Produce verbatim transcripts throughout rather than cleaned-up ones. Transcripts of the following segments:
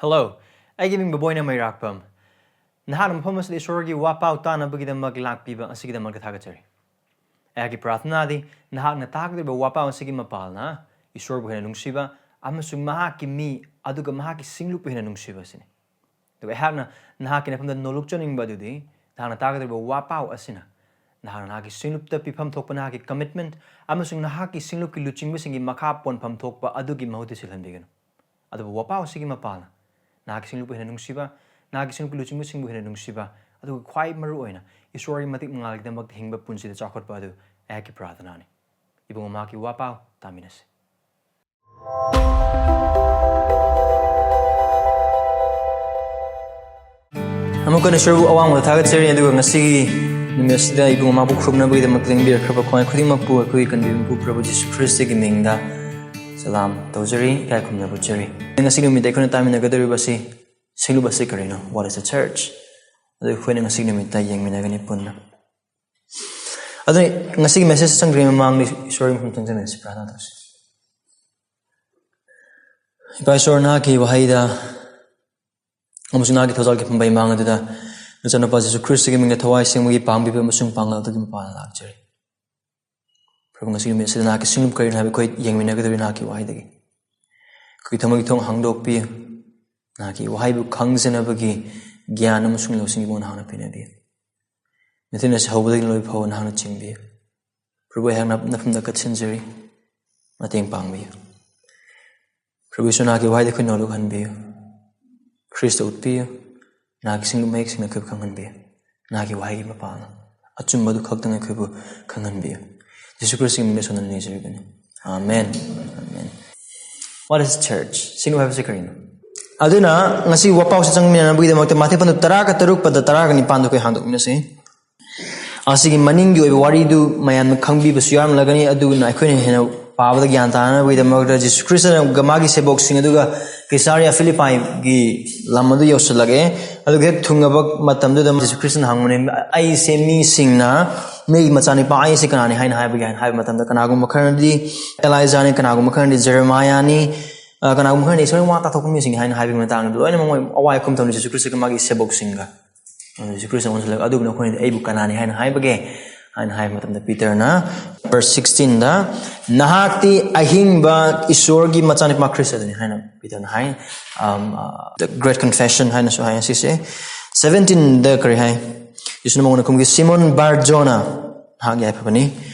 Hello, ꯑꯩꯒꯤ ꯃꯤꯡ ꯕꯕꯣꯏꯅ ꯃꯩꯔꯥꯛꯄꯝ꯫ ꯅꯍꯥꯛꯅ ꯃꯐꯝ ꯑꯁꯤꯗ ꯏꯁꯣꯔꯒꯤ ꯋꯥꯄꯥꯎ ꯇꯥꯅꯕꯒꯤꯗꯃꯛ ꯂꯥꯛꯄꯤꯕ ꯑꯁꯤꯒꯤꯗꯃꯛꯇ ꯊꯥꯒꯠꯆꯔꯤ꯫ ꯑꯩꯍꯥꯛꯀꯤ ꯄ꯭ꯔꯥꯔꯊꯅꯥꯗꯤ ꯅꯍꯥꯛꯅ ꯇꯥꯒꯗꯧꯔꯤꯕ ꯋꯥꯄꯥꯎ ꯑꯁꯤꯒꯤ ꯃꯄꯥꯜꯅ ꯏꯁꯣꯔꯕꯨ ꯍꯦꯟꯅ ꯅꯨꯡꯁꯤꯕ ꯑꯃꯁꯨꯡ ꯃꯍꯥꯛꯀꯤ ꯃꯤ ꯑꯗꯨꯒ ꯃꯍꯥꯛꯀꯤ ꯁꯤꯡꯂꯨꯞꯄꯨ ꯍꯦꯟꯅ ꯅꯨꯡꯁꯤꯕ ꯑꯁꯤꯅꯤ꯫ ꯑꯗꯨꯒ ꯑꯩꯍꯥꯛꯅ ꯅꯍꯥꯛꯀꯤ ꯅꯐꯝꯗ ꯅꯣꯂꯨꯛꯆꯅꯤꯡꯕ ꯑꯗꯨꯗꯤ ꯅꯍꯥꯛꯅ ꯇꯥꯒꯗꯧꯔꯤꯕ ꯋꯥꯄꯥꯎ ꯑꯁꯤꯅ ꯅꯍꯥꯛꯅ ꯅꯍꯥꯛꯀꯤ ꯁꯤꯡꯂꯨꯞꯇ ꯄꯤꯐꯝ ꯊꯣꯛꯄ ꯅꯍꯥꯛꯀꯤ commitment ꯑꯃꯁꯨꯡ ꯅꯍꯥꯛꯀꯤ ꯁꯤꯡꯂꯨꯞꯀꯤ ꯂꯨꯆꯤꯡꯕꯁꯤꯡꯒꯤ ꯃꯈꯥ ꯄꯣꯟꯐꯝ ꯊꯣꯛꯄ ꯑꯗꯨꯒꯤ ꯃꯍꯨꯠꯇ ꯁꯤꯜꯍꯟꯕꯤꯒꯅꯨ꯫ ꯑꯗꯨꯕꯨ ꯋꯥꯄꯥꯎ ꯑꯁꯤꯒꯤ ꯃꯄꯥꯜꯅ ꯅꯍꯥꯛꯀꯤ ꯁꯤꯡꯂꯨꯞꯄꯨ ꯍꯦꯟꯅ ꯅꯨꯡꯁꯤꯕ, ꯅꯍꯥꯛꯀꯤ ꯁꯤꯡꯂꯨꯞꯀꯤ ꯂꯨꯆꯤꯡꯕꯁꯤꯡꯕꯨ ꯍꯦꯟꯅ ꯅꯨꯡꯁꯤꯕ, ꯑꯗꯨꯒ ꯈ꯭ꯋꯥꯏ ꯃꯔꯨ ꯑꯣꯏꯅ ꯏꯁꯣꯔꯒꯤ ꯃꯇꯤꯛ ꯃꯉꯥꯜꯒꯤꯗꯃꯛꯇ ꯍꯤꯡꯕ ꯄꯨꯟꯁꯤꯗ ꯆꯥꯎꯈꯠꯄ ꯑꯗꯨ ꯑꯩꯍꯥꯛꯀꯤ ꯄ꯭ꯔꯥꯔꯊꯅꯥꯅꯤ꯫ ꯏꯕꯨꯡꯉꯣ, ꯃꯍꯥꯛꯀꯤ ꯋꯥꯄꯥꯎ ꯇꯥꯃꯤꯟꯅꯁꯤ꯫ ꯑꯃꯨꯛꯀ ꯍꯟꯅ ꯏꯁꯣꯔꯕꯨ ꯑꯋꯥꯡꯕꯗ ꯊꯥꯒꯠꯆꯔꯤ, ꯑꯗꯨꯒ ꯉꯁꯤꯒꯤ ꯅꯨꯃꯤꯠ ꯑꯁꯤꯗ ꯏꯕꯨꯡꯉꯣ ꯃꯍꯥꯛꯄꯨ ꯈꯨꯔꯨꯝꯅꯕꯒꯤꯗꯃꯛꯇ ꯂꯦꯡꯕꯤꯔꯛꯈ꯭ꯔꯕ ꯈ꯭ꯋꯥꯏ ꯈꯨꯗꯤꯡꯃꯛꯄꯨ ꯑꯩꯈꯣꯏꯒꯤ ꯀꯟꯕꯤꯕ ꯃꯄꯨ ꯄ꯭ꯔꯚꯨ ꯖꯤꯁꯨ ꯈ꯭ꯔꯤꯁꯇꯒꯤ ꯃꯤꯡꯗ ꯁꯂꯥꯝ ꯇꯧꯖꯔꯤ, ꯏꯀꯥꯏ ꯈꯨꯝꯅꯕ ꯎꯠꯆꯔꯤ꯫ ꯉꯁꯤ ꯅꯨꯃꯤꯠꯇ ꯑꯩꯈꯣꯏꯅ ꯇꯥꯃꯤꯟꯅꯒꯗꯧꯔꯤꯕꯁꯤ ꯁꯤꯡꯂꯨꯞ ꯑꯁꯤ ꯀꯔꯤꯅꯣ? What is a church? ꯑꯗꯨ ꯑꯩꯈꯣꯏꯅ ꯉꯁꯤ ꯅꯨꯃꯤꯠꯇ ꯌꯦꯡꯃꯤꯟꯅꯒꯅꯤ ꯄꯨꯟꯅ꯫ ꯑꯗꯨꯅ ꯉꯁꯤꯒꯤ message ꯆꯪꯗ꯭ꯔꯤꯉꯩ ꯃꯃꯥꯡꯗ ꯏꯁꯣꯔꯒꯤ ꯃꯐꯝ ꯆꯪꯖꯃꯤꯟꯅꯁꯤ, ꯄ꯭ꯔꯥꯔꯊꯅꯥ ꯇꯧꯁꯤ꯫ ꯏꯄꯥ ꯏꯁꯣꯔ, ꯅꯍꯥꯛꯀꯤ ꯋꯥꯍꯩꯗ ꯑꯃꯁꯨꯡ ꯅꯍꯥꯛꯀꯤ ꯊꯧꯖꯥꯜꯒꯤ ꯐꯝꯕꯩ ꯃꯥꯡ ꯑꯗꯨꯗ ꯅꯆꯥꯅꯨꯄꯥ ꯖꯤꯁꯨ ꯈ꯭ꯔꯤꯁꯇꯒꯤ ꯃꯤꯡꯗ ꯊꯋꯥꯏ ꯁꯦꯡꯕꯒꯤ ꯄꯥꯡꯕꯤꯕ ꯑꯃꯁꯨꯡ ꯄꯥꯡꯒꯜ ꯑꯗꯨꯒꯤ ꯃꯄꯥꯟꯗ ꯂꯥꯛꯆꯔꯤ꯫ ꯄ꯭ꯔꯚꯨ, ꯉꯁꯤ ꯅꯨꯃꯤꯠ ꯑꯁꯤꯗ ꯅꯍꯥꯛꯀꯤ ꯁꯤꯡꯂꯨꯞ ꯀꯔꯤꯅꯣ ꯍꯥꯏꯕ ꯑꯩꯈꯣꯏ ꯌꯦꯡꯃꯤꯟꯅꯒꯗꯧꯔꯤ ꯅꯍꯥꯛꯀꯤ ꯋꯥꯍꯩꯗꯒꯤ꯫ ꯑꯩꯈꯣꯏꯒꯤ ꯊꯃꯣꯏꯒꯤ ꯊꯣꯡ ꯍꯥꯡꯗꯣꯛꯄꯤꯌꯨ꯫ ꯅꯍꯥꯛꯀꯤ ꯋꯥꯍꯩꯕꯨ ꯈꯪꯖꯅꯕꯒꯤ ꯒ꯭ꯌꯥꯟ ꯑꯃꯁꯨꯡ ꯂꯧꯁꯤꯡ ꯏꯕꯨꯡꯉꯣ ꯅꯍꯥꯛꯅ ꯄꯤꯅꯕꯤꯌꯨ꯫ ꯃꯤꯇꯤꯟ ꯑꯁꯤ ꯍꯧꯕꯗꯒꯤ ꯂꯣꯏꯕ ꯐꯥꯎꯕ ꯅꯍꯥꯛꯅ ꯆꯤꯡꯕꯤꯌꯨ꯫ ꯄ꯭ꯔꯚꯨ, ꯑꯩꯍꯥꯛꯅ ꯅꯐꯝꯗ ꯀꯠꯁꯤꯟꯖꯔꯤ, ꯃꯇꯦꯡ ꯄꯥꯡꯕꯤꯌꯨ꯫ ꯄ꯭ꯔꯚꯨ ꯏꯁꯣꯔ, ꯅꯍꯥꯛꯀꯤ ꯋꯥꯍꯩꯗ ꯑꯩꯈꯣꯏ ꯅꯣꯂꯨꯛꯍꯟꯕꯤꯌꯨ꯫ ꯈ꯭ꯔꯤꯁꯇ ꯎꯠꯄꯤꯌꯨ꯫ ꯅꯍꯥꯛꯀꯤ ꯁꯤꯡꯂꯨꯞ ꯃꯌꯦꯛꯁꯤꯡꯅ ꯑꯩꯈꯣꯏꯕꯨ ꯈꯪꯍꯟꯕꯤꯌꯨ꯫ ꯅꯍꯥꯛꯀꯤ ꯋꯥꯍꯩꯒꯤ ꯃꯄꯥꯜꯅ ꯑꯆꯨꯝꯕꯗꯨ ꯈꯛꯇꯪ ꯑꯩꯈꯣꯏꯕꯨ ꯈꯪꯍꯟꯕꯤꯌꯨ꯫ ꯖꯤꯁꯨ ꯈ꯭ꯔꯤꯁꯇꯒꯤ ꯃꯤꯡꯗ ꯁꯣꯟꯅ ꯅꯤꯖꯔꯤꯕꯅꯤ꯫ ꯑꯥꯃꯦꯟ꯫ ꯑꯥꯃꯦꯟ꯫ What is church? ꯁꯤꯡꯂꯨꯞ ꯍꯥꯏꯕꯁꯤ ꯀꯔꯤꯅꯣ? ꯑꯗꯨꯅ ꯉꯁꯤ ꯋꯥꯄꯥꯎꯁꯤ ꯆꯪꯃꯤꯟꯅꯅꯕꯒꯤꯗꯃꯛꯇ ꯃꯥꯊꯦ ꯄꯟꯗꯨ ꯇꯔꯥꯒ ꯇꯔꯨꯛ ꯄꯗ ꯇꯔꯥꯒ ꯅꯤꯄꯥꯟꯗ ꯑꯩꯈꯣꯏ ꯍꯥꯡꯗꯣꯛꯃꯤꯟꯅꯁꯤ꯫ ꯑꯁꯤꯒꯤ ꯃꯅꯤꯡꯒꯤ ꯑꯣꯏꯕ ꯋꯥꯔꯤꯗꯨ ꯃꯌꯥꯝꯅ ꯈꯪꯕꯤꯕꯁꯨ ꯌꯥꯎꯔꯝꯂꯒꯅꯤ, ꯑꯗꯨꯅ ꯑꯩꯈꯣꯏꯅ ꯍꯦꯟꯅ ꯄꯥꯕꯗ ꯒ꯭ꯌꯥꯟ ꯇꯥꯅꯕꯒꯤꯗꯃꯛꯇ ꯖꯤꯁꯨ ꯈ꯭ꯔꯤꯁꯇꯅ ꯃꯥꯒꯤ ꯁꯦꯕꯣꯛꯁꯤꯡ ꯑꯗꯨꯒ ꯀꯩꯁꯥꯔꯤꯌꯥ ꯐꯤꯂꯤꯞꯄꯥꯏꯒꯤ ꯂꯝ ꯑꯗꯨ ꯌꯧꯁꯤꯜꯂꯛꯑꯦ꯫ ꯑꯗꯨꯒ ꯍꯦꯛ ꯊꯨꯡꯉꯕ ꯃꯇꯝꯗꯨꯗ ꯖꯤꯁꯨ ꯈ꯭ꯔꯤꯁꯇꯅ ꯍꯪꯕꯅꯦ, "ꯑꯩꯁꯦ ꯃꯤꯁꯤꯡꯅ, ꯃꯤꯒꯤ ꯃꯆꯥꯅꯨꯄꯥ ꯑꯩꯁꯦ ꯀꯅꯥꯅꯤ ꯍꯥꯏꯅ ꯍꯥꯏꯕꯒꯦ?" ꯍꯥꯏꯅ ꯍꯥꯏꯕ ꯃꯇꯝꯗ ꯀꯅꯥꯒꯨꯝꯕ ꯈꯔꯅꯗꯤ ꯑꯦꯂꯥꯏꯖꯥꯅꯤ, ꯀꯅꯥꯒꯨꯝꯕ ꯈꯔꯅꯗꯤ ꯖꯦꯔꯦꯃꯥꯌꯥꯅꯤ, ꯑ, ꯀꯅꯥꯒꯨꯝꯕ ꯈꯔꯅ ꯏꯁꯣꯔꯒꯤ ꯋꯥ ꯇꯥꯊꯣꯛꯄ ꯃꯤꯁꯤꯡꯅꯤ ꯍꯥꯏꯅ ꯍꯥꯏꯕꯒꯤ ꯃꯇꯥꯡꯗ ꯂꯣꯏꯅꯃꯛ ꯃꯣꯏ ꯑꯋꯥꯏ ꯑꯈꯨꯝ ꯊꯝꯅ ꯖꯤꯁꯨ ꯈ꯭ꯔꯤꯁꯇꯒ ꯃꯥꯒꯤ ꯁꯦꯕꯣꯛꯁꯤꯡꯒ꯫ ꯑꯗꯨ ꯖꯤꯁꯨ ꯈ꯭ꯔꯤꯁꯇ ꯑꯣꯟꯁꯤꯜꯂꯒ, "ꯑꯗꯨꯕꯨ ꯅꯈꯣꯏꯅꯗꯤ ꯑꯩꯕꯨ ꯀꯅꯥꯅꯤ ꯍꯥꯏꯅ ꯍꯥꯏꯕꯒꯦ?" ꯍꯥꯏꯅ ꯍꯥꯏꯕ ꯃꯇꯝꯗ ꯄꯤꯇꯔꯅ verse sixteenꯗ, "ꯅꯍꯥꯛꯇꯤ ꯑꯍꯤꯡꯕ ꯏꯁꯣꯔꯒꯤ ꯃꯆꯥꯅꯨꯄꯥ ꯈ꯭ꯔꯤꯁꯇ ꯑꯗꯨꯅꯤ" ꯍꯥꯏꯅ ꯄꯤꯇꯔꯅ ꯍꯥꯏ꯫ Um, uh, the Great Confession ꯍꯥꯏꯅꯁꯨ ꯍꯥꯏ ꯁꯤꯁꯦ꯫ Seventeenꯗ ꯀꯔꯤ ꯍꯥꯏ? ꯖꯤꯁꯨꯅ ꯃꯉꯣꯟꯗ ꯈꯨꯝꯈꯤ, "ꯁꯤꯃꯣꯟ ꯕꯥꯔ ꯖꯣꯅꯥ, ꯅꯍꯥꯛ ꯌꯥꯏꯐꯕꯅꯤ,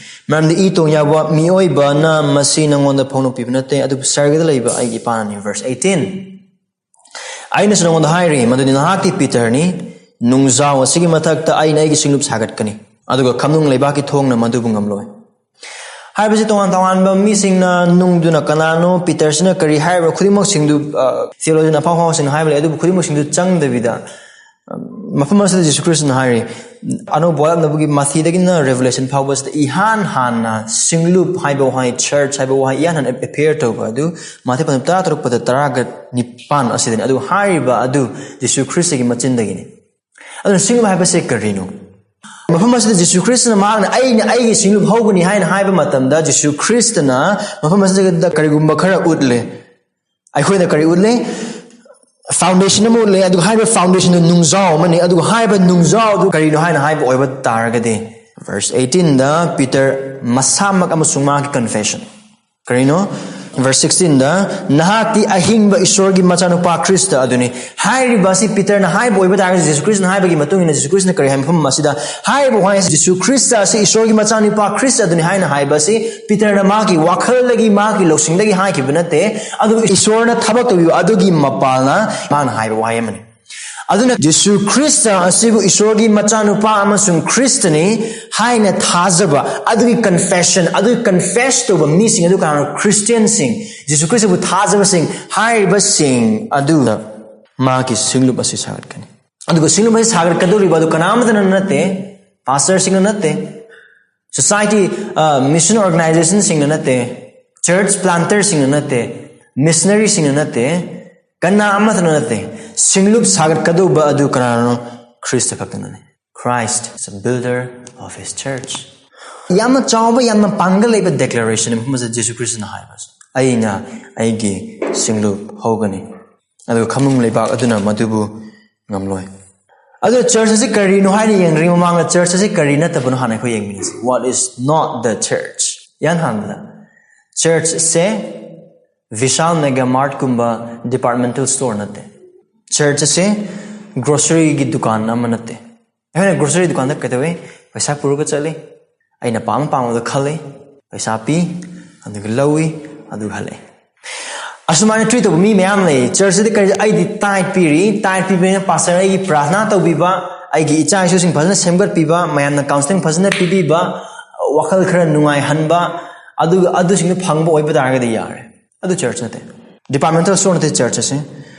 ꯃꯔꯝꯗꯤ ꯏ ꯇꯣꯡ ꯌꯥꯎꯕ ꯃꯤꯑꯣꯏꯕꯅ ꯃꯁꯤ ꯅꯉꯣꯟꯗ ꯐꯣꯡꯗꯣꯛꯄꯤꯕ ꯅꯠꯇꯦ, ꯑꯗꯨꯕꯨ ꯁꯔꯒꯗ ꯂꯩꯕ ꯑꯩꯒꯤ ꯏꯄꯥꯅꯅꯤ"꯫ Verse eighteen, "ꯑꯩꯅꯁꯨ ꯅꯉꯣꯟꯗ ꯍꯥꯏꯔꯤ, ꯃꯗꯨꯗꯤ ꯅꯍꯥꯛꯀꯤ ꯄꯤꯇꯔꯅꯤ, ꯅꯨꯡꯖꯥꯎ ꯑꯁꯤꯒꯤ ꯃꯊꯛꯇ ꯑꯩꯅ ꯑꯩꯒꯤ ꯁꯤꯡꯂꯨꯞ ꯁꯥꯒꯠꯀꯅꯤ, ꯑꯗꯨꯒ ꯈꯝꯅꯨꯡ ꯂꯩꯕꯥꯛꯀꯤ ꯊꯣꯡꯅ ꯃꯗꯨꯕꯨ ꯉꯝꯂꯣꯏ"꯫ ꯍꯥꯏꯕꯁꯤ ꯇꯣꯉꯥꯟ ꯇꯣꯉꯥꯟꯕ ꯃꯤꯁꯤꯡꯅ ꯅꯨꯡꯗꯨꯅ ꯀꯅꯥꯅꯣ, ꯄꯤꯇꯔꯁꯤꯅ ꯀꯔꯤ ꯍꯥꯏꯔꯤꯕ, ꯈꯨꯗꯤꯡꯃꯛꯁꯤꯡꯗꯨ, ꯑ, theologian ꯑꯐꯥꯎ ꯑꯐꯥꯎꯁꯤꯡꯅ ꯍꯥꯏꯕ ꯂꯩ, ꯑꯗꯨꯕꯨ ꯈꯨꯗꯤꯡꯃꯛꯁꯤꯡꯗꯨ ꯆꯪꯗꯕꯤꯗ, ꯃꯐꯝ ꯑꯁꯤꯗ ꯖꯤꯁꯨ ꯈ꯭ꯔꯤꯁꯇꯅ ꯍꯥꯏꯔꯤ, ꯑꯅꯧꯕ ꯋꯥꯔꯛꯅꯕꯒꯤ ꯃꯊꯤꯗꯒꯤꯅ Revelation ꯐꯥꯎꯕꯁꯤꯗ ꯏꯍꯥꯟ ꯍꯥꯟꯅ ꯁꯤꯡꯂꯨꯞ ꯍꯥꯏꯕ ꯋꯥꯍꯩ, church ꯍꯥꯏꯕ ꯋꯥꯍꯩ ꯏꯍꯥꯟ ꯍꯥꯟꯅ appear ꯇꯧꯕ ꯑꯗꯨ ꯃꯥꯊꯤ ꯄꯟ ꯇꯔꯥ ꯇꯔꯨꯛ ꯄꯗ ꯇꯔꯥꯒ ꯅꯤꯄꯥꯟ ꯑꯁꯤꯗꯅꯤ꯫ ꯑꯗꯨ ꯍꯥꯏꯔꯤꯕ ꯑꯗꯨ ꯖꯤꯁꯨ ꯈ꯭ꯔꯤꯁꯇꯒꯤ ꯃꯆꯤꯟꯗꯒꯤꯅꯤ꯫ ꯑꯗꯨꯅ ꯁꯤꯡꯂꯨꯞ ꯍꯥꯏꯕꯁꯦ ꯀꯔꯤꯅꯣ? ꯃꯐꯝ ꯑꯁꯤꯗ ꯖꯤꯁꯨ ꯈ꯭ꯔꯤꯁꯇꯅ ꯃꯍꯥꯛꯅ "ꯑꯩꯅ ꯑꯩꯒꯤ ꯁꯤꯡꯂꯨꯞ ꯍꯧꯒꯅꯤ" ꯍꯥꯏꯅ ꯍꯥꯏꯕ ꯃꯇꯝꯗ ꯖꯤꯁꯨ ꯈ꯭ꯔꯤꯁꯇꯅ ꯃꯐꯝ ꯑꯁꯤꯗ ꯀꯔꯤꯒꯨꯝꯕ ꯈꯔ ꯎꯠꯂꯦ꯫ ꯑꯩꯈꯣꯏꯗ ꯀꯔꯤ ꯎꯠꯂꯦ? Foundation ꯑꯃ ꯎꯠꯂꯦ, ꯑꯗꯨꯒ ꯍꯥꯏꯔꯤꯕ foundationꯗꯨ ꯅꯨꯡꯖꯥꯎ ꯑꯃꯅꯤ, ꯑꯗꯨꯒ ꯍꯥꯏꯔꯤꯕ ꯅꯨꯡꯖꯥꯎꯗꯨ ꯀꯔꯤꯅꯣ ꯍꯥꯏꯅ ꯍꯥꯏꯕ ꯑꯣꯏꯕ ꯇꯥꯔꯒꯗꯤ, verse eighteenꯗ ꯄꯤꯇꯔ ꯃꯁꯥꯃꯛ ꯑꯃꯁꯨꯡ ꯃꯥꯒꯤ confession꯫ ꯀꯔꯤꯅꯣ? Verse sixteenꯗ, "ꯅꯍꯥꯛꯇꯤ ꯑꯍꯤꯡꯕ ꯏꯁꯣꯔꯒꯤ ꯃꯆꯥꯅꯨꯄꯥ ꯈ꯭ꯔꯤꯁꯇ ꯑꯗꯨꯅꯤ"꯫ ꯍꯥꯏꯔꯤꯕ ꯑꯁꯤ ꯄꯤꯇꯔꯅ ꯍꯥꯏꯕ ꯑꯣꯏꯕ ꯇꯥꯔꯒꯗꯤ, ꯖꯤꯁꯨ ꯈ꯭ꯔꯤꯁꯇꯅ ꯍꯥꯏꯕꯒꯤ ꯃꯇꯨꯡ ꯏꯟꯅ ꯖꯤꯁꯨ ꯈ꯭ꯔꯤꯁꯇꯅ ꯀꯔꯤ ꯍꯥꯏ ꯃꯐꯝ ꯑꯁꯤꯗ? ꯍꯥꯏꯔꯤꯕ ꯋꯥꯍꯩ ꯑꯁꯤ, "ꯖꯤꯁꯨ ꯈ꯭ꯔꯤꯁꯇ ꯑꯁꯤ ꯏꯁꯣꯔꯒꯤ ꯃꯆꯥꯅꯨꯄꯥ ꯈ꯭ꯔꯤꯁꯇ ꯑꯗꯨꯅꯤ" ꯍꯥꯏꯅ ꯍꯥꯏꯕ ꯑꯁꯤ ꯄꯤꯇꯔꯅ ꯃꯥꯒꯤ ꯋꯥꯈꯜꯗꯒꯤ, ꯃꯥꯒꯤ ꯂꯧꯁꯤꯡꯗꯒꯤ ꯍꯥꯏꯈꯤꯕ ꯅꯠꯇꯦ, ꯑꯗꯨꯕꯨ ꯏꯁꯣꯔꯅ ꯊꯕꯛ ꯇꯧꯕꯤꯕ ꯑꯗꯨꯒꯤ ꯃꯄꯥꯜꯅ ꯃꯥꯅ ꯍꯥꯏꯕ ꯋꯥꯍꯩ ꯑꯃꯅꯤ꯫ ꯑꯗꯨꯅ ꯖꯤꯁꯨ ꯈ꯭ꯔꯤꯁꯇ ꯑꯁꯤꯕꯨ ꯏꯁꯣꯔꯒꯤ ꯃꯆꯥꯅꯨꯄꯥ ꯑꯃꯁꯨꯡ ꯈ꯭ꯔꯤꯁꯇꯅꯤ ꯍꯥꯏꯅ ꯊꯥꯖꯕ ꯑꯗꯨꯒꯤ confession, ꯑꯗꯨꯒꯤ confess ꯇꯧꯕ ꯃꯤꯁꯤꯡ ꯑꯗꯨ ꯀꯅꯥꯅꯣ? ꯈ꯭ꯔꯤꯁꯇꯤꯌꯟꯁꯤꯡ, ꯖꯤꯁꯨ ꯈ꯭ꯔꯤꯁꯇꯕꯨ ꯊꯥꯖꯕꯁꯤꯡ, ꯍꯥꯏꯔꯤꯕꯁꯤꯡ ꯑꯗꯨꯗ ꯃꯥꯒꯤ ꯁꯤꯡꯂꯨꯞ ꯑꯁꯤ ꯁꯥꯒꯠꯀꯅꯤ꯫ ꯑꯗꯨꯒ ꯁꯤꯡꯂꯨꯞ ꯑꯁꯤ ꯁꯥꯒꯠꯀꯗꯧꯔꯤꯕ ꯑꯗꯨ ꯀꯅꯥ ꯑꯃꯠꯇꯅ ꯅꯠꯇꯦ, ꯄꯥꯁꯇꯔꯁꯤꯡꯅ ꯅꯠꯇꯦ, society, ꯑ, mission organizationꯁꯤꯡꯅ ꯅꯠꯇꯦ, church planterꯁꯤꯡꯅ ꯅꯠꯇꯦ, missionaryꯁꯤꯡꯅ ꯅꯠꯇꯦ, ꯀꯅꯥ ꯑꯃꯠꯇꯅ ꯅꯠꯇꯦ꯫ ꯁꯤꯡꯂꯨꯞ ꯁꯥꯒꯠꯀꯗꯧꯕ ꯑꯗꯨ ꯀꯅꯥꯅꯣ? Christ ꯈꯛꯇꯅꯅꯤ꯫ Christ is a builder of his church. ꯌꯥꯝꯅ ꯆꯥꯎꯕ, ꯌꯥꯝꯅ ꯄꯥꯡꯒꯜ ꯂꯩꯕ declaration ꯃꯐꯝ ꯑꯁꯤꯗ ꯖꯤꯁꯨ ꯈ꯭ꯔꯤꯁꯇꯅ ꯍꯥꯏꯕꯁꯦ꯫ ꯑꯩꯅ ꯑꯩꯒꯤ ꯁꯤꯡꯂꯨꯞ ꯍꯧꯒꯅꯤ, ꯑꯗꯨꯒ ꯈꯝꯕꯝ ꯂꯩꯕꯥꯛ ꯑꯗꯨꯅ ꯃꯗꯨꯕꯨ ꯉꯝꯂꯣꯏ꯫ ꯑꯗꯨ ꯆꯔꯆ ꯑꯁꯤ ꯀꯔꯤꯅꯣ ꯍꯥꯏꯅ ꯌꯦꯡꯗ꯭ꯔꯤꯉꯩ ꯃꯃꯥꯡꯗ ꯆꯔꯆ ꯑꯁꯤ ꯀꯔꯤ ꯅꯠꯇꯕꯅꯣ ꯍꯥꯟꯅ ꯑꯩꯈꯣꯏ ꯌꯦꯡꯃꯤꯟꯅꯁꯤ꯫ What is not the church? ꯏꯍꯥꯟ ꯍꯥꯟꯕꯗ, ꯆꯔꯆꯁꯦ ꯚꯤꯁꯥꯜ ꯃꯦꯒꯥ ꯃꯥꯔꯠꯀꯨꯝꯕ ꯗꯤꯄꯥꯔꯠꯃꯦꯟꯇꯦꯜ ꯁ꯭ꯇꯣꯔ ꯅꯠꯇꯦ꯫ ꯆꯔꯆ ꯑꯁꯤ ꯒ꯭ꯔꯣꯁꯔꯤꯒꯤ ꯗꯨꯀꯥꯟ ꯑꯃ ꯅꯠꯇꯦ꯫ ꯑꯩꯈꯣꯏꯅ ꯒ꯭ꯔꯣꯁꯔꯤ ꯗꯨꯀꯥꯟꯗ ꯀꯩꯗꯧꯏ? ꯄꯩꯁꯥ ꯄꯨꯔꯒ ꯆꯠꯂꯤ, ꯑꯩꯅ ꯄꯥꯝ ꯄꯥꯝꯕꯗꯣ ꯈꯜꯂꯤ, ꯄꯩꯁꯥ ꯄꯤ, ꯑꯗꯨꯒ ꯂꯧꯏ, ꯑꯗꯨꯒ ꯍꯜꯂꯛꯏ꯫ ꯑꯁꯨꯃꯥꯏꯅ ꯇ꯭ꯔꯤꯠ ꯇꯧꯕ ꯃꯤ ꯃꯌꯥꯝ ꯂꯩ꯫ ꯆꯔꯆꯁꯤꯗ ꯀꯔꯤ, ꯑꯩꯗꯤ ꯇꯥꯏꯠ ꯄꯤꯔꯤ, ꯇꯥꯏꯠ ꯄꯤꯕꯅꯤꯅ ꯄꯥꯁꯇꯔ ꯑꯩꯒꯤ ꯄ꯭ꯔꯥꯔꯊꯅꯥ ꯇꯧꯕꯤꯕ, ꯑꯩꯒꯤ ꯏꯆꯥ ꯏꯁꯨꯁꯤꯡ ꯐꯖꯅ ꯁꯦꯝꯒꯠꯄꯤꯕ, ꯃꯌꯥꯝꯅ ꯀꯥꯎꯟꯁꯤꯂꯤꯡ ꯐꯖꯅ ꯄꯤꯕꯤꯕ, ꯋꯥꯈꯜ ꯈꯔ ꯅꯨꯡꯉꯥꯏꯍꯟꯕ, ꯑꯗꯨꯒ ꯑꯗꯨꯁꯤꯡꯗꯨ ꯐꯪꯕ ꯑꯣꯏꯕ ꯇꯥꯔꯒꯗꯤ ꯌꯥꯔꯦ꯫ ꯑꯗꯨ ꯆꯔꯆ ꯅꯠꯇꯦ꯫ ꯗꯤꯄꯥꯔꯠꯃꯦꯟꯇꯦꯜ ꯁ꯭ꯇꯣꯔ ꯅꯠꯇꯦ ꯆꯔꯆ ꯑꯁꯦ꯫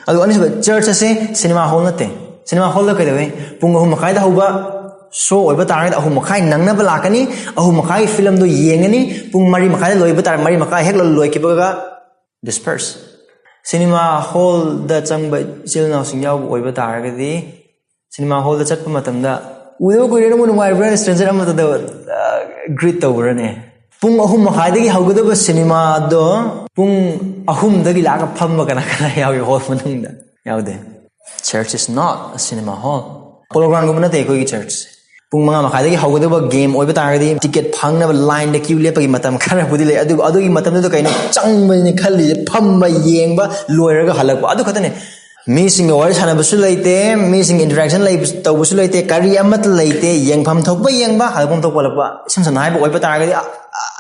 ꯑꯗꯨꯒ ꯑꯅꯤꯁꯨꯕ, ꯆꯔꯆ ꯑꯁꯦ ꯁꯤꯅꯦꯃꯥ ꯍꯣꯜ ꯅꯠꯇꯦ꯫ ꯁꯤꯅꯦꯃꯥ ꯍꯣꯜꯗ ꯀꯩꯗꯧꯏ? ꯄꯨꯡ ꯑꯍꯨꯝ ꯃꯈꯥꯏꯗ ꯍꯧꯕ ꯁꯣ ꯑꯣꯏꯕ ꯇꯥꯔꯒꯗꯤ ꯑꯍꯨꯝ ꯃꯈꯥꯏ ꯅꯪꯅꯕ ꯂꯥꯛꯀꯅꯤ, ꯑꯍꯨꯝ ꯃꯈꯥꯏꯒꯤ ꯐꯤꯂꯝꯗꯣ ꯌꯦꯡꯉꯅꯤ, ꯄꯨꯡ ꯃꯔꯤ ꯃꯈꯥꯏꯗ ꯂꯣꯏꯕ ꯇꯥꯔꯦ, ꯃꯔꯤ ꯃꯈꯥꯏ ꯍꯦꯛ ꯂꯣꯏꯈꯤꯕꯒ ꯗꯤꯁꯄꯔꯁ꯫ ꯁꯤꯅꯦꯃꯥ ꯍꯣꯜꯗ ꯆꯪꯕ ꯏꯆꯤꯜ ꯏꯅꯥꯎꯁꯤꯡ ꯌꯥꯎꯕ ꯑꯣꯏꯕ ꯇꯥꯔꯒꯗꯤ, ꯁꯤꯅꯦꯃꯥ ꯍꯣꯜꯗ ꯆꯠꯄ ꯃꯇꯝꯗ, "ꯎꯗꯕ ꯀꯨꯏꯔꯦ, ꯅꯪꯕꯨ ꯅꯨꯡꯉꯥꯏꯔꯤꯕ꯭ꯔꯥ?" ꯁ꯭ꯇ꯭ꯔꯦꯟꯖꯔ ꯑꯃꯗꯨꯗ ꯒ꯭ꯔꯤꯠ ꯇꯧꯕ꯭ꯔꯅꯦ? ꯄꯨꯡ ꯑꯍꯨꯝ ꯃꯈꯥꯏꯗꯒꯤ ꯍꯧꯒꯗꯕ ꯁꯤꯅꯦꯃꯥꯗꯣ ꯄꯨꯡ ꯑꯍꯨꯝꯗꯒꯤ ꯂꯥꯛꯑꯒ ꯐꯝꯕ ꯀꯅꯥ ꯀꯅꯥ ꯌꯥꯎꯏ ꯍꯣꯜ ꯃꯅꯨꯡꯗ? ꯌꯥꯎꯗꯦ꯫ Church is not a cinema hall. Polo ꯒ꯭ꯔꯥꯎꯟꯒꯨꯝꯕ ꯅꯠꯇꯦ ꯑꯩꯈꯣꯏꯒꯤ ꯆꯔꯆꯁꯦ꯫ ꯄꯨꯡ ꯃꯉꯥ ꯃꯈꯥꯏꯗꯒꯤ ꯍꯧꯒꯗꯕ ꯒꯦꯝ ꯑꯣꯏꯕ ꯇꯥꯔꯒꯗꯤ ꯇꯤꯀꯦꯠ ꯐꯪꯅꯕ ꯂꯥꯏꯟꯗ ꯀ꯭ꯌꯨ ꯂꯦꯞꯄꯒꯤ ꯃꯇꯝ ꯈꯔꯕꯨꯗꯤ ꯂꯩ, ꯑꯗꯨꯕꯨ ꯑꯗꯨꯒꯤ ꯃꯇꯝꯗꯨꯗ ꯀꯩꯅꯣ ꯆꯪꯕꯅꯤꯅ ꯈꯜꯂꯤꯁꯦ? ꯐꯝꯕ, ꯌꯦꯡꯕ, ꯂꯣꯏꯔꯒ ꯍꯜꯂꯛꯄ, ꯑꯗꯨ ꯈꯛꯇꯅꯦ꯫ ꯃꯤꯁꯤꯡꯒ ꯋꯥꯔꯤ ꯁꯥꯟꯅꯕꯁꯨ ꯂꯩꯇꯦ, ꯃꯤꯁꯤꯡꯒ ꯏꯟꯇꯔꯦꯛꯁꯟ ꯂꯩꯕ, ꯇꯧꯕꯁꯨ ꯂꯩꯇꯦ, ꯀꯔꯤ ꯑꯃꯠꯇ ꯂꯩꯇꯦ꯫ ꯌꯦꯡꯐꯝ ꯊꯣꯛꯄ ꯌꯦꯡꯕ, ꯍꯜꯂꯛꯐꯝ ꯊꯣꯛꯄ ꯍꯜꯂꯛꯄ꯫ ꯏꯁꯝ ꯁꯝꯅ ꯍꯥꯏꯕ ꯑꯣꯏꯕ ꯇꯥꯔꯒꯗꯤ, ꯑ,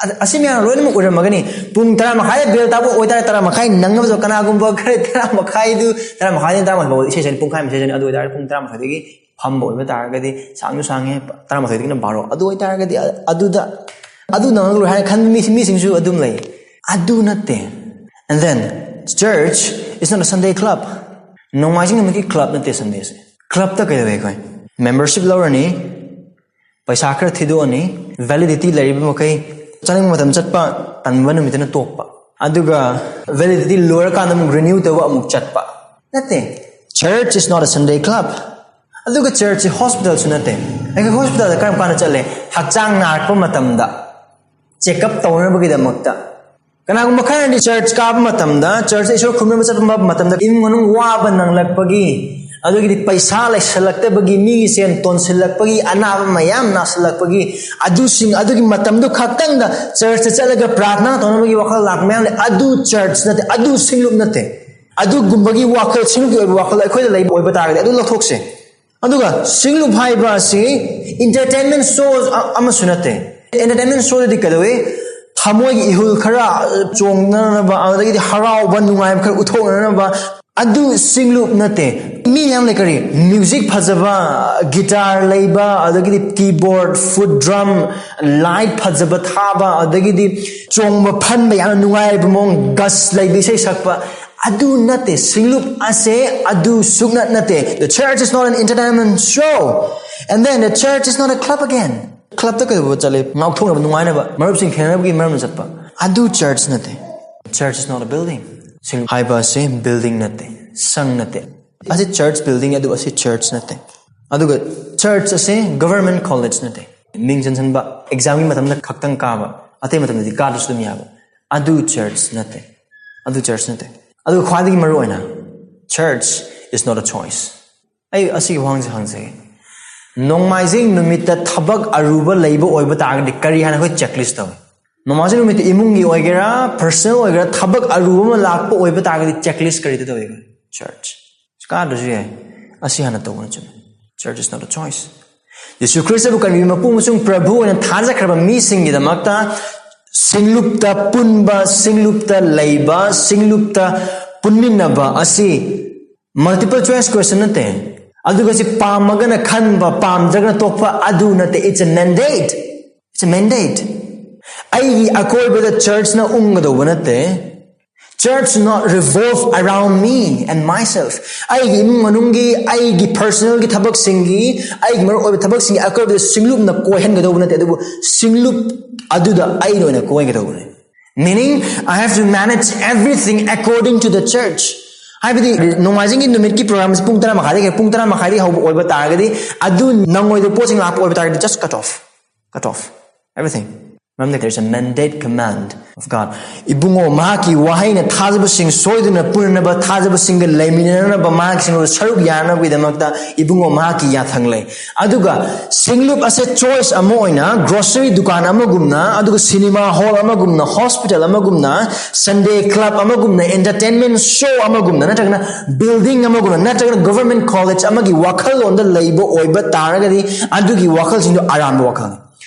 ꯑ, ꯑꯁꯤ ꯃꯌꯥꯝ ꯂꯣꯏꯅꯃꯛ ꯑꯣꯏꯔꯝꯃꯒꯅꯤ꯫ ꯄꯨꯡ ꯇꯔꯥ ꯃꯈꯥꯏꯗ ꯕꯦꯜ ꯇꯥꯕ ꯑꯣꯏꯇꯥꯔꯦ, ꯇꯔꯥ ꯃꯈꯥꯏ ꯅꯪꯅꯕꯗꯣ ꯀꯅꯥꯒꯨꯝꯕ ꯈꯔ ꯇꯔꯥ ꯃꯈꯥꯏꯗꯨ, ꯇꯔꯥ ꯃꯈꯥꯏꯗ ꯇꯔꯥ ꯃꯥꯊꯣꯏ ꯐꯥꯎ ꯏꯁꯩ ꯁꯛꯑꯅꯤ, ꯄꯨꯡꯈꯥꯏ ꯑꯃ ꯏꯁꯩ ꯁꯛꯑꯅꯤ, ꯑꯗꯨ ꯑꯣꯏꯇꯥꯔꯗꯤ ꯄꯨꯡ ꯇꯔꯥ ꯃꯥꯊꯣꯏꯗꯒꯤ ꯐꯝꯕ ꯑꯣꯏꯕ ꯇꯥꯔꯒꯗꯤ ꯁꯥꯡꯁꯨ ꯁꯥꯡꯉꯦ, ꯇꯔꯥ ꯃꯥꯊꯣꯏꯗꯒꯤꯅ ꯕꯥꯔꯣ, ꯑꯗꯨ ꯑꯣꯏꯇꯥꯔꯒꯗꯤ ꯑ-, ꯑꯗꯨꯗ, ꯑꯗꯨ ꯅꯪꯉꯛꯂꯣꯏ ꯍꯥꯏꯅ ꯈꯟꯕ ꯃꯤ-, ꯃꯤꯁꯤꯡꯁꯨ ꯑꯗꯨꯝ ꯂꯩ꯫ ꯑꯗꯨ ꯅꯠꯇꯦ꯫ And then, church is not a Sunday club. ꯅꯣꯡꯃꯥꯏꯖꯤꯡ ꯅꯨꯃꯤꯠꯀꯤ ꯀ꯭ꯂꯕ ꯅꯠꯇꯦ ꯁꯟꯗꯦꯁꯦ꯫ ꯀ꯭ꯂꯕꯇ ꯀꯩꯗꯧꯋꯦ ꯑꯩꯈꯣꯏ? ꯃꯦꯝꯕꯔꯁꯤꯞ ꯂꯧꯔꯅꯤ, ꯄꯩꯁꯥ ꯈꯔ ꯊꯤꯗꯣꯛꯑꯅꯤ, ꯚꯦꯂꯤꯗꯤꯇꯤ ꯂꯩꯔꯤꯕ ꯃꯈꯩ ꯆꯠꯅꯤꯡꯕ ꯃꯇꯝ ꯆꯠꯄ, ꯇꯟꯕ ꯅꯨꯃꯤꯠꯇꯅ ꯇꯣꯛꯄ꯫ ꯑꯗꯨꯒ ꯚꯦꯂꯤꯗꯤꯇꯤ ꯂꯣꯏꯔꯀꯥꯟꯗ ꯑꯃꯨꯛ ꯔꯤꯅ꯭ꯌꯨ ꯇꯧꯕ, ꯑꯃꯨꯛ ꯆꯠꯄ꯫ ꯅꯠꯇꯦ꯫ Church is not a Sunday club. ꯑꯗꯨꯒ ꯆꯔꯆꯁꯤ ꯍꯣꯁꯄꯤꯇꯥꯜꯁꯨ ꯅꯠꯇꯦ꯫ ꯑꯩꯈꯣꯏ ꯍꯣꯁꯄꯤꯇꯥꯜꯗ ꯀꯔꯝ ꯀꯥꯟꯗ ꯆꯠꯂꯦ? ꯍꯛꯆꯥꯡ ꯅꯥꯔꯛꯄ ꯃꯇꯝꯗ, ꯆꯦꯛꯑꯞ ꯇꯧꯅꯕꯒꯤꯗꯃꯛꯇ꯫ ꯀꯅꯥꯒꯨꯝꯕ ꯈꯔꯅꯗꯤ ꯆꯔꯆ ꯀꯥꯕ ꯃꯇꯝꯗ, ꯆꯔꯆꯇ ꯏꯁꯣꯔ ꯈꯨꯔꯨꯝꯅꯕ ꯆꯠꯄ ꯃꯇꯝꯗ ꯏꯃꯨꯡ ꯃꯅꯨꯡ ꯋꯥꯕ ꯅꯪꯂꯛꯄꯒꯤ, ꯑꯗꯨꯒꯤꯗꯤ ꯄꯩꯁꯥ ꯂꯩꯁꯜꯂꯛꯇꯕꯒꯤ, ꯃꯤꯒꯤ ꯁꯦꯟ ꯇꯣꯟꯁꯤꯜꯂꯛꯄꯒꯤ, ꯑꯅꯥꯕ ꯃꯌꯥꯝ ꯅꯥꯁꯤꯜꯂꯛꯄꯒꯤ, ꯑꯗꯨꯁꯤꯡ ꯑꯗꯨꯒꯤ ꯃꯇꯝꯗꯨ ꯈꯛꯇꯪꯗ ꯆꯔꯆꯇ ꯆꯠꯂꯒ ꯄ꯭ꯔꯥꯔꯊꯅꯥ ꯇꯧꯅꯕꯒꯤ ꯋꯥꯈꯜ ꯂꯥꯛꯄ ꯃꯌꯥꯝ ꯂꯩ꯫ ꯑꯗꯨ ꯆꯔꯆ ꯅꯠꯇꯦ, ꯑꯗꯨ ꯁꯤꯡꯂꯨꯞ ꯅꯠꯇꯦ꯫ ꯑꯗꯨꯒꯨꯝꯕꯒꯤ ꯋꯥꯈꯜ, ꯁꯤꯡꯂꯨꯞꯀꯤ ꯑꯣꯏꯕ ꯋꯥꯈꯜ ꯑꯩꯈꯣꯏꯗ ꯂꯩꯕ ꯑꯣꯏꯕ ꯇꯥꯔꯒꯗꯤ ꯑꯗꯨ ꯂꯧꯊꯣꯛꯁꯦ꯫ ꯑꯗꯨꯒ ꯁꯤꯡꯂꯨꯞ ꯍꯥꯏꯕ ꯑꯁꯤ entertainment show ꯑ-, ꯑꯃꯁꯨ ꯅꯠꯇꯦ꯫ Entertainment showꯗꯗꯤ ꯀꯩꯗꯧꯏ? ꯊꯃꯣꯏꯒꯤ ꯏꯍꯨꯜ ꯈꯔ ꯆꯣꯡꯅꯅꯕ, ꯑꯗꯨꯗꯒꯤꯗꯤ ꯍꯔꯥꯎꯕ ꯅꯨꯡꯉꯥꯏꯕ ꯈꯔ ꯎꯠꯊꯣꯛꯅꯅꯕ, ꯑꯗꯨ ꯁꯤꯡꯂꯨꯞ ꯅꯠꯇꯦ꯫ ꯃꯤ ꯌꯥꯝ ꯂꯩ, ꯀꯔꯤ, ꯃ꯭ꯌꯨꯖꯤꯛ ꯐꯖꯕ, ꯒꯤꯇꯥꯔ ꯂꯩꯕ, ꯑꯗꯒꯤꯗꯤ ꯀꯤꯕꯣꯔꯗ, ꯐꯨꯠ ꯗ꯭ꯔꯝ, ꯂꯥꯏꯠ ꯐꯖꯕ ꯊꯥꯕ, ꯑꯗꯒꯤꯗꯤ ꯆꯣꯡꯕ ꯐꯟꯕ, ꯌꯥꯝꯅ ꯅꯨꯡꯉꯥꯏꯕ ꯃꯑꯣꯡ, ꯒꯁ ꯂꯩꯕ ꯏꯁꯩ ꯁꯛꯄ, ꯑꯗꯨ ꯅꯠꯇꯦ꯫ ꯁꯤꯡꯂꯨꯞ ꯑꯁꯦ ꯑꯗꯨ ꯁꯨꯛꯅꯠ ꯅꯠꯇꯦ꯫ The church is not an entertainment show. And then the church is not a club again. ꯀ꯭ꯂꯕꯇ ꯀꯩꯗꯧꯕ ꯆꯠꯂꯦ? ꯉꯥꯎꯊꯣꯛꯅꯕ, ꯅꯨꯡꯉꯥꯏꯅꯕ, ꯃꯔꯨꯞꯁꯤꯡ ꯊꯦꯡꯅꯅꯕꯒꯤ ꯃꯔꯝꯗ ꯆꯠꯄ꯫ ꯑꯗꯨ ꯆꯔꯆ ꯅꯠꯇꯦ꯫ Church is not a building. ꯁꯤꯡ ꯍꯥꯏꯕ ꯑꯁꯤ ꯕꯤꯜꯗꯤꯡ ꯅꯠꯇꯦ, ꯁꯪ ꯅꯠꯇꯦ꯫ ꯑꯁꯤ ꯆꯔꯆ ꯕꯤꯜꯗꯤꯡ, ꯑꯗꯨ ꯑꯁꯤ ꯆꯔꯆ ꯅꯠꯇꯦ꯫ ꯑꯗꯨꯒ ꯆꯔꯆ ꯑꯁꯤ ꯒꯚꯔꯟꯃꯦꯟꯠ ꯀꯣꯂꯦꯖ ꯅꯠꯇꯦ꯫ ꯃꯤꯡ ꯆꯟꯁꯤꯟꯕ, ꯑꯦꯛꯖꯥꯝꯒꯤ ꯃꯇꯝꯗ ꯈꯛꯇꯪ ꯀꯥꯕ, ꯑꯇꯩ ꯃꯇꯝꯗꯗꯤ ꯀꯥꯗ꯭ꯔꯁꯨ ꯑꯗꯨꯝ ꯌꯥꯕ꯫ ꯑꯗꯨ ꯆꯔꯆ ꯅꯠꯇꯦ꯫ ꯑꯗꯨ ꯆꯔꯆ ꯅꯠꯇꯦ꯫ ꯑꯗꯨꯒ ꯈ꯭ꯋꯥꯏꯗꯒꯤ ꯃꯔꯨ ꯑꯣꯏꯅ, church is not a choice. ꯑꯩ ꯑꯁꯤꯒꯤ ꯋꯥꯍꯪꯁꯦ ꯍꯪꯖꯒꯦ꯫ ꯅꯣꯡꯃꯥꯏꯖꯤꯡ ꯅꯨꯃꯤꯠꯇ ꯊꯕꯛ ꯑꯔꯨꯕ ꯂꯩꯕ ꯑꯣꯏꯕ ꯇꯥꯔꯒꯗꯤ ꯀꯔꯤ ꯍꯥꯏꯅ ꯑꯩꯈꯣꯏ ꯆꯦꯛꯂꯤꯁ ꯇꯧꯏ? ꯅꯣꯡꯃꯥꯏꯖꯤꯡ ꯅꯨꯃꯤꯠꯇ ꯏꯃꯨꯡꯒꯤ ꯑꯣꯏꯒꯦꯔꯥ, ꯄꯔꯁꯅꯦꯜ ꯑꯣꯏꯒꯦꯔꯥ, ꯊꯕꯛ ꯑꯔꯨꯕ ꯑꯃ ꯂꯥꯛꯄ ꯑꯣꯏꯕ ꯇꯥꯔꯒꯗꯤ ꯆꯦꯛꯂꯤꯁ ꯀꯔꯤꯗ ꯇꯧꯏ? ꯆꯔꯆ꯫ ꯀꯥꯗ꯭ꯔꯁꯨ ꯌꯥꯏ꯫ ꯑꯁꯤ ꯍꯥꯟꯅ ꯇꯧꯕꯅ ꯆꯨꯝꯃꯤ꯫ Church is not a choice. ꯌꯦꯁꯨ ꯈ꯭ꯔꯤꯁꯇꯕꯨ ꯀꯔꯤꯒꯨꯝꯕ ꯃꯄꯨ ꯑꯃꯁꯨꯡ ꯄ꯭ꯔꯚꯨ ꯑꯣꯏꯅ ꯊꯥꯖꯈ꯭ꯔꯕ ꯃꯤꯁꯤꯡꯒꯤꯗꯃꯛꯇ ꯁꯤꯡꯂꯨꯞꯇ ꯄꯨꯟꯕ, ꯁꯤꯡꯂꯨꯞꯇ ꯂꯩꯕ, ꯁꯤꯡꯂꯨꯞꯇ ꯄꯨꯟꯃꯤꯟꯅꯕ ꯑꯁꯤ multiple choice question ꯅꯠꯇꯦ꯫ ꯑꯗꯨꯒ ꯁꯤ ꯄꯥꯝꯃꯒꯅ ꯈꯟꯕ, ꯄꯥꯝꯗ꯭ꯔꯒꯅ ꯇꯣꯛꯄ, ꯑꯗꯨ ꯅꯠꯇꯦ꯫ It's a mandate. It's a mandate. ꯑꯩꯒꯤ ꯑꯀꯣꯏꯕꯗ ꯆꯔꯆꯅ ꯎꯪꯒꯗꯧꯕ ꯅꯠꯇꯦ꯫ Church should not revolve around me and myself. ꯑꯩꯒꯤ ꯏꯃꯨꯡ ꯃꯅꯨꯡꯒꯤ, ꯑꯩꯒꯤ ꯄꯔꯁꯅꯦꯜꯒꯤ ꯊꯕꯛꯁꯤꯡꯒꯤ, ꯑꯩꯒꯤ ꯃꯔꯨ ꯑꯣꯏꯕ ꯊꯕꯛꯁꯤꯡꯒꯤ ꯑꯀꯣꯏꯕꯗ ꯁꯤꯡꯂꯨꯞꯅ ꯀꯣꯏꯍꯟꯒꯗꯧꯕ ꯅꯠꯇꯦ, ꯑꯗꯨꯕꯨ ꯁꯤꯡꯂꯨꯞ ꯑꯗꯨꯗ ꯑꯩꯅ ꯑꯣꯏꯅ ꯀꯣꯏꯒꯗꯧꯕꯅꯤ꯫ Meaning, I have to manage everything according to the church. ꯍꯥꯏꯕꯗꯤ, ꯅꯣꯡꯃꯥꯏꯖꯤꯡꯒꯤ ꯅꯨꯃꯤꯠꯀꯤ ꯄ꯭ꯔꯣꯒ꯭ꯔꯥꯝꯁꯤ ꯄꯨꯡ ꯇꯔꯥ ꯃꯈꯥꯏꯗꯒꯤ, ꯄꯨꯡ ꯇꯔꯥ ꯃꯈꯥꯏꯗꯒꯤ ꯍꯧꯕ ꯑꯣꯏꯕ ꯇꯥꯔꯒꯗꯤ, ꯑꯗꯨ ꯅꯪꯉꯣꯏꯗꯕ ꯄꯣꯠꯁꯤꯡ ꯂꯥꯛꯄ ꯑꯣꯏꯕ ꯇꯥꯔꯒꯗꯤ, just cut off. Cut off everything. ꯃꯔꯝꯗꯤ there is a mandate command. of God. ꯏꯕꯨꯡꯉꯣ ꯃꯍꯥꯛꯀꯤ ꯋꯥꯍꯩꯅ ꯊꯥꯖꯕꯁꯤꯡ ꯁꯣꯏꯗꯅ ꯄꯨꯅꯅꯕ, ꯊꯥꯖꯕꯁꯤꯡꯒ ꯂꯩꯃꯤꯟꯅꯅꯕ, ꯃꯍꯥꯛꯁꯤꯡꯕꯨ ꯁꯔꯨꯛ ꯌꯥꯅꯕꯒꯤꯗꯃꯛꯇ ꯏꯕꯨꯡꯉꯣ ꯃꯍꯥꯛꯀꯤ ꯌꯥꯊꯪ ꯂꯩ꯫ ꯑꯗꯨꯒ ꯁꯤꯡꯂꯨꯞ ꯑꯁꯦ choice ꯑꯃ ꯑꯣꯏꯅ grocery ꯗꯨꯀꯥꯟ ꯑꯃꯒꯨꯝꯅ, ꯑꯗꯨꯒ cinema hall ꯑꯃꯒꯨꯝꯅ, hospital ꯑꯃꯒꯨꯝꯅ, Sunday club ꯑꯃꯒꯨꯝꯅ, entertainment show ꯑꯃꯒꯨꯝꯅ, ꯅꯠꯇ꯭ꯔꯒꯅ building ꯑꯃꯒꯨꯝꯅ, ꯅꯠꯇ꯭ꯔꯒꯅ government college ꯑꯃꯒꯤ ꯋꯥꯈꯜꯂꯣꯟꯗ ꯂꯩꯕ ꯑꯣꯏꯕ ꯇꯥꯔꯒꯗꯤ, ꯑꯗꯨꯒꯤ ꯋꯥꯈꯜꯁꯤꯡꯗꯣ ꯑꯔꯥꯟꯕ ꯋꯥꯈꯜꯅꯤ,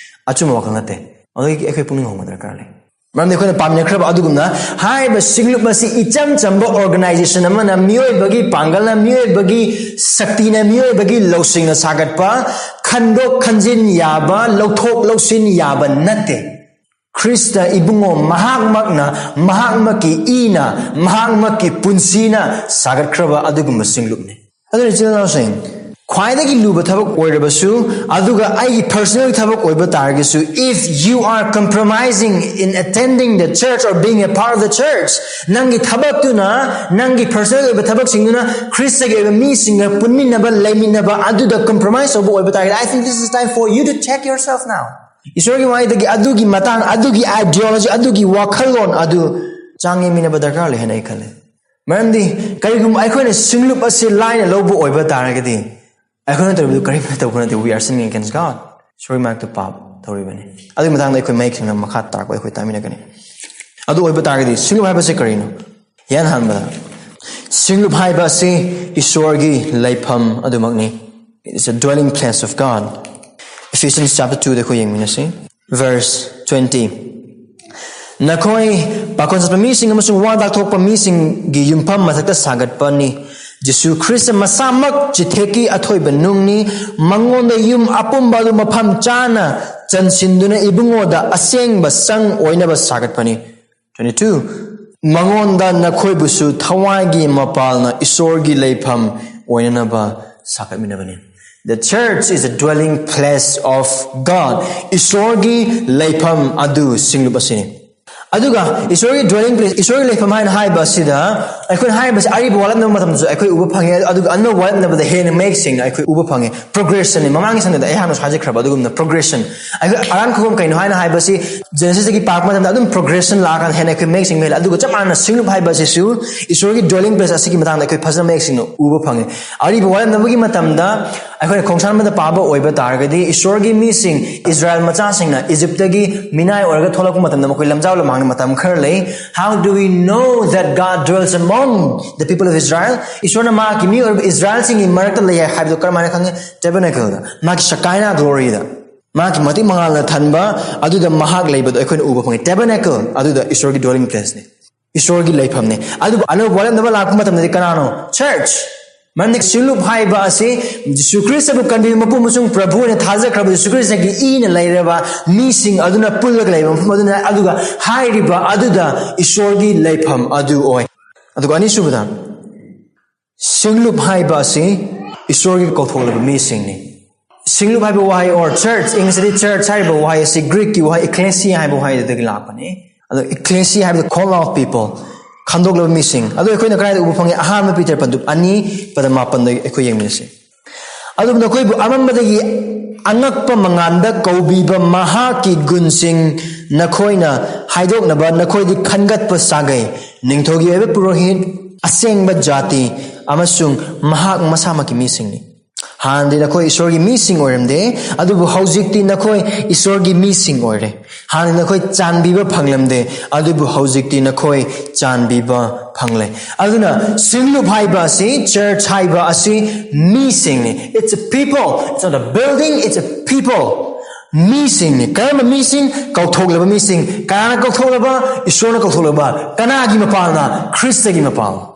ꯑꯆꯨꯝꯕ ꯋꯥꯈꯜ ꯅꯠꯇꯦ꯫ ꯑꯗꯨꯒꯤ ꯑꯩꯈꯣꯏ ꯄꯨꯛꯅꯤꯡ ꯍꯣꯡꯕ ꯗꯔꯀꯥꯔ ꯂꯩ꯫ ꯃꯔꯝꯗꯤ ꯑꯩꯈꯣꯏꯅ ꯄꯥꯃꯤꯟꯅꯈ꯭ꯔꯕ ꯑꯗꯨꯒꯨꯝꯅ, ꯍꯥꯏꯔꯤꯕ ꯁꯤꯡꯂꯨꯞ ꯑꯁꯤ ꯏꯆꯝ ꯆꯝꯕ organization ꯑꯃꯅ, ꯃꯤꯑꯣꯏꯕꯒꯤ ꯄꯥꯡꯒꯜꯅ, ꯃꯤꯑꯣꯏꯕꯒꯤ ꯁꯛꯇꯤꯅ, ꯃꯤꯑꯣꯏꯕꯒꯤ ꯂꯧꯁꯤꯡꯅ ꯁꯥꯒꯠꯄ, ꯈꯟꯗꯣꯛ ꯈꯟꯖꯤꯟ ꯌꯥꯕ, ꯂꯧꯊꯣꯛ ꯂꯧꯁꯤꯟ ꯌꯥꯕ ꯅꯠꯇꯦ꯫ ꯈ꯭ꯔꯤꯁꯇ ꯏꯕꯨꯡꯉꯣ ꯃꯍꯥꯛꯃꯛꯅ, ꯃꯍꯥꯛꯃꯛꯀꯤ ꯏꯅ, ꯃꯍꯥꯛꯃꯛꯀꯤ ꯄꯨꯟꯁꯤꯅ ꯁꯥꯒꯠꯈ꯭ꯔꯕ ꯑꯗꯨꯒꯨꯝꯕ ꯁꯤꯡꯂꯨꯞꯅꯤ꯫ ꯑꯗꯨꯅ ꯏꯆꯤꯜ ꯏꯅꯥꯎꯁꯤꯡ, ꯈ꯭ꯋꯥꯏꯗꯒꯤ ꯂꯨꯕ ꯊꯕꯛ ꯑꯣꯏꯔꯕꯁꯨ, ꯑꯗꯨꯒ ꯑꯩꯒꯤ personal ꯊꯕꯛ ꯑꯣꯏꯕ ꯇꯥꯔꯒꯁꯨ, if you are compromising in attending the church or being a part of the church, ꯅꯪꯒꯤ ꯊꯕꯛꯇꯨꯅ, ꯅꯪꯒꯤ personal ꯑꯣꯏꯕ ꯊꯕꯛꯁꯤꯡꯗꯨꯅ ꯈ꯭ꯔꯤꯁꯇꯒꯤ ꯑꯣꯏꯕ ꯃꯤꯁꯤꯡꯒ ꯄꯨꯟꯃꯤꯟꯅꯕ, ꯂꯩꯃꯤꯟꯅꯕ ꯑꯗꯨꯗ compromise ꯇꯧꯕ ꯑꯣꯏꯕ ꯇꯥꯔꯒꯗꯤ, I think this is time for you to check yourself now. ꯏꯁꯣꯔꯒꯤ ꯋꯥꯍꯩꯗꯒꯤ ꯑꯗꯨꯒꯤ ꯃꯇꯥꯡ, ꯑꯗꯨꯒꯤ ideology, ꯑꯗꯨꯒꯤ ꯋꯥꯈꯜꯂꯣꯟ ꯑꯗꯨ ꯆꯥꯡ ꯌꯦꯡꯃꯤꯟꯅꯕ ꯗꯔꯀꯥꯔ ꯂꯩ ꯍꯥꯏꯅ ꯑꯩ ꯈꯜꯂꯤ꯫ ꯃꯔꯝꯗꯤ ꯀꯔꯤꯒꯨꯝꯕ ꯑꯩꯈꯣꯏꯅ ꯁꯤꯡꯂꯨꯞ ꯑꯁꯤ ꯂꯥꯏꯅ ꯂꯧꯕ ꯑꯣꯏꯕ ꯇꯥꯔꯒꯗꯤ, ꯑꯩꯈꯣꯏꯅ ꯇꯧꯔꯤꯕꯗꯨ ꯀꯔꯤꯝꯇ ꯇꯧꯕ ꯅꯠꯇꯦ, we are sinning against God. ꯏꯁꯣꯔꯒꯤ ꯃꯥꯌꯣꯛꯇ ꯄꯥꯞ ꯇꯧꯔꯤꯕꯅꯤ꯫ ꯑꯗꯨꯒꯤ ꯃꯇꯥꯡꯗ ꯑꯩꯈꯣꯏ ꯃꯌꯦꯛ ꯁꯦꯡꯅ ꯃꯈꯥ ꯇꯥꯔꯛꯄ ꯑꯩꯈꯣꯏ ꯇꯥꯃꯤꯟꯅꯒꯅꯤ꯫ ꯑꯗꯨ ꯑꯣꯏꯕ ꯇꯥꯔꯒꯗꯤ ꯁꯤꯡꯂꯨꯞ ꯍꯥꯏꯕꯁꯤ ꯀꯔꯤꯅꯣ? ꯏꯍꯥꯟ ꯍꯥꯟꯕꯗ, ꯁꯤꯡꯂꯨꯞ ꯍꯥꯏꯕ ꯑꯁꯤ ꯏꯁꯣꯔꯒꯤ ꯂꯩꯐꯝ ꯑꯗꯨꯃꯛꯅꯤ꯫ It is a dwelling place of God. Ephesians chapter twoꯗ ꯑꯩꯈꯣꯏ ꯌꯦꯡꯃꯤꯟꯅꯁꯤ꯫ Verse twenty. ꯅꯈꯣꯏ ꯄꯥꯈꯣꯟ ꯆꯠꯄ ꯃꯤꯁꯤꯡ ꯑꯃꯁꯨꯡ ꯋꯥ ꯇꯥꯛꯊꯣꯛꯄ ꯃꯤꯁꯤꯡꯒꯤ ꯌꯨꯝꯐꯝ ꯃꯊꯛꯇ ꯁꯥꯒꯠꯄꯅꯤ꯫ ꯖꯤꯁꯨ ꯈ꯭ꯔꯤꯁꯇ ꯃꯁꯥꯃꯛ ꯆꯤꯊꯦꯛꯀꯤ ꯑꯊꯣꯏꯕ ꯅꯨꯡꯅꯤ꯫ ꯃꯉꯣꯟꯗ ꯌꯨꯝ ꯑꯄꯨꯝꯕ ꯑꯗꯨ ꯃꯐꯝ ꯆꯥꯅ ꯆꯟꯁꯤꯟꯗꯨꯅ ꯏꯕꯨꯡꯉꯣꯗ ꯑꯁꯦꯡꯕ ꯁꯪ ꯑꯣꯏꯅꯕ ꯁꯥꯒꯠꯄꯅꯤ꯫ Twenty-two. ꯃꯉꯣꯟꯗ ꯅꯈꯣꯏꯕꯨꯁꯨ ꯊꯋꯥꯏꯒꯤ ꯃꯄꯥꯜꯅ ꯏꯁꯣꯔꯒꯤ ꯂꯩꯐꯝ ꯑꯣꯏꯅꯅꯕ ꯁꯥꯒꯠꯃꯤꯟꯅꯕꯅꯤ꯫ The church is a dwelling place of God. ꯏꯁꯣꯔꯒꯤ ꯂꯩꯐꯝ ꯑꯗꯨ ꯁꯤꯡꯂꯨꯞ ꯑꯁꯤꯅꯤ꯫ ꯑꯗꯨꯒ ꯏꯁꯣꯔꯒꯤ dwelling place, ꯏꯁꯣꯔꯒꯤ ꯂꯩꯐꯝ ꯍꯥꯏꯅ ꯍꯥꯏꯕ ꯑꯁꯤꯗ ꯑꯩꯈꯣꯏꯅ ꯍꯥꯏꯔꯤꯕꯁꯤ ꯑꯔꯤꯕ ꯋꯥꯠꯂꯝꯗꯕ ꯃꯇꯝꯗꯁꯨ ꯑꯩꯈꯣꯏ ꯎꯕ ꯐꯪꯉꯦ, ꯑꯗꯨꯒ ꯑꯅꯧꯕ ꯋꯥꯠꯂꯝꯗꯕꯗ ꯍꯦꯟꯅ ꯃꯌꯦꯛ ꯁꯦꯡꯅ ꯑꯩꯈꯣꯏ ꯎꯕ ꯐꯪꯉꯦ꯫ Progressionꯅꯤ꯫ ꯃꯃꯥꯡꯒꯤ Sundayꯗ ꯑꯩꯍꯥꯛꯅꯁꯨ ꯍꯥꯏꯖꯈ꯭ꯔꯕ ꯑꯗꯨꯒꯨꯝꯅ progression꯫ ꯑꯩꯈꯣꯏ ꯑꯔꯥꯟ ꯈꯨꯕꯝ ꯀꯩꯅꯣ ꯍꯥꯏꯅ ꯍꯥꯏꯕꯁꯤ Genesisꯇꯒꯤ ꯄꯥꯔꯛꯄ ꯃꯇꯝꯗ ꯑꯗꯨꯝ progression ꯂꯥꯛꯑꯀꯥꯟꯗ ꯍꯦꯟꯅ ꯑꯩꯈꯣꯏ ꯃꯌꯦꯛ ꯁꯦꯡꯕ ꯍꯦꯜꯂꯦ꯫ ꯑꯗꯨꯒ ꯆꯞ ꯃꯥꯟꯅꯅ ꯁꯤꯡꯂꯨꯞ ꯍꯥꯏꯕ ꯑꯁꯤꯁꯨ ꯏꯁꯣꯔꯒꯤ dwelling place ꯑꯁꯤꯒꯤ ꯃꯇꯥꯡꯗ ꯑꯩꯈꯣꯏ ꯐꯖꯅ ꯃꯌꯦꯛ ꯁꯦꯡꯅ ꯎꯕ ꯐꯪꯉꯦ꯫ ꯑꯔꯤꯕ ꯋꯥꯠꯂꯝꯗꯕꯒꯤ ꯃꯇꯝꯗ ꯑꯩꯈꯣꯏꯅ ꯈꯣꯡꯁꯥꯟꯕꯗ ꯄꯥꯕ ꯑꯣꯏꯕ ꯇꯥꯔꯒꯗꯤ, ꯏꯁꯣꯔꯒꯤ ꯃꯤꯁꯤꯡ ꯏꯖꯔꯥꯌꯦꯜ ꯃꯆꯥꯁꯤꯡꯅ ꯏꯖꯤꯞꯇꯒꯤ ꯃꯤꯅꯥꯏ ꯑꯣꯏꯔꯒ ꯊꯣꯛꯂꯛꯄ ꯃꯇꯝꯗ ꯃꯈꯣꯏ ꯂꯝꯖꯥꯎ ꯂꯝꯍꯥꯡꯗ ꯃꯇꯝ ꯈꯔ ꯂꯩ꯫ How do we know that God dwells among the people of Israel? ꯏꯁꯣꯔꯅ ꯃꯍꯥꯛꯀꯤ ꯃꯤꯑꯣꯏꯕ ꯏꯖꯔꯥꯌꯦꯜꯁꯤꯡꯒꯤ ꯃꯔꯛꯇ ꯂꯩ ꯍꯥꯏꯕꯗꯨ ꯀꯔꯝꯍꯥꯏꯅ ꯈꯪꯉꯤ? Tabernacleꯗ, ꯃꯍꯥꯛꯀꯤ Shekinah gloryꯗ, ꯃꯍꯥꯛꯀꯤ ꯃꯇꯤꯛ ꯃꯉꯥꯜꯅ ꯊꯟꯕ ꯑꯗꯨꯗ ꯃꯍꯥꯛ ꯂꯩꯕꯗꯣ ꯑꯩꯈꯣꯏꯅ ꯎꯕ ꯐꯪꯉꯤ꯫ Tabernacle ꯑꯗꯨꯗ ꯏꯁꯣꯔꯒꯤ dwelling placeꯅꯤ, ꯏꯁꯣꯔꯒꯤ ꯂꯩꯐꯝꯅꯤ꯫ ꯑꯗꯨꯕꯨ ꯑꯅꯧꯕ ꯋꯥꯠꯂꯝꯗꯕ ꯂꯥꯛꯄ ꯃꯇꯝꯗꯗꯤ ꯀꯅꯥꯅꯣ? Church꯫ ꯃꯔꯝꯗꯤ ꯁꯤꯡꯂꯨꯞ ꯍꯥꯏꯕ ꯑꯁꯤ ꯖꯤꯁꯨ ꯈ꯭ꯔꯤꯁꯇꯕꯨ ꯀꯟꯕꯤꯕ ꯃꯄꯨ ꯑꯃꯁꯨꯡ ꯄ꯭ꯔꯚꯨ ꯑꯣꯏꯅ ꯊꯥꯖꯈ꯭ꯔꯕ ꯖꯤꯁꯨ ꯈ꯭ꯔꯤꯁꯇꯒꯤ ꯏꯅ ꯂꯩꯔꯕ ꯃꯤꯁꯤꯡ ꯑꯗꯨꯅ ꯄꯨꯜꯂꯒ ꯂꯩꯕ ꯃꯐꯝ ꯑꯗꯨꯅ, ꯑꯗꯨꯒ ꯍꯥꯏꯔꯤꯕ ꯑꯗꯨꯗ ꯏꯁꯣꯔꯒꯤ ꯂꯩꯐꯝ ꯑꯗꯨ ꯑꯣꯏ꯫ ꯑꯗꯨꯒ ꯑꯅꯤꯁꯨꯕꯗ, ꯁꯤꯡꯂꯨꯞ ꯍꯥꯏꯕ ꯑꯁꯤ ꯏꯁꯣꯔꯒꯤ ꯀꯧꯊꯣꯛꯂꯕ ꯃꯤꯁꯤꯡꯅꯤ꯫ ꯁꯤꯡꯂꯨꯞ ꯍꯥꯏꯕ ꯋꯥꯍꯩ, or church, Englishꯇꯗꯤ church ꯍꯥꯏꯔꯤꯕ ꯋꯥꯍꯩ ꯑꯁꯤ Greekꯀꯤ ꯋꯥꯍꯩ ecclesia ꯍꯥꯏꯕ ꯋꯥꯍꯩꯗꯨꯗꯒꯤ ꯂꯥꯛꯄꯅꯤ꯫ ꯑꯗꯣ ecclesia ꯍꯥꯏꯕꯗꯤ call of people, ꯈꯟꯗꯣꯛꯂꯕ ꯃꯤꯁꯤꯡ꯫ ꯑꯗꯣ ꯑꯩꯈꯣꯏꯅ ꯀꯗꯥꯏꯗ ꯎꯕ ꯐꯪꯉꯤ? ꯑꯍꯥꯟꯕ ꯄꯤꯇꯔ ꯄꯟꯗꯨꯞ ꯑꯅꯤ, ꯄꯗ ꯃꯥꯄꯟꯗ ꯑꯩꯈꯣꯏ ꯌꯦꯡꯃꯤꯟꯅꯁꯤ꯫ ꯑꯗꯨꯕꯨ ꯅꯈꯣꯏꯕꯨ ꯑꯃꯝꯕꯗꯒꯤ ꯑꯉꯛꯄ ꯃꯉꯥꯟꯗ ꯀꯧꯕꯤꯕ ꯃꯍꯥꯛꯀꯤ ꯒꯨꯟꯁꯤꯡ ꯅꯈꯣꯏꯅ ꯍꯥꯏꯗꯣꯛꯅꯕ ꯅꯈꯣꯏꯗꯤ ꯈꯟꯒꯠꯄ ꯁꯥꯒꯩ, ꯅꯤꯡꯊꯧꯒꯤ ꯑꯣꯏꯕ ꯄꯨꯔꯣꯍꯤꯠ, ꯑꯁꯦꯡꯕ ꯖꯥꯇꯤ ꯑꯃꯁꯨꯡ ꯃꯍꯥꯛ ꯃꯁꯥꯃꯛꯀꯤ ꯃꯤꯁꯤꯡꯅꯤ꯫ ꯍꯥꯟꯅꯗꯤ ꯅꯈꯣꯏ ꯏꯁꯣꯔꯒꯤ ꯃꯤꯁꯤꯡ ꯑꯣꯏꯔꯝꯗꯦ, ꯑꯗꯨꯕꯨ ꯍꯧꯖꯤꯛꯇꯤ ꯅꯈꯣꯏ ꯏꯁꯣꯔꯒꯤ ꯃꯤꯁꯤꯡ ꯑꯣꯏꯔꯦ꯫ ꯍꯥꯟꯅꯗꯤ ꯅꯈꯣꯏ ꯆꯥꯟꯕꯤꯕ ꯐꯪꯂꯝꯗꯦ, ꯑꯗꯨꯕꯨ ꯍꯧꯖꯤꯛꯇꯤ ꯅꯈꯣꯏ ꯆꯥꯟꯕꯤꯕ ꯐꯪꯂꯦ꯫ ꯑꯗꯨꯅ ꯁꯤꯡꯂꯨꯞ ꯍꯥꯏꯕ ꯑꯁꯤ, church ꯍꯥꯏꯕ ꯑꯁꯤ ꯃꯤꯁꯤꯡꯅꯤ꯫ It's a people, it's not a building, it's a people꯫ ꯃꯤꯁꯤꯡꯅꯤ꯫ ꯀꯔꯝꯕ ꯃꯤꯁꯤꯡ? ꯀꯧꯊꯣꯛꯂꯕ ꯃꯤꯁꯤꯡ꯫ ꯀꯅꯥꯅ ꯀꯧꯊꯣꯛꯂꯕ? ꯏꯁꯣꯔꯅ ꯀꯧꯊꯣꯛꯂꯕ꯫ ꯀꯅꯥꯒꯤ ꯃꯄꯥꯜꯅ? ꯈ꯭ꯔꯤꯁꯇꯒꯤ ꯃꯄꯥꯜ꯫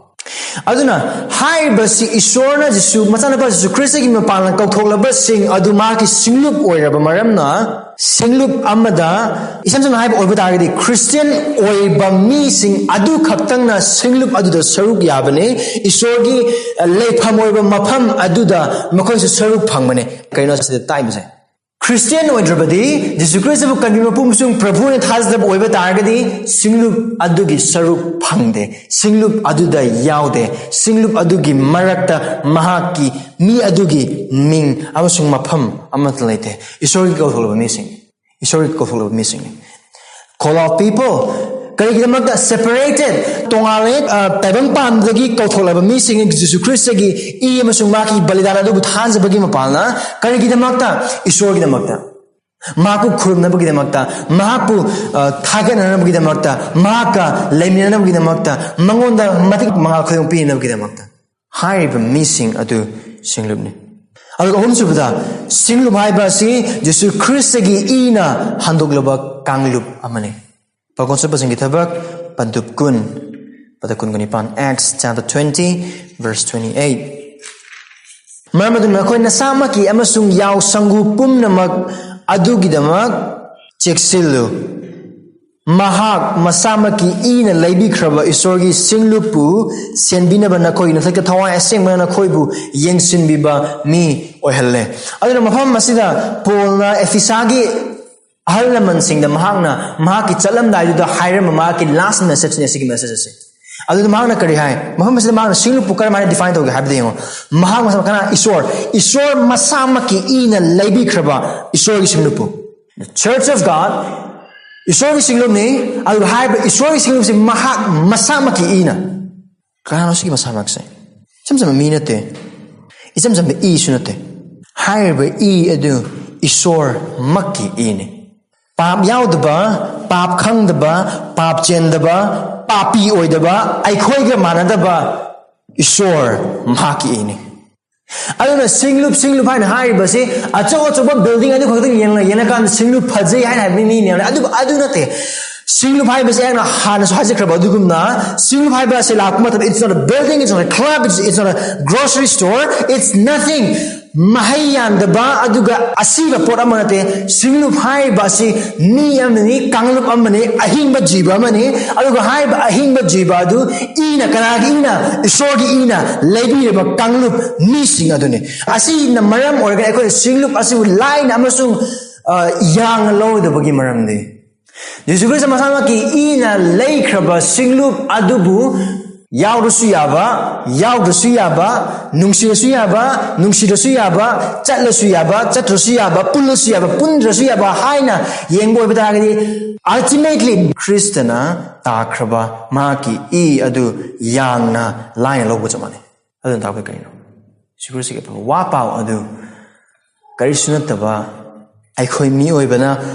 ꯑꯗꯨꯅ ꯍꯥꯏꯔꯤꯕꯁꯤ ꯏꯁꯣꯔꯅ ꯖꯤꯁꯨ, ꯃꯆꯥꯅꯨꯄꯥ ꯖꯤꯁꯨ ꯈ꯭ꯔꯤꯁꯇꯒꯤ ꯃꯄꯥꯟꯅ ꯀꯧꯊꯣꯛꯂꯕꯁꯤꯡ ꯑꯗꯨ ꯃꯍꯥꯛꯀꯤ ꯁꯤꯡꯂꯨꯞ ꯑꯣꯏꯔꯕ ꯃꯔꯝꯅ, ꯁꯤꯡꯂꯨꯞ ꯑꯃꯗ, ꯏꯁꯝ ꯁꯝꯅ ꯍꯥꯏꯕ ꯑꯣꯏꯕ ꯇꯥꯔꯒꯗꯤ, ꯈ꯭ꯔꯤꯁꯇꯤꯌꯟ ꯑꯣꯏꯕ ꯃꯤꯁꯤꯡ ꯑꯗꯨ ꯈꯛꯇꯪꯅ ꯁꯤꯡꯂꯨꯞ ꯑꯗꯨꯗ ꯁꯔꯨꯛ ꯌꯥꯕꯅꯤ꯫ ꯏꯁꯣꯔꯒꯤ, ꯑ, ꯂꯩꯐꯝ ꯑꯣꯏꯕ ꯃꯐꯝ ꯑꯗꯨꯗ ꯃꯈꯣꯏꯁꯨ ꯁꯔꯨꯛ ꯐꯪꯕꯅꯤ꯫ ꯀꯔꯤꯅꯣ ꯁꯤꯗ ꯇꯥꯛꯏꯕꯁꯦ? ꯈ꯭ꯔꯤꯁꯇꯤꯌꯥꯟ ꯑꯣꯏꯗ꯭ꯔꯕꯗꯤ, ꯖꯤꯁꯨ ꯈ꯭ꯔꯤꯁꯇꯕꯨ ꯀꯟꯕꯤꯕ ꯃꯄꯨ ꯑꯃꯁꯨꯡ ꯄ꯭ꯔꯚꯨ ꯑꯣꯏꯅ ꯊꯥꯖꯗꯕ ꯑꯣꯏꯕ ꯇꯥꯔꯒꯗꯤ, ꯁꯤꯡꯂꯨꯞ ꯑꯗꯨꯒꯤ ꯁꯔꯨꯛ ꯐꯪꯗꯦ, ꯁꯤꯡꯂꯨꯞ ꯑꯗꯨꯗ ꯌꯥꯎꯗꯦ, ꯁꯤꯡꯂꯨꯞ ꯑꯗꯨꯒꯤ ꯃꯔꯛꯇ ꯃꯍꯥꯛꯀꯤ ꯃꯤ ꯑꯗꯨꯒꯤ ꯃꯤꯡ ꯑꯃꯁꯨꯡ ꯃꯐꯝ ꯑꯃꯠꯇ ꯂꯩꯇꯦ꯫ ꯏꯁꯣꯔꯒꯤ ꯀꯧꯊꯣꯛꯂꯕ ꯃꯤꯁꯤꯡ, ꯏꯁꯣꯔꯒꯤ ꯀꯧꯊꯣꯛꯂꯕ ꯃꯤꯁꯤꯡꯅꯤ꯫ Call of people, ꯀꯔꯤꯒꯤꯗꯃꯛꯇ? Separated, ꯇꯣꯉꯥꯜꯂꯦ, ꯑ, ꯇꯥꯏꯕꯪ ꯄꯥꯟꯕꯗꯒꯤ ꯀꯧꯊꯣꯛꯂꯕ ꯃꯤꯁꯤꯡ, ꯖꯤꯁꯨ ꯈ꯭ꯔꯤꯁꯇꯒꯤ ꯏ ꯑꯃꯁꯨꯡ ꯃꯍꯥꯛꯀꯤ ꯕꯂꯤꯗꯥꯟ ꯑꯗꯨꯕꯨ ꯊꯥꯖꯕꯒꯤ ꯃꯄꯥꯜꯅ꯫ ꯀꯔꯤꯒꯤꯗꯃꯛꯇ? ꯏꯁꯣꯔꯒꯤꯗꯃꯛꯇ꯫ ꯃꯍꯥꯛꯄꯨ ꯈꯨꯔꯨꯝꯅꯕꯒꯤꯗꯃꯛꯇ, ꯃꯍꯥꯛꯄꯨ, ꯑ, ꯊꯥꯒꯠꯅꯅꯕꯒꯤꯗꯃꯛꯇ, ꯃꯍꯥꯛꯀ ꯂꯩꯃꯤꯟꯅꯅꯕꯒꯤꯗꯃꯛꯇ, ꯃꯉꯣꯟꯗ ꯃꯇꯤꯛ ꯃꯉꯥꯜ ꯈꯣꯏꯗꯣꯡ ꯄꯤꯅꯕꯒꯤꯗꯃꯛꯇ꯫ ꯍꯥꯏꯔꯤꯕ ꯃꯤꯁꯤꯡ ꯑꯗꯨ ꯁꯤꯡꯂꯨꯞꯅꯤ꯫ ꯑꯗꯨꯒ ꯑꯍꯨꯝꯁꯨꯕꯗ, ꯁꯤꯡꯂꯨꯞ ꯍꯥꯏꯕ ꯑꯁꯤ ꯖꯤꯁꯨ ꯈ꯭ꯔꯤꯁꯇꯒꯤ ꯏꯅ ꯍꯟꯗꯣꯛꯂꯕ ꯀꯥꯡꯂꯨꯞ ꯑꯃꯅꯤ꯫ ꯄꯥꯎꯈꯣꯟ ꯆꯠꯄꯁꯤꯡꯒꯤ ꯊꯕꯛ, ꯄꯟꯗꯨꯞ ꯀꯨꯟ, ꯄꯗ ꯀꯨꯟꯒ ꯅꯤꯄꯥꯟ, Acts chapter twenty, verse twenty-eight. ꯃꯔꯝ ꯑꯗꯨꯅ ꯅꯈꯣꯏ ꯅꯁꯥꯃꯛꯀꯤ ꯑꯃꯁꯨꯡ ꯌꯥꯎ ꯁꯪꯒꯨ ꯄꯨꯝꯅꯃꯛ ꯑꯗꯨꯒꯤꯗꯃꯛ ꯆꯦꯛꯁꯤꯜꯂꯨ꯫ ꯃꯍꯥꯛ ꯃꯁꯥꯃꯛꯀꯤ ꯏꯅ ꯂꯩꯕꯤꯈ꯭ꯔꯕ ꯏꯁꯣꯔꯒꯤ ꯁꯤꯡꯂꯨꯞꯄꯨ ꯁꯦꯟꯕꯤꯅꯕ ꯅꯈꯣꯏꯒꯤ ꯅꯊꯛꯇ ꯊꯋꯥꯏ ꯑꯁꯦꯡꯕꯅ ꯅꯈꯣꯏꯕꯨ ꯌꯦꯡꯁꯤꯟꯕꯤꯕ ꯃꯤ ꯑꯣꯏꯍꯜꯂꯦ꯫ ꯑꯗꯨꯅ ꯃꯐꯝ ꯑꯁꯤꯗ ꯄꯣꯜꯅ ꯑꯦꯐꯤꯁꯥꯒꯤ ꯑꯍꯜ ꯂꯃꯟꯁꯤꯡꯗ ꯃꯍꯥꯛꯅ ꯃꯍꯥꯛꯀꯤ ꯆꯠꯂꯝꯗꯥꯏꯗꯨꯗ ꯍꯥꯏꯔꯝꯕ ꯃꯍꯥꯛꯀꯤ last messageꯅꯤ ꯑꯁꯤꯒꯤ message ꯑꯁꯤ꯫ ꯑꯗꯨꯗ ꯃꯍꯥꯛꯅ ꯀꯔꯤ ꯍꯥꯏ? ꯃꯐꯝ ꯑꯁꯤꯗ ꯃꯍꯥꯛꯅ ꯁꯤꯡꯂꯨꯞꯄꯨ ꯀꯔꯝꯍꯥꯏꯅ define ꯇꯧꯒꯦ ꯍꯥꯏꯕꯗ ꯌꯦꯡꯉꯣ꯫ ꯃꯍꯥꯛ ꯃꯁꯥ ꯀꯅꯥ? ꯏꯁꯣꯔ꯫ ꯏꯁꯣꯔ ꯃꯁꯥꯃꯛꯀꯤ ꯏꯅ ꯂꯩꯕꯤꯈ꯭ꯔꯕ ꯏꯁꯣꯔꯒꯤ ꯁꯤꯡꯂꯨꯞꯄꯨ꯫ The Church of God, ꯏꯁꯣꯔꯒꯤ ꯁꯤꯡꯂꯨꯞꯅꯤ꯫ ꯑꯗꯨꯒ ꯍꯥꯏꯔꯤꯕ ꯏꯁꯣꯔꯒꯤ ꯁꯤꯡꯂꯨꯞꯁꯤ ꯃꯍꯥꯛ ꯃꯁꯥꯃꯛꯀꯤ ꯏꯅ꯫ ꯀꯅꯥꯅꯣ ꯁꯤꯒꯤ ꯃꯁꯥꯃꯛꯁꯦ? ꯏꯆꯝ ꯆꯝꯕ ꯃꯤ ꯅꯠꯇꯦ꯫ ꯏꯆꯝ ꯆꯝꯕ ꯏꯁꯨ ꯅꯠꯇꯦ꯫ ꯍꯥꯏꯔꯤꯕ ꯏ ꯑꯗꯨ ꯏꯁꯣꯔꯃꯛꯀꯤ ꯏꯅꯤ꯫ ꯄꯥꯞ ꯌꯥꯎꯗꯕ, ꯄꯥꯞ ꯈꯪꯗꯕ, ꯄꯥꯞ ꯆꯦꯟꯗꯕ, ꯄꯥꯄꯤ ꯑꯣꯏꯗꯕ, ꯑꯩꯈꯣꯏꯒ ꯃꯥꯟꯅꯗꯕ ꯏꯁꯣꯔ ꯃꯍꯥꯛꯀꯤ ꯏꯅꯤ꯫ ꯑꯗꯨꯅ ꯁꯤꯡꯂꯨꯞ, ꯁꯤꯡꯂꯨꯞ ꯍꯥꯏꯅ ꯍꯥꯏꯔꯤꯕꯁꯤ ꯑꯆꯧ ꯑꯆꯧꯕ building ꯑꯗꯨ ꯈꯛꯇꯪ ꯌꯦꯡꯂ-, ꯌꯦꯡꯉꯀꯥꯟꯗ ꯁꯤꯡꯂꯨꯞ ꯐꯖꯩ ꯍꯥꯏꯅ ꯍꯥꯏꯕ ꯃꯤ ꯃꯌꯥꯝ ꯂꯩ꯫ ꯑꯗꯨꯕꯨ ꯑꯗꯨ ꯅꯠꯇꯦ꯫ ꯁꯤꯡꯂꯨꯞ ꯍꯥꯏꯕꯁꯤ ꯑꯩꯅ ꯍꯥꯟꯅꯁꯨ ꯍꯥꯏꯖꯈ꯭ꯔꯕ ꯑꯗꯨꯒꯨꯝꯅ, ꯁꯤꯡꯂꯨꯞ ꯍꯥꯏꯕ ꯑꯁꯤ ꯂꯥꯛꯄ ꯃꯇꯝꯗ, it's not a building, it's not a club, it's, it's not a grocery store, it's nothing. ꯃꯍꯩ ꯌꯥꯟꯗꯕ ꯑꯗꯨꯒ ꯑꯁꯤꯕ ꯄꯣꯠ ꯑꯃ ꯅꯠꯇꯦ꯫ ꯁꯤꯡꯂꯨꯞ ꯍꯥꯏꯔꯤꯕ ꯑꯁꯤ ꯃꯤ ꯑꯃꯅꯤ, ꯀꯥꯡꯂꯨꯞ ꯑꯃꯅꯤ, ꯑꯍꯤꯡꯕ ꯖꯤꯕ ꯑꯃꯅꯤ꯫ ꯑꯗꯨꯒ ꯍꯥꯏꯔꯤꯕ ꯑꯍꯤꯡꯕ ꯖꯤꯕ ꯑꯗꯨ ꯏꯅ, ꯀꯅꯥꯒꯤ ꯏꯅ? ꯏꯁꯣꯔꯒꯤ ꯏꯅ ꯂꯩꯕꯤꯔꯕ ꯀꯥꯡꯂꯨꯞ ꯃꯤꯁꯤꯡ ꯑꯗꯨꯅꯤ꯫ ꯑꯁꯤꯅ ꯃꯔꯝ ꯑꯣꯏꯔꯒ ꯑꯩꯈꯣꯏꯅ ꯁꯤꯡꯂꯨꯞ ꯑꯁꯤꯕꯨ ꯂꯥꯏꯅ ꯑꯃꯁꯨꯡ, ꯑ, ꯌꯥꯡꯅ ꯂꯧꯔꯣꯏꯗꯕꯒꯤ ꯃꯔꯝꯗꯤ ꯖꯤꯁꯨ ꯈ꯭ꯔꯤꯁꯇ ꯃꯁꯥꯃꯛꯀꯤ ꯏꯅ ꯂꯩꯈ꯭ꯔꯕ ꯁꯤꯡꯂꯨꯞ ꯑꯗꯨꯕꯨ ꯌꯥꯎꯔꯁꯨ ꯌꯥꯕ, ꯌꯥꯎꯗ꯭ꯔꯁꯨ ꯌꯥꯕ, ꯅꯨꯡꯁꯤꯔꯁꯨ ꯌꯥꯕ, ꯅꯨꯡꯁꯤꯗ꯭ꯔꯁꯨ ꯌꯥꯕ, ꯆꯠꯂꯁꯨ ꯌꯥꯕ, ꯆꯠꯇ꯭ꯔꯁꯨ ꯌꯥꯕ, ꯄꯨꯜꯂꯁꯨ ꯌꯥꯕ, ꯄꯨꯟꯗ꯭ꯔꯁꯨ ꯌꯥꯕ ꯍꯥꯏꯅ ꯌꯦꯡꯕ ꯑꯣꯏꯕ ꯇꯥꯔꯒꯗꯤ, ultimately ꯈ꯭ꯔꯤꯁꯇꯅ ꯇꯥꯈ꯭ꯔꯕ ꯃꯍꯥꯛꯀꯤ ꯏ ꯑꯗꯨ ꯌꯥꯡꯅ ꯂꯥꯏꯅ ꯂꯧꯕ ꯆꯞ ꯃꯥꯟꯅꯩ꯫ ꯑꯗꯨꯅ ꯇꯥꯛꯄꯗꯤ ꯀꯔꯤꯅꯣ? ꯖꯤꯁꯨ ꯈ꯭ꯔꯤꯁꯇꯒꯤ ꯑꯐꯕ ꯋꯥ ꯄꯥꯎ ꯑꯗꯨ ꯀꯔꯤꯁꯨ ꯅꯠꯇꯕ, ꯑꯩꯈꯣꯏ ꯃꯤꯑꯣꯏꯕꯅ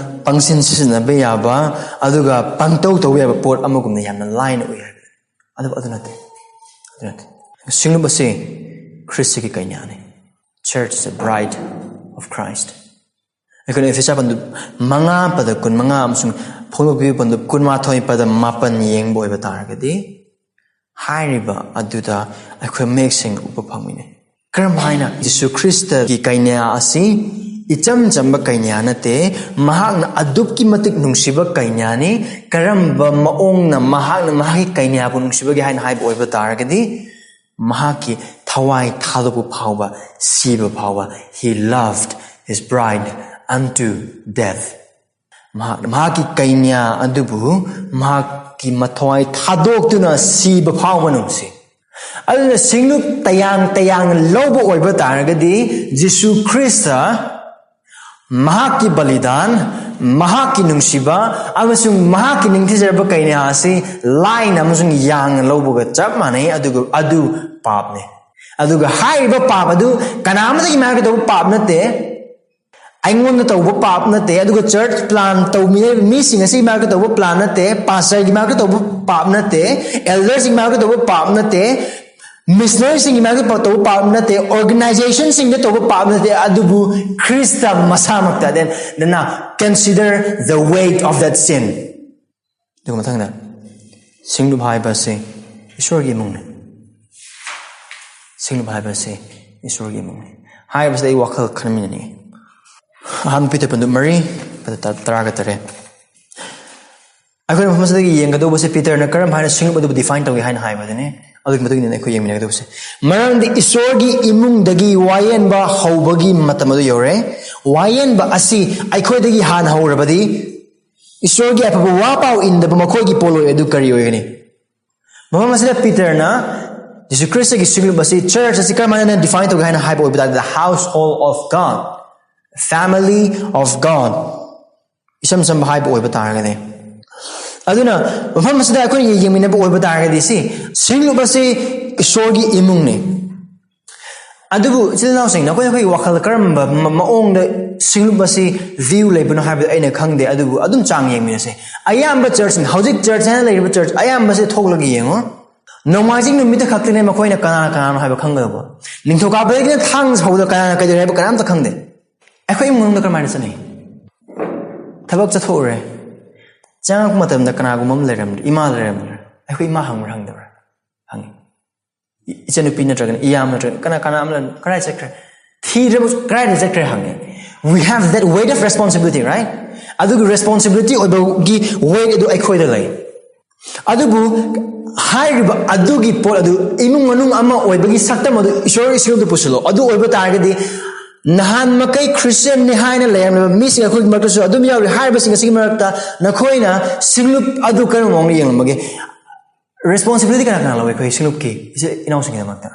ꯄꯪꯁꯤꯟ ꯁꯤꯖꯤꯟꯅꯕ ꯌꯥꯕ, ꯑꯗꯨꯒ ꯄꯪꯇꯧ ꯇꯧꯕ ꯌꯥꯕ ꯄꯣꯠ ꯑꯃꯒꯨꯝꯅ ꯌꯥꯝꯅ ꯂꯥꯏꯅ ꯎꯏ ꯍꯥꯏꯕꯅꯤ꯫ ꯑꯗꯨꯕꯨ ꯑꯗꯨ ꯅꯠꯇꯦ, ꯑꯗꯨ ꯅꯠꯇꯦ꯫ ꯁꯤꯡꯂꯨꯞ ꯑꯁꯤ ꯈ꯭ꯔꯤꯁꯇꯒꯤ ꯀꯩꯅꯥꯅꯤ꯫ Church is a bride of Christ. ꯑꯩꯈꯣꯏꯅ ꯏꯐꯦꯁꯥ ꯄꯟꯗꯨꯞ ꯃꯉꯥ ꯄꯗ ꯀꯨꯟꯃꯉꯥ ꯑꯃꯁꯨꯡ ꯐꯣꯡꯗꯣꯛꯄꯤꯕ ꯄꯟꯗꯨꯞ ꯀꯨꯟꯃꯥꯊꯣꯏ ꯄꯗ ꯃꯥꯄꯟ ꯌꯦꯡꯕ ꯑꯣꯏꯕ ꯇꯥꯔꯒꯗꯤ, ꯍꯥꯏꯔꯤꯕ ꯑꯗꯨꯗ ꯑꯩꯈꯣꯏ ꯃꯌꯦꯛ ꯁꯦꯡꯅ ꯎꯕ ꯐꯪꯃꯤꯟꯅꯩ꯫ ꯀꯔꯝ ꯍꯥꯏꯅ ꯖꯤꯁꯨ ꯈ꯭ꯔꯤꯁꯇꯒꯤ ꯀꯩꯅꯥ ꯑꯁꯤ ꯏꯆꯝ ꯆꯝꯕ ꯀꯩꯅꯥ ꯅꯠꯇꯦ, ꯃꯍꯥꯛꯅ ꯑꯗꯨꯛꯀꯤ ꯃꯇꯤꯛ ꯅꯨꯡꯁꯤꯕ ꯀꯩꯅꯥꯅꯤ꯫ ꯀꯔꯝꯕ ꯃꯑꯣꯡꯅ ꯃꯍꯥꯛꯅ ꯃꯍꯥꯛꯀꯤ ꯀꯩꯅꯥꯕꯨ ꯅꯨꯡꯁꯤꯕꯒꯦ ꯍꯥꯏꯅ ꯍꯥꯏꯕ ꯑꯣꯏꯕ ꯇꯥꯔꯒꯗꯤ, ꯃꯍꯥꯛꯀꯤ ꯊꯋꯥꯏ ꯊꯥꯗꯣꯛꯄ ꯐꯥꯎꯕ, ꯁꯤꯕ ꯐꯥꯎꯕ, he loved his bride unto death꯫ ꯃꯍꯥꯛꯅ ꯃꯍꯥꯛꯀꯤ ꯀꯩꯅꯥ ꯑꯗꯨꯕꯨ ꯃꯍꯥꯛꯀꯤ ꯃꯊ꯭ꯋꯥꯏ ꯊꯥꯗꯣꯛꯇꯨꯅ ꯁꯤꯕ ꯐꯥꯎꯕ ꯅꯨꯡꯁꯤ꯫ ꯑꯗꯨꯅ ꯁꯤꯡꯂꯨꯞ ꯇꯌꯥꯡ ꯇꯌꯥꯡꯅ ꯂꯧꯕ ꯑꯣꯏꯕ ꯇꯥꯔꯒꯗꯤ, ꯖꯤꯁꯨ ꯈ꯭ꯔꯤꯁꯇ ꯃꯍꯥꯛꯀꯤ ꯕꯂꯤꯗꯥꯟ, ꯃꯍꯥꯛꯀꯤ ꯅꯨꯡꯁꯤꯕ ꯑꯃꯁꯨꯡ ꯃꯍꯥꯛꯀꯤ ꯅꯤꯡꯊꯤꯖꯔꯕ ꯀꯩꯅꯥ ꯑꯁꯤ ꯂꯥꯏꯅ ꯑꯃꯁꯨꯡ ꯌꯥꯡꯅ ꯂꯧꯕꯒ ꯆꯞ ꯃꯥꯟꯅꯩ꯫ ꯑꯗꯨꯒ ꯑꯗꯨ ꯄꯥꯞꯅꯤ꯫ ꯑꯗꯨꯒ ꯍꯥꯏꯔꯤꯕ ꯄꯥꯞ ꯑꯗꯨ ꯀꯅꯥ ꯑꯃꯗꯒꯤ ꯃꯥꯏꯌꯣꯛꯅ ꯇꯧꯕ ꯄꯥꯞ ꯅꯠꯇꯦ, ꯑꯩꯉꯣꯟꯗ ꯇꯧꯕ ꯄꯥꯞ ꯅꯠꯇꯦ, ꯑꯗꯨꯒ ꯆꯔꯆ ꯄ꯭ꯂꯥꯟ ꯇꯧꯃꯤꯟꯅꯔꯤꯕ ꯃꯤꯁꯤꯡ ꯑꯁꯤꯒꯤ ꯃꯥꯏꯌꯣꯛꯅ ꯇꯧꯕ ꯄ꯭ꯂꯥꯟ ꯅꯠꯇꯦ, ꯄꯥꯁꯇꯔꯒꯤ ꯃꯥꯏꯌꯣꯛꯅ ꯇꯧꯕ ꯄꯥꯞ ꯅꯠꯇꯦ, ꯑꯦꯜꯗꯔꯁꯤꯡꯒꯤ ꯃꯥꯏꯌꯣꯛꯅ ꯇꯧꯕ ꯄꯥꯞ ꯅꯠꯇꯦ, ꯃꯤꯁꯅꯔꯤꯁꯤꯡꯒꯤ ꯃꯥꯏꯌꯣꯛꯅ ꯇꯧꯕ ꯄꯥꯞ ꯅꯠꯇꯦ, ꯑꯣꯔꯒꯅꯥꯏꯖꯦꯁꯟꯁꯤꯡꯗ ꯇꯧꯕ ꯄꯥꯞ ꯅꯠꯇꯦ, ꯑꯗꯨꯕꯨ Christ ꯃꯁꯥꯃꯛꯇ꯫ Then, then now, consider the weight of that sin. ꯑꯗꯨꯒ ꯃꯊꯪꯗ, ꯁꯤꯡꯂꯨꯞ ꯍꯥꯏꯕ ꯑꯁꯤ ꯏꯁꯣꯔꯒꯤ ꯏꯃꯨꯡꯅꯤ꯫ ꯁꯤꯡꯂꯨꯞ ꯍꯥꯏꯕ ꯑꯁꯤ ꯏꯁꯣꯔꯒꯤ ꯏꯃꯨꯡꯅꯤ꯫ ꯍꯥꯏꯕꯁꯤꯗ ꯑꯩ ꯋꯥꯈꯜ ꯈꯟꯃꯤꯟꯅꯅꯤꯡꯉꯤ꯫ ꯑꯍꯥꯟꯕ ꯄꯤꯇꯔ ꯄꯟꯗꯨꯞ ꯃꯔꯤ, ꯄꯗ ꯇꯔꯥꯒ ꯇꯔꯦꯠ꯫ ꯑꯩꯈꯣꯏꯅ ꯃꯐꯝ ꯑꯁꯤꯗꯒꯤ ꯌꯦꯡꯒꯗꯧꯕꯁꯦ ꯄꯤꯇꯔꯅ ꯀꯔꯝ ꯍꯥꯏꯅ ꯁꯤꯡꯂꯨꯞ ꯑꯗꯨꯕꯨ define ꯇꯧꯏ ꯍꯥꯏꯅ ꯍꯥꯏꯕꯗꯨꯅꯤ꯫ ꯑꯗꯨꯒꯤ ꯃꯇꯨꯡ ꯏꯟꯅ ꯑꯩꯈꯣꯏ ꯌꯦꯡꯃꯤꯟꯅꯒꯗꯧꯕꯁꯦ, ꯃꯔꯝꯗꯤ ꯏꯁꯣꯔꯒꯤ ꯏꯃꯨꯡꯗꯒꯤ ꯋꯥꯌꯦꯟꯕ ꯍꯧꯕꯒꯤ ꯃꯇꯝ ꯑꯗꯨ ꯌꯧꯔꯦ꯫ ꯋꯥꯌꯦꯟꯕ ꯑꯁꯤ ꯑꯩꯈꯣꯏꯗꯒꯤ ꯍꯥꯟꯅ ꯍꯧꯔꯕꯗꯤ ꯏꯁꯣꯔꯒꯤ ꯑꯐꯕ ꯋꯥ ꯄꯥꯎ ꯏꯟꯗꯕ ꯃꯈꯣꯏꯒꯤ ꯄꯣꯠꯂꯣꯏ ꯑꯗꯨ ꯀꯔꯤ ꯑꯣꯏꯒꯅꯤ? ꯃꯐꯝ ꯑꯁꯤꯗ ꯄꯤꯇꯔꯅ ꯖꯤꯁꯨ ꯈ꯭ꯔꯤꯁꯇꯒꯤ ꯁꯤꯡꯂꯨꯞ ꯑꯁꯤ, church ꯑꯁꯤ ꯀꯔꯝ ꯍꯥꯏꯅ define ꯇꯧꯒꯦ ꯍꯥꯏꯅ ꯍꯥꯏꯕ ꯑꯣꯏꯕ ꯇꯥꯔꯗꯤ, the household of God, family of God, ꯏꯁꯝ ꯁꯝꯕ ꯍꯥꯏꯕ ꯑꯣꯏꯕ ꯇꯥꯔꯒꯗꯤ꯫ ꯑꯗꯨꯅ ꯃꯐꯝ ꯑꯁꯤꯗ ꯑꯩꯈꯣꯏꯅ ꯌꯦꯡꯃꯤꯟꯅꯕ ꯑꯣꯏꯕ ꯇꯥꯔꯒꯗꯤ, ꯁꯤ ꯁꯤꯡꯂꯨꯞ ꯑꯁꯤ ꯏꯁꯣꯔꯒꯤ ꯏꯃꯨꯡꯅꯤ꯫ ꯑꯗꯨꯕꯨ ꯏꯆꯤꯜ ꯏꯅꯥꯎꯁꯤꯡ, ꯅꯈꯣꯏ ꯅꯈꯣꯏꯒꯤ ꯋꯥꯈꯜꯗ ꯀꯔꯝꯕ ꯃ-, ꯃꯑꯣꯡꯗ ꯁꯤꯡꯂꯨꯞ ꯑꯁꯤ view ꯂꯩꯕꯅꯣ ꯍꯥꯏꯕꯗꯨ ꯑꯩꯅ ꯈꯪꯗꯦ, ꯑꯗꯨꯕꯨ ꯑꯗꯨꯝ ꯆꯥꯡ ꯌꯦꯡꯃꯤꯟꯅꯁꯦ꯫ ꯑꯌꯥꯝꯕ church, ꯍꯧꯖꯤꯛ church ꯍꯥꯏꯅ ꯂꯩꯔꯤꯕ church ꯑꯌꯥꯝꯕꯁꯦ ꯊꯣꯛꯂꯒ ꯌꯦꯡꯉꯣ꯫ ꯅꯣꯡꯃꯥꯏꯖꯤꯡ ꯅꯨꯃꯤꯠꯇ ꯈꯛꯇꯅꯦ ꯃꯈꯣꯏꯅ ꯀꯅꯥ ꯀꯅꯥꯅꯣ ꯍꯥꯏꯕ ꯈꯪꯒꯗꯕ꯫ ꯅꯤꯡꯊꯧꯀꯥꯕꯗꯒꯤꯅ ꯊꯥꯡꯖ ꯐꯥꯎꯗ ꯀꯅꯥꯅ ꯀꯩꯗꯧꯔꯦ ꯍꯥꯏꯕ ꯀꯅꯥꯝꯇ ꯈꯪꯗꯦ꯫ ꯑꯩꯈꯣꯏ ꯏꯃꯨꯡ ꯃꯅꯨꯡꯗ ꯀꯔꯝꯍꯥꯏꯅ ꯆꯠꯅꯩ? ꯊꯕꯛ ꯆꯠꯊꯣꯛꯎꯔꯦ, ꯆꯪꯉꯛꯄ ꯃꯇꯝꯗ ꯀꯅꯥꯒꯨꯝꯕ ꯑꯃ ꯂꯩꯔꯝꯗ꯭ꯔꯦ, ꯏꯃꯥ ꯂꯩꯔꯝꯗ꯭ꯔꯦ꯫ ꯑꯩꯈꯣꯏ ꯏꯃꯥ ꯍꯪꯕ꯭ꯔꯥ ꯍꯪꯗꯕ꯭ꯔꯥ? ꯍꯪꯉꯤ꯫ ꯏ-, ꯏꯆꯟꯅꯨꯄꯤ ꯅꯠꯇ꯭ꯔꯒꯅ ꯏꯌꯥꯝ ꯅꯠꯇ꯭ꯔꯒꯅ ꯀꯅꯥ ꯀꯅꯥ ꯑꯃ ꯂꯩꯔꯝ-, "ꯀꯗꯥꯏ ꯆꯠꯈ꯭ꯔꯦ?" ꯊꯤꯗ꯭ꯔꯕꯁꯨ "ꯀꯗꯥꯏꯗ ꯆꯠꯈ꯭ꯔꯦ?" ꯍꯪꯉꯦ꯫ We have that weight of responsibility, right? ꯑꯗꯨꯒꯤ responsibility ꯑꯣꯏꯕꯒꯤ weight ꯑꯗꯨ ꯑꯩꯈꯣꯏꯗ ꯂꯩ꯫ ꯑꯗꯨꯕꯨ ꯍꯥꯏꯔꯤꯕ ꯑꯗꯨꯒꯤ ꯄꯣꯠ ꯑꯗꯨ, ꯏꯃꯨꯡ ꯃꯅꯨꯡ ꯑꯃ ꯑꯣꯏꯕꯒꯤ ꯁꯛꯇꯝ ꯑꯗꯨ ꯏꯁꯣꯔꯒꯤ ꯁꯤꯡꯂꯨꯞꯇ ꯄꯨꯁꯤꯜꯂꯣ꯫ ꯑꯗꯨ ꯑꯣꯏꯕ ꯇꯥꯔꯒꯗꯤ ꯅꯍꯥꯟ ꯃꯈꯩ ꯈ꯭ꯔꯤꯁꯇꯤꯌꯟꯅꯤ ꯍꯥꯏꯅ ꯂꯩꯔꯝꯂꯤꯕ ꯃꯤꯁꯤꯡ ꯑꯩꯈꯣꯏꯒꯤ ꯃꯔꯛꯇꯁꯨ ꯑꯗꯨꯝ ꯌꯥꯎꯔꯤ꯫ ꯍꯥꯏꯔꯤꯕꯁꯤꯡ ꯑꯁꯤꯒꯤ ꯃꯔꯛꯇ ꯅꯈꯣꯏꯅ ꯁꯤꯡꯂꯨꯞ ꯑꯗꯨ ꯀꯔꯝꯕ ꯃꯑꯣꯡꯗ ꯌꯦꯡꯂꯝꯕꯒꯦ? Responsibility ꯀꯅꯥ ꯀꯅꯥ ꯂꯧꯋꯦ ꯑꯩꯈꯣꯏ ꯁꯤꯡꯂꯨꯞꯀꯤ, ꯏꯆꯤꯜ ꯏꯅꯥꯎꯁꯤꯡꯒꯤꯗꯃꯛꯇ?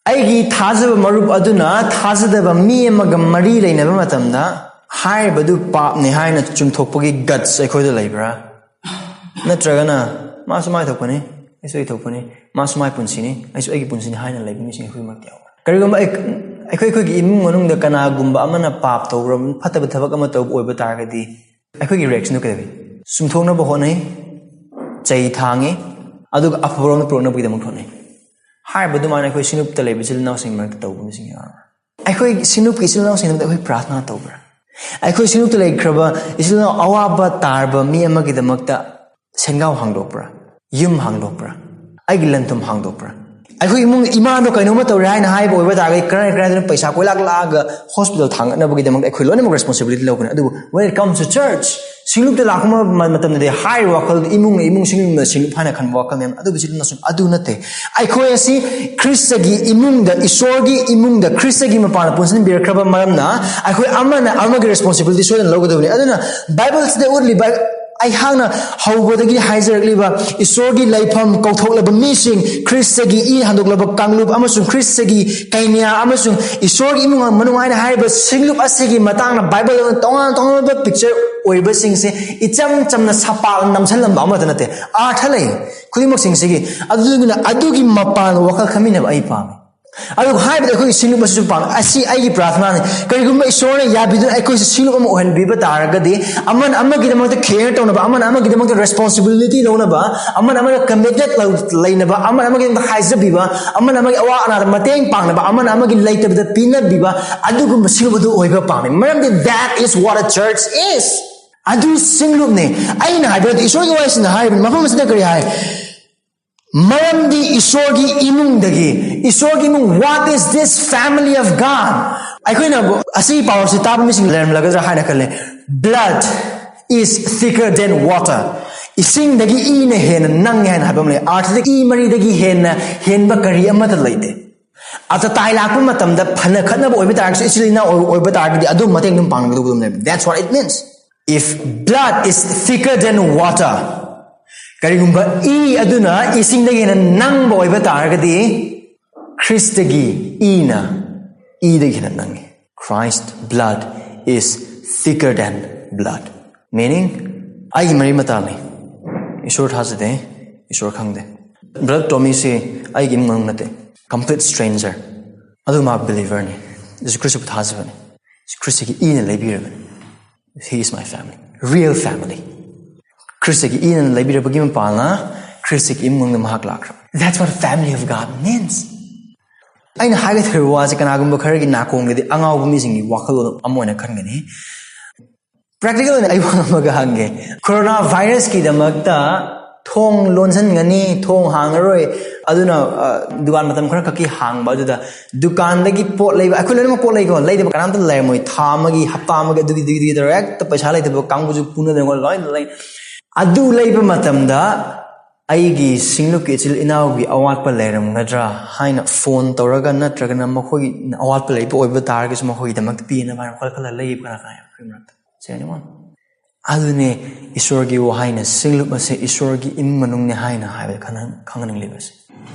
ꯑꯩꯒꯤ ꯊꯥꯖꯕ ꯃꯔꯨꯞ ꯑꯗꯨꯅ ꯊꯥꯖꯗꯕ ꯃꯤ ꯑꯃꯒ ꯃꯔꯤ ꯂꯩꯅꯕ ꯃꯇꯝꯗ ꯍꯥꯏꯔꯤꯕꯗꯨ ꯄꯥꯞꯅꯤ ꯍꯥꯏꯅ ꯆꯨꯝꯊꯣꯛꯄꯒꯤ guts ꯑꯩꯈꯣꯏꯗ ꯂꯩꯕ꯭ꯔꯥ? ꯅꯠꯇ꯭ꯔꯒꯅ ꯃꯥꯁꯨ ꯃꯥꯏ ꯊꯣꯛꯄꯅꯤ, ꯑꯩꯁꯨ ꯑꯩ ꯊꯣꯛꯄꯅꯤ, ꯃꯥꯁꯨ ꯃꯥꯏ ꯄꯨꯟꯁꯤꯅꯤ, ꯑꯩꯁꯨ ꯑꯩꯒꯤ ꯄꯨꯟꯁꯤꯅꯤ ꯍꯥꯏꯅ ꯂꯩꯕ ꯃꯤꯁꯤꯡ ꯑꯩꯈꯣꯏ ꯃꯔꯛꯇ ꯌꯥꯎꯕ꯭ꯔꯥ? ꯀꯔꯤꯒꯨꯝꯕ ꯑꯩ-, ꯑꯩꯈꯣꯏ, ꯑꯩꯈꯣꯏꯒꯤ ꯏꯃꯨꯡ ꯃꯅꯨꯡꯗ ꯀꯅꯥꯒꯨꯝꯕ ꯑꯃꯅ ꯄꯥꯞ ꯇꯧꯕ, ꯐꯠꯇꯕ ꯊꯕꯛ ꯑꯃ ꯇꯧꯕ ꯑꯣꯏꯕ ꯇꯥꯔꯒꯗꯤ, ꯑꯩꯈꯣꯏꯒꯤ reaction ꯗꯨ ꯀꯩꯗꯧꯏ? ꯆꯨꯝꯊꯣꯛꯅꯕ ꯍꯣꯠꯅꯩ, ꯆꯩ ꯊꯥꯡꯉꯤ, ꯑꯗꯨꯒ ꯑꯐꯕꯔꯣꯝꯗ ꯄꯨꯔꯛꯅꯕꯒꯤꯗꯃꯛ ꯍꯣꯠꯅꯩ꯫ ꯍꯥꯏꯔꯤꯕ ꯑꯗꯨꯃꯥꯏꯅ ꯑꯩꯈꯣꯏ ꯁꯤꯡꯂꯨꯞꯇ ꯂꯩꯕ ꯏꯆꯤꯜ ꯏꯅꯥꯎꯁꯤꯡ ꯃꯔꯛꯇ ꯇꯧꯕ ꯃꯤꯁꯤꯡ ꯌꯥꯎꯔꯝꯃꯤ꯫ ꯑꯩꯈꯣꯏ ꯁꯤꯡꯂꯨꯞꯀꯤ ꯏꯆꯤꯜ ꯏꯅꯥꯎꯁꯤꯡꯗ ꯑꯩꯈꯣꯏ ꯄ꯭ꯔꯥꯊꯅꯥ ꯇꯧꯕ꯭ꯔꯥ? ꯑꯩꯈꯣꯏ ꯁꯤꯡꯂꯨꯞꯇ ꯂꯩꯈ꯭ꯔꯕ ꯏꯆꯤꯜ ꯏꯅꯥꯎ ꯑꯋꯥꯕ ꯇꯥꯔꯕ ꯃꯤ ꯑꯃꯒꯤꯗꯃꯛꯇ ꯁꯦꯟꯒꯥꯎ ꯍꯥꯡꯗꯣꯛꯄ꯭ꯔꯥ? ꯌꯨꯝ ꯍꯥꯡꯗꯣꯛꯄ꯭ꯔꯥ? ꯑꯩꯒꯤ ꯂꯟ ꯊꯨꯝ ꯍꯥꯡꯗꯣꯛꯄ꯭ꯔꯥ? ꯑꯩꯈꯣꯏ ꯏꯃꯨꯡ ꯏꯃꯥꯗꯣ ꯀꯩꯅꯣꯝꯃ ꯇꯧꯔꯦ ꯍꯥꯏꯅ ꯍꯥꯏꯕ ꯑꯣꯏꯕ ꯇꯥꯔꯒꯗꯤ, ꯀꯔꯥꯏ ꯀꯔꯥꯏꯗꯅꯣ ꯄꯩꯁꯥ ꯀꯣꯏꯂꯥꯛ ꯂꯥꯛꯑꯒ ꯍꯣꯁꯄꯤꯇꯥꯜ ꯊꯥꯡꯒꯠꯅꯕꯒꯤꯗꯃꯛꯇ ꯑꯩꯈꯣꯏ ꯂꯣꯏꯅꯃꯛ ꯔꯦꯁꯄꯣꯟꯁꯤꯕꯤꯂꯤꯇꯤ ꯂꯧꯒꯅꯤ꯫ ꯑꯗꯨꯕꯨ when it comes to church, ꯁꯤꯡꯂꯨꯞꯇ ꯂꯥꯛꯄ ꯃꯇꯝꯗꯗꯤ ꯍꯥꯏꯔꯤꯕ ꯋꯥꯈꯜꯗꯨ ꯏꯃꯨꯡꯅ ꯏꯃꯨꯡ, ꯁꯤꯡꯂꯨꯞꯅ ꯁꯤꯡꯂꯨꯞ ꯍꯥꯏꯅ ꯈꯟꯕ ꯋꯥꯈꯜ ꯃꯌꯥꯝ ꯑꯗꯨꯕꯨ ꯁꯤꯡꯂꯨꯞꯅ ꯁꯨꯝ ꯑꯗꯨ ꯅꯠꯇꯦ꯫ ꯑꯩꯈꯣꯏ ꯑꯁꯤ ꯈ꯭ꯔꯤꯁꯇꯒꯤ ꯏꯃꯨꯡꯗ, ꯏꯁꯣꯔꯒꯤ ꯏꯃꯨꯡꯗ ꯈ꯭ꯔꯤꯁꯇꯒꯤ ꯃꯄꯥꯟꯅ ꯄꯨꯟꯁꯤꯟꯕꯤꯔꯛꯈ꯭ꯔꯕ ꯃꯔꯝꯅ ꯑꯩꯈꯣꯏ ꯑꯃꯅ ꯑꯃꯒꯤ ꯔꯦꯁꯄꯣꯟꯁꯤꯕꯤꯂꯤꯇꯤ ꯁꯣꯏꯗꯅ ꯂꯧꯒꯗꯕꯅꯤ꯫ ꯑꯗꯨꯅ ꯕꯥꯏꯕꯜꯁꯤꯗ ꯎꯠꯂꯤꯕ, ꯑꯩꯍꯥꯛꯅ ꯍꯧꯕꯗꯒꯤ ꯍꯥꯏꯖꯔꯛꯂꯤꯕ ꯏꯁꯣꯔꯒꯤ ꯂꯩꯐꯝ ꯀꯧꯊꯣꯛꯂꯕ ꯃꯤꯁꯤꯡ, ꯈ꯭ꯔꯤꯁꯇꯒꯤ ꯏ ꯍꯟꯗꯣꯛꯂꯕ ꯀꯥꯡꯂꯨꯞ ꯑꯃꯁꯨꯡ ꯈ꯭ꯔꯤꯁꯇꯒꯤ ꯀꯩꯅ꯭ꯌꯥ ꯑꯃꯁꯨꯡ ꯏꯁꯣꯔꯒꯤ ꯏꯃꯨꯡ ꯃꯅꯨꯡ ꯍꯥꯏꯅ ꯍꯥꯏꯔꯤꯕ ꯁꯤꯡꯂꯨꯞ ꯑꯁꯤꯒꯤ ꯃꯇꯥꯡꯗ ꯕꯥꯏꯕꯜꯗ ꯇꯣꯉꯥꯟ ꯇꯣꯉꯥꯟꯕ ꯄꯤꯛꯆꯔ ꯑꯣꯏꯕꯁꯤꯡꯁꯦ ꯏꯆꯝ ꯆꯝꯅ ꯁꯄꯥꯛ ꯅꯝꯁꯤꯜꯂꯝꯕ ꯑꯃꯠꯇ ꯅꯠꯇꯦ꯫ ꯑꯥꯔꯊ ꯂꯩ ꯈꯨꯗꯤꯡꯃꯛꯁꯤꯡꯁꯤꯒꯤ꯫ ꯑꯗꯨꯗꯨꯅ ꯑꯗꯨꯒꯤ ꯃꯄꯥꯟ ꯋꯥꯈꯜ ꯈꯟꯃꯤꯟꯅꯕ ꯑꯩ ꯄꯥꯝꯃꯤ꯫ ꯑꯗꯨꯒ ꯍꯥꯏꯕꯗꯤ ꯑꯩꯈꯣꯏꯒꯤ ꯁꯤꯡꯂꯨꯞ ꯑꯁꯤꯁꯨ ꯄꯥꯝꯃꯤ꯫ ꯑꯁꯤ ꯑꯩꯒꯤ ꯄ꯭ꯔꯥꯔꯊꯅꯥꯅꯤ꯫ ꯀꯔꯤꯒꯨꯝꯕ ꯏꯁꯣꯔꯅ ꯌꯥꯕꯤꯗꯨꯅ ꯑꯩꯈꯣꯏꯁꯦ ꯁꯤꯡꯂꯨꯞ ꯑꯃ ꯑꯣꯏꯍꯟꯕꯤꯕ ꯇꯥꯔꯒꯗꯤ, ꯑꯃꯅ ꯑꯃꯒꯤꯗꯃꯛꯇ ꯀꯦꯌꯔ ꯇꯧꯅꯕ, ꯑꯃꯅ ꯑꯃꯒꯤꯗꯃꯛꯇ ꯔꯦꯁꯄꯣꯟꯁꯤꯕꯤꯂꯤꯇꯤ ꯂꯧꯅꯕ, ꯑꯃꯅ ꯑꯃꯒ ꯀꯃꯤꯇꯦꯠ ꯂꯩꯅꯕ, ꯑꯃꯅ ꯑꯃꯒꯤꯗꯃꯛꯇ ꯍꯥꯏꯖꯕꯤꯕ, ꯑꯃꯅ ꯑꯃꯒꯤ ꯑꯋꯥ ꯑꯅꯥꯗ ꯃꯇꯦꯡ ꯄꯥꯡꯅꯕ, ꯑꯃꯅ ꯑꯃꯒꯤ ꯂꯩꯇꯕꯗ ꯄꯤꯅꯕꯤꯕ, ꯑꯗꯨꯒꯨꯝꯕ ꯁꯤꯡꯂꯨꯞ ꯑꯗꯨ ꯑꯣꯏꯕ ꯄꯥꯝꯃꯤ꯫ ꯃꯔꯝꯗꯤ that is what a church is. ꯑꯗꯨ ꯁꯤꯡꯂꯨꯞꯅꯤ꯫ ꯑꯩꯅ ꯍꯥꯏꯕꯗꯤ ꯏꯁꯣꯔꯒꯤ ꯋꯥꯍꯩꯁꯤꯅ ꯍꯥꯏꯔꯤꯕꯅꯤ꯫ ꯃꯐꯝ ꯑꯁꯤꯗ ꯀꯔꯤ ꯍꯥꯏ? ꯃꯔꯝꯗꯤ ꯏꯁꯣꯔꯒꯤ ꯏꯃꯨꯡꯗꯒꯤ, ꯏꯁꯣꯔꯒꯤ ꯏꯃꯨꯡ, what is this family of God? ꯑꯩꯈꯣꯏꯅ ꯑꯁꯤꯒꯤ ꯄꯥꯎ ꯑꯁꯤ ꯇꯥꯕ ꯃꯤꯁꯤꯡ ꯂꯩꯔꯝꯂꯒꯗ꯭ꯔꯥ ꯍꯥꯏꯅ ꯈꯜꯂꯦ꯫ Blood is thicker than water. ꯏꯁꯤꯡꯗꯒꯤ ꯏꯅ ꯍꯦꯟꯅ ꯅꯪꯉꯦ ꯍꯥꯏꯅ ꯍꯥꯏꯕ ꯑꯃ ꯂꯩ꯫ ꯑꯥꯔꯊꯗꯒꯤ ꯏ ꯃꯔꯤꯗꯒꯤ ꯍꯦꯟꯅ ꯍꯦꯟꯕ ꯀꯔꯤ ꯑꯃꯠꯇ ꯂꯩꯇꯦ꯫ ꯑꯇ ꯇꯥꯏ ꯂꯥꯛꯄ ꯃꯇꯝꯗ ꯐꯅ ꯈꯠꯅꯕ ꯑꯣꯏꯕ ꯇꯥꯔꯒꯁꯨ, ꯏꯆꯤꯜ ꯏꯅꯥꯎ ꯑꯣꯏꯕ ꯇꯥꯔꯒꯗꯤ ꯑꯗꯨꯝ ꯃꯇꯦꯡ ꯑꯗꯨꯝ ꯄꯥꯡꯒꯗꯧꯕ ꯑꯗꯨꯝ ꯂꯩꯕ꯫ That's what it means. If blood is thicker than water, ꯀꯔꯤꯒꯨꯝꯕ ꯏ ꯑꯗꯨꯅ ꯏꯁꯤꯡꯗꯒꯤ ꯍꯦꯟꯅ ꯅꯪꯕ ꯑꯣꯏꯕ ꯇꯥꯔꯒꯗꯤ, ꯈ꯭ꯔꯤꯁꯇꯒꯤ ꯏꯅ ꯏꯗꯒꯤ ꯍꯦꯟꯅ ꯅꯪꯉꯤ꯫ Christ blood is thicker than blood. Meaning, ꯑꯩꯒꯤ ꯃꯔꯤ ꯃꯇꯥꯅꯤ꯫ ꯏꯁꯣꯔ ꯊꯥꯖꯗꯦ, ꯏꯁꯣꯔ ꯈꯪꯗꯦ꯫ ꯕ꯭ꯔꯗꯔ ꯇꯣꯃꯤꯁꯦ ꯑꯩꯒꯤ ꯏꯃꯨꯡ ꯃꯅꯨꯡ ꯅꯠꯇꯦ, complete stranger꯫ ꯑꯗꯨ ꯃꯥ ꯕꯤꯂꯤꯚꯔꯅꯤ, ꯖꯤꯁꯨ ꯈ꯭ꯔꯤꯁꯇꯕꯨ ꯊꯥꯖꯕꯅꯤ, ꯖꯤꯁꯨ ꯈ꯭ꯔꯤꯁꯇꯒꯤ ꯏꯅ ꯂꯩꯕꯤꯔꯕꯅꯤ꯫ He is my family, real family. ꯈ꯭ꯔꯤꯁꯇꯒꯤ ꯏꯅ ꯂꯩꯕꯤꯔꯕꯒꯤ ꯃꯄꯥꯜꯅ ꯈ꯭ꯔꯤꯁꯇꯒꯤ ꯏꯃꯨꯡꯗ ꯃꯍꯥꯛ ꯂꯥꯛꯈ꯭ꯔꯕ꯫ That's what family of God means. ꯑꯩꯅ ꯍꯥꯏꯒꯗꯧꯔꯤꯕ ꯋꯥꯁꯦ ꯀꯅꯥꯒꯨꯝꯕ ꯈꯔꯒꯤ ꯅꯥꯀꯣꯡꯗꯗꯤ ꯑꯉꯥꯎꯕ ꯃꯤꯁꯤꯡꯒꯤ ꯋꯥꯈꯜꯂꯣꯟ ꯑꯃ ꯑꯣꯏꯅ ꯈꯟꯒꯅꯤ꯫ ꯄ꯭ꯔꯦꯛꯇꯤꯀꯦꯜ ꯑꯣꯏꯅ ꯑꯩ ꯋꯥ ꯑꯃꯒ ꯍꯪꯒꯦ꯫ ꯀꯣꯔꯣꯅꯥ ꯚꯥꯏꯔꯁꯀꯤꯗꯃꯛꯇ ꯊꯣꯡ ꯂꯣꯟꯁꯤꯟꯒꯅꯤ, ꯊꯣꯡ ꯍꯥꯡꯉꯔꯣꯏ꯫ ꯑꯗꯨꯅ, ꯑ, ꯗꯨꯀꯥꯟ ꯃꯇꯝ ꯈꯔ ꯈꯛꯀꯤ ꯍꯥꯡꯕ꯫ ꯑꯗꯨꯗ ꯗꯨꯀꯥꯟꯗꯒꯤ ꯄꯣꯠ ꯂꯩꯕ, ꯑꯩꯈꯣꯏ ꯂꯣꯏꯅꯃꯛ ꯄꯣꯠ ꯂꯩꯀꯣ, ꯂꯩꯗꯕ ꯀꯅꯥꯝꯇ ꯂꯩꯔꯝꯃꯣꯏ꯫ ꯊꯥ ꯑꯃꯒꯤ, ꯍꯞꯇꯥ ꯑꯃꯒꯤ, ꯑꯗꯨꯒꯤ, ꯑꯗꯨꯒꯤ, ꯑꯗꯨꯒꯤ ꯇꯧꯔꯒ ꯍꯦꯛꯇ ꯄꯩꯁꯥ ꯂꯩꯇꯕ ꯀꯥꯡꯕꯨꯁꯨ ꯄꯨꯅꯗꯅ ꯂꯣꯏꯅ ꯂꯩ꯫ ꯑꯗꯨ ꯂꯩꯕ ꯃꯇꯝꯗ ꯑꯩꯒꯤ ꯁꯤꯡꯂꯨꯞꯀꯤ ꯏꯆꯤꯜ ꯏꯅꯥꯎꯒꯤ ꯑꯋꯥꯠꯄ ꯂꯩꯔꯝꯒꯗ꯭ꯔꯥ ꯍꯥꯏꯅ ꯐꯣꯟ ꯇꯧꯔꯒ, ꯅꯠꯇ꯭ꯔꯒꯅ ꯃꯈꯣꯏꯒꯤ ꯑꯋꯥꯠꯄ ꯂꯩꯕ ꯑꯣꯏꯕ ꯇꯥꯔꯒꯁꯨ ꯃꯈꯣꯏꯒꯤꯗꯃꯛꯇ ꯄꯤꯅꯕ ꯍꯥꯏꯅ ꯋꯥꯈꯜ ꯈꯜꯂ ꯂꯩꯕ ꯀꯅꯥ ꯀꯅꯥ ꯌꯥꯎ? ꯑꯩꯈꯣꯏ ꯃꯔꯛꯇ꯫ Is there anyone? ꯑꯗꯨꯅꯦ ꯏꯁꯣꯔꯒꯤ ꯋꯥꯍꯩꯅ ꯁꯤꯡꯂꯨꯞ ꯑꯁꯦ ꯏꯁꯣꯔꯒꯤ ꯏꯃꯨꯡ ꯃꯅꯨꯡꯅꯦ ꯍꯥꯏꯅ ꯍꯥꯏꯕꯗ ꯈꯪꯍꯟ-, ꯈꯪꯍꯟꯅꯤꯡꯂꯤꯕꯁꯦ꯫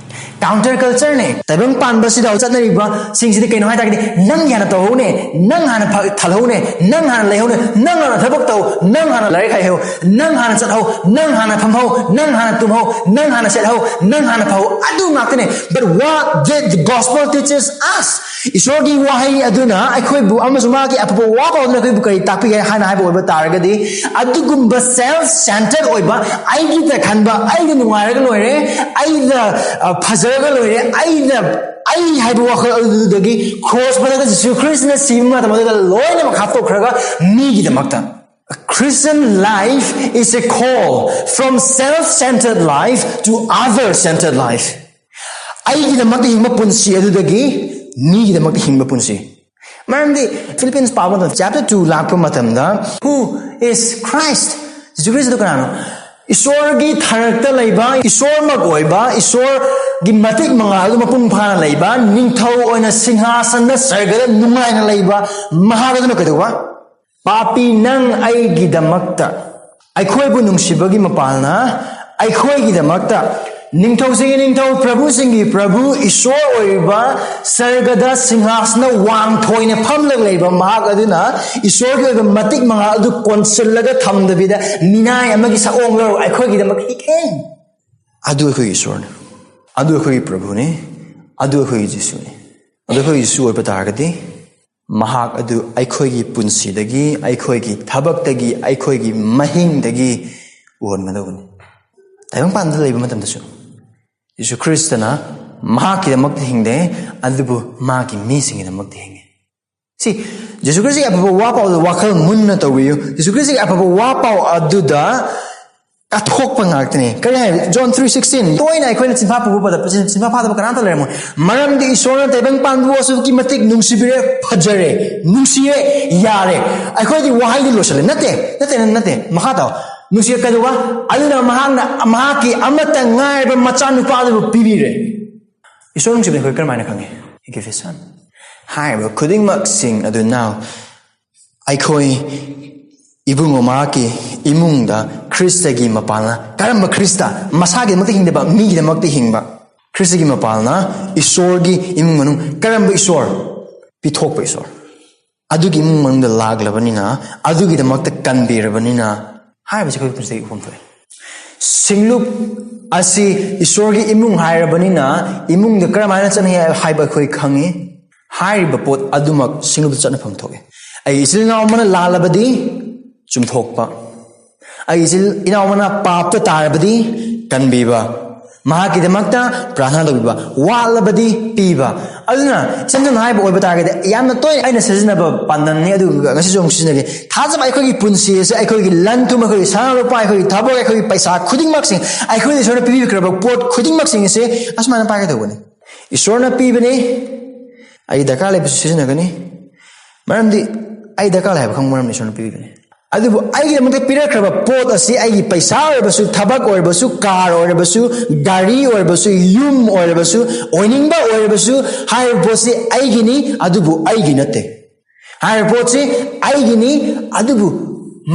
Counter culture ꯅꯦ꯫ ꯇꯥꯏꯕꯪ ꯄꯥꯟꯕꯁꯤꯗ ꯆꯠꯅꯔꯤꯕ ꯁꯤꯡꯁꯤꯗꯤ ꯀꯩꯅꯣ ꯍꯥꯏ ꯇꯥꯔꯒꯗꯤ, ꯅꯪ ꯍꯥꯟꯅ ꯇꯧꯍꯧꯅꯦ, ꯅꯪ ꯍꯥꯟꯅ ꯐ-, ꯊꯜꯍꯧꯅꯦ, ꯅꯪ ꯍꯥꯟꯅ ꯂꯩꯍꯧꯅꯦ, ꯅꯪ ꯍꯥꯟꯅ ꯊꯕꯛ ꯇꯧ, ꯅꯪ ꯍꯥꯟꯅ ꯂꯥꯏꯔꯤꯛ ꯍꯩꯍꯧ, ꯅꯪ ꯍꯥꯟꯅ ꯆꯠꯍꯧ, ꯅꯪ ꯍꯥꯟꯅ ꯐꯝꯍꯧ, ꯅꯪ ꯍꯥꯟꯅ ꯇꯨꯝꯍꯧ, ꯅꯪ ꯍꯥꯟꯅ ꯁꯦꯠꯍꯧ, ꯅꯪ ꯍꯥꯟꯅ ꯐꯍꯧ, ꯑꯗꯨ ꯉꯥꯛꯇꯅꯦ꯫ But what did the gospel teaches us? ꯏꯁꯣꯔꯒꯤ ꯋꯥꯍꯩ ꯑꯗꯨꯅ ꯑꯩꯈꯣꯏꯕꯨ ꯑꯃꯁꯨꯡ ꯃꯥꯒꯤ ꯑꯐꯕ ꯋꯥ ꯄꯥꯎ ꯑꯗꯨꯅ ꯑꯩꯈꯣꯏꯕꯨ ꯀꯔꯤ ꯇꯥꯛꯄꯤꯒꯦ ꯍꯥꯏꯅ ꯍꯥꯏꯕ ꯑꯣꯏꯕ ꯇꯥꯔꯒꯗꯤ, ꯑꯗꯨꯒꯨꯝꯕ self centered ꯑꯣꯏꯕ, ꯑꯩꯒꯤꯗ ꯈꯟꯕ, ꯑꯩꯗ ꯅꯨꯡꯉꯥꯏꯔꯒ ꯂꯣꯏꯔꯦ, ꯑꯩꯗ, ꯑ, ꯐꯖꯔꯒ ꯂꯣꯏꯔꯦ, ꯑꯩꯗ, ꯑꯩ ꯍꯥꯏꯕ ꯋꯥꯈꯜ ꯑꯗꯨꯗꯒꯤ cross ꯃꯊꯛꯇ ꯖꯤꯁꯨ ꯈ꯭ꯔꯤꯁꯇꯅ ꯁꯤꯕ ꯃꯇꯝ ꯑꯗꯨꯗ ꯂꯣꯏꯅꯃꯛ ꯍꯥꯠꯇꯣꯛꯈ꯭ꯔꯒ ꯃꯤꯒꯤꯗꯃꯛꯇ꯫ A Christian life is a call from self-centered life to other-centered life. ꯑꯩꯒꯤꯗꯃꯛꯇ ꯍꯤꯡꯕ ꯄꯨꯟꯁꯤ ꯑꯗꯨꯗꯒꯤ ꯃꯤꯒꯤꯗꯃꯛꯇ ꯍꯤꯡꯕ ꯄꯨꯟꯁꯤ꯫ ꯃꯔꯝꯗꯤ Philippians ꯄꯥꯕ ꯃꯇꯝꯗ, chapter two ꯂꯥꯛꯄ ꯃꯇꯝꯗ, "Who is Christ?" Jesus Christ ꯀꯅꯥꯅꯣ? ꯏꯁꯣꯔꯒꯤ ꯊꯔꯛꯇ ꯂꯩꯕ, ꯏꯁꯣꯔꯃꯛ ꯑꯣꯏꯕ, ꯏꯁꯣꯔꯒꯤ ꯃꯇꯤꯛ ꯃꯉꯥꯜ ꯑꯗꯨ ꯃꯄꯨꯡ ꯐꯥꯅ ꯂꯩꯕ, ꯅꯤꯡꯊꯧ ꯑꯣꯏꯅ ꯁꯤꯡꯍꯥꯁꯟꯗ ꯁꯔꯒꯗ ꯅꯨꯡꯉꯥꯏꯅ ꯂꯩꯕ ꯃꯍꯥꯛ ꯑꯗꯨꯅ ꯀꯩꯗꯧꯕ? ꯄꯥꯄꯤ ꯅꯪ ꯑꯩꯒꯤꯗꯃꯛꯇ, ꯑꯩꯈꯣꯏꯕꯨ ꯅꯨꯡꯁꯤꯕꯒꯤ ꯃꯄꯥꯜꯅ ꯑꯩꯈꯣꯏꯒꯤꯗꯃꯛꯇ, ꯅꯤꯡꯊꯧꯁꯤꯡꯒꯤ ꯅꯤꯡꯊꯧ, ꯄ꯭ꯔꯚꯨꯁꯤꯡꯒꯤ ꯄ꯭ꯔꯚꯨ, ꯏꯁꯣꯔ ꯑꯣꯏꯔꯤꯕ ꯁꯔꯒꯗ ꯁꯤꯡꯍꯥꯁꯅ ꯋꯥꯡꯊꯣꯏꯅ ꯐꯝꯂꯒ ꯂꯩꯕ ꯃꯍꯥꯛ ꯑꯗꯨꯅ ꯏꯁꯣꯔꯒꯤ ꯑꯣꯏꯕ ꯃꯇꯤꯛ ꯃꯉꯥꯜ ꯑꯗꯨ ꯀꯣꯟꯁꯤꯜꯂꯒ ꯊꯝꯗꯕꯤꯗ ꯃꯤꯅꯥꯏ ꯑꯃꯒꯤ ꯁꯛꯑꯣꯡ ꯂꯧꯔꯒ ꯑꯩꯈꯣꯏꯒꯤꯗꯃꯛ he came꯫ ꯑꯗꯨ ꯑꯩꯈꯣꯏꯒꯤ ꯏꯁꯣꯔꯅꯤ, ꯑꯗꯨ ꯑꯩꯈꯣꯏꯒꯤ ꯄ꯭ꯔꯚꯨꯅꯤ, ꯑꯗꯨ ꯑꯩꯈꯣꯏꯒꯤ ꯖꯤꯁꯨꯅꯤ꯫ ꯑꯗꯨ ꯑꯩꯈꯣꯏꯒꯤ ꯖꯤꯁꯨ ꯑꯣꯏꯕ ꯇꯥꯔꯒꯗꯤ ꯃꯍꯥꯛ ꯑꯗꯨ ꯑꯩꯈꯣꯏꯒꯤ ꯄꯨꯟꯁꯤꯗꯒꯤ, ꯑꯩꯈꯣꯏꯒꯤ ꯊꯕꯛꯇꯒꯤ, ꯑꯩꯈꯣꯏꯒꯤ ꯃꯍꯤꯡꯗꯒꯤ ꯎꯍꯟꯒꯗꯧꯕꯅꯤ꯫ ꯇꯥꯏꯕꯪꯄꯥꯟꯗ ꯂꯩꯕ ꯃꯇꯝꯗꯁꯨ ꯌꯤꯁꯨ ꯈ꯭ꯔꯤꯁꯇꯅ ꯃꯍꯥꯛꯀꯤꯗꯃꯛꯇ ꯍꯤꯡꯗꯦ, ꯑꯗꯨꯕꯨ ꯃꯥꯒꯤ ꯃꯤꯁꯤꯡꯒꯤꯗꯃꯛꯇ ꯍꯤꯡꯉꯤ꯫ ꯁꯤ ꯌꯤꯁꯨ ꯈ꯭ꯔꯤꯁꯇꯒꯤ ꯑꯐꯕ ꯋꯥ ꯄꯥꯎꯗ ꯋꯥꯈꯜ ꯃꯨꯟꯅ ꯇꯧꯕꯤꯌꯨ꯫ ꯌꯤꯁꯨ ꯈ꯭ꯔꯤꯁꯇꯒꯤ ꯑꯐꯕ ꯋꯥ ꯄꯥꯎ ꯑꯗꯨꯗ ꯀꯠꯊꯣꯛꯄ ꯉꯥꯛꯇꯅꯦ꯫ ꯀꯔꯤ ꯍꯥꯏ? John three sixteen, ꯇꯣꯏꯅ ꯑꯩꯈꯣꯏꯅ ꯆꯤꯟꯐꯥ ꯄꯨꯕ ꯄꯗ ꯆꯤꯟꯐꯥ ꯐꯥꯗꯕ ꯀꯅꯥꯝꯇ ꯂꯩꯔꯝꯃꯣꯏ꯫ "ꯃꯔꯝꯗꯤ ꯏꯁꯣꯔꯅ ꯇꯥꯏꯕꯪ ꯄꯥꯟꯕꯕꯨ ꯑꯁꯨꯛꯀꯤ ꯃꯇꯤꯛ ꯅꯨꯡꯁꯤꯕꯤꯔꯦ", ꯐꯖꯔꯦ, "ꯅꯨꯡꯁꯤꯔꯦ", ꯌꯥꯔꯦ꯫ ꯑꯩꯈꯣꯏꯗꯤ ꯋꯥꯍꯩꯗꯤ ꯂꯣꯏꯁꯤꯜꯂꯦ꯫ "ꯅꯠꯇꯦ, ꯅꯠꯇꯦ, ꯅꯠꯇꯦ", ꯃꯈꯥ ꯇꯥꯎ꯫ "ꯅꯨꯡꯁꯤꯔꯦ ꯀꯩꯗꯧꯕ? ꯑꯗꯨꯅ ꯃꯍꯥꯛꯅ ꯃꯍꯥꯛꯀꯤ ꯑꯃꯠꯇ ꯉꯥꯏꯔꯕ ꯃꯆꯥꯅꯨꯄꯥꯗꯨꯕꯨ ꯄꯤꯕꯤꯔꯦ"꯫ ꯏꯁꯣꯔ ꯅꯨꯡꯁꯤꯕ ꯑꯩꯈꯣꯏ ꯀꯔꯝꯍꯥꯏꯅ ꯈꯪꯉꯤ? He gave his son. ꯍꯥꯏꯔꯤꯕ ꯈꯨꯗꯤꯡꯃꯛꯁꯤꯡ ꯑꯗꯨ now ꯑꯩꯈꯣꯏ ꯏꯕꯨꯡꯉꯣ ꯃꯍꯥꯛꯀꯤ ꯏꯃꯨꯡꯗ ꯈ꯭ꯔꯤꯁꯇꯒꯤ ꯃꯄꯥꯜꯅ, ꯀꯔꯝꯕ ꯈ꯭ꯔꯤꯁꯇ? ꯃꯁꯥꯒꯤꯗꯃꯛꯇ ꯍꯤꯡꯗꯕ, ꯃꯤꯒꯤꯗꯃꯛꯇ ꯍꯤꯡꯕ꯫ ꯈ꯭ꯔꯤꯁꯇꯒꯤ ꯃꯄꯥꯜꯅ ꯏꯁꯣꯔꯒꯤ ꯏꯃꯨꯡ ꯃꯅꯨꯡ, ꯀꯔꯝꯕ ꯏꯁꯣꯔ? ꯄꯤꯊꯣꯛꯄ ꯏꯁꯣꯔ꯫ ꯑꯗꯨꯒꯤ ꯏꯃꯨꯡ ꯃꯅꯨꯡꯗ ꯂꯥꯛꯂꯕꯅꯤꯅ, ꯑꯗꯨꯒꯤꯗꯃꯛꯇ ꯀꯟꯕꯤꯔꯕꯅꯤꯅ ꯍꯥꯏꯕꯁꯤ ꯑꯩꯈꯣꯏ ꯄꯨꯟꯁꯤꯗꯒꯤ ꯎꯐꯝ ꯊꯣꯛꯑꯦ꯫ ꯁꯤꯡꯂꯨꯞ ꯑꯁꯤ ꯏꯁꯣꯔꯒꯤ ꯏꯃꯨꯡ ꯍꯥꯏꯔꯕꯅꯤꯅ, ꯏꯃꯨꯡꯗ ꯀꯔꯝꯍꯥꯏꯅ ꯆꯠꯅꯩ ꯍꯥꯏꯕ ꯑꯩꯈꯣꯏ ꯈꯪꯉꯤ꯫ ꯍꯥꯏꯔꯤꯕ ꯄꯣꯠ ꯑꯗꯨꯃꯛ ꯁꯤꯡꯂꯨꯞꯇ ꯆꯠꯅꯐꯝ ꯊꯣꯛꯏ꯫ ꯑꯩꯒꯤ ꯏꯆꯤꯜ ꯏꯅꯥꯎ ꯑꯃꯅ ꯂꯥꯜꯂꯕꯗꯤ ꯆꯨꯝꯊꯣꯛꯄ, ꯑꯩꯒꯤ ꯏꯆꯤꯜ ꯏꯅꯥꯎ ꯑꯃꯅ ꯄꯥꯞꯇ ꯇꯥꯔꯕꯗꯤ ꯀꯟꯕꯤꯕ, ꯃꯍꯥꯛꯀꯤꯗꯃꯛꯇ ꯄ꯭ꯔꯥꯔꯊꯅꯥ ꯇꯧꯕꯤꯕ, ꯋꯥꯠꯂꯕꯗꯤ ꯄꯤꯕ꯫ ꯑꯗꯨꯅ ꯏꯆꯝ ꯆꯝꯅ ꯍꯥꯏꯕ ꯑꯣꯏꯕ ꯇꯥꯔꯒꯗꯤ, ꯌꯥꯝꯅ ꯇꯣꯏꯅ ꯑꯩꯅ ꯁꯤꯖꯤꯟꯅꯕ ꯄꯥꯟꯗꯝꯅꯤ, ꯑꯗꯨꯒ ꯉꯁꯤꯁꯨ ꯑꯃꯨꯛ ꯁꯤꯖꯤꯟꯅꯒꯦ꯫ ꯊꯥꯖꯕ ꯑꯩꯈꯣꯏꯒꯤ ꯄꯨꯟꯁꯤ ꯑꯁꯦ, ꯑꯩꯈꯣꯏꯒꯤ ꯂꯟ ꯊꯨꯝ, ꯑꯩꯈꯣꯏꯒꯤ ꯁꯅꯥ ꯂꯨꯄꯥ, ꯑꯩꯈꯣꯏꯒꯤ ꯊꯕꯛ, ꯑꯩꯈꯣꯏꯒꯤ ꯄꯩꯁꯥ ꯈꯨꯗꯤꯡꯃꯛꯁꯤꯡ, ꯑꯩꯈꯣꯏꯅ ꯏꯁꯣꯔꯅ ꯄꯤꯕꯤꯈ꯭ꯔꯕ ꯄꯣꯠ ꯈꯨꯗꯤꯡꯃꯛꯁꯤꯡ ꯑꯁꯦ ꯑꯁꯨꯃꯥꯏꯅ ꯄꯥꯏꯒꯗꯧꯕꯅꯤ꯫ ꯏꯁꯣꯔꯅ ꯄꯤꯕꯅꯤ, ꯑꯩ ꯗꯔꯀꯥꯔ ꯂꯩꯕꯁꯨ ꯁꯤꯖꯤꯟꯅꯒꯅꯤ꯫ ꯃꯔꯝꯗꯤ ꯑꯩ ꯗꯔꯀꯥꯔ ꯂꯩ ꯍꯥꯏꯕ ꯈꯪꯕ ꯃꯔꯝꯅ ꯏꯁꯣꯔꯅ ꯄꯤꯕꯤꯕꯅꯤ꯫ ꯑꯗꯨꯕꯨ ꯑꯩꯒꯤꯗꯃꯛꯇ ꯄꯤꯔꯛꯈ꯭ꯔꯕ ꯄꯣꯠ ꯑꯁꯤ, ꯑꯩꯒꯤ ꯄꯩꯁꯥ ꯑꯣꯏꯔꯕꯁꯨ, ꯊꯕꯛ ꯑꯣꯏꯔꯕꯁꯨ, ꯀꯥꯔ ꯑꯣꯏꯔꯕꯁꯨ, ꯒꯥꯔꯤ ꯑꯣꯏꯔꯕꯁꯨ, ꯌꯨꯝ ꯑꯣꯏꯔꯕꯁꯨ, ꯑꯣꯏꯅꯤꯡꯕ ꯑꯣꯏꯔꯕꯁꯨ, ꯍꯥꯏꯔꯤꯕ ꯄꯣꯠꯁꯤ ꯑꯩꯒꯤꯅꯤ, ꯑꯗꯨꯕꯨ ꯑꯩꯒꯤ ꯅꯠꯇꯦ꯫ ꯍꯥꯏꯔꯤꯕ ꯄꯣꯠꯁꯤ ꯑꯩꯒꯤꯅꯤ, ꯑꯗꯨꯕꯨ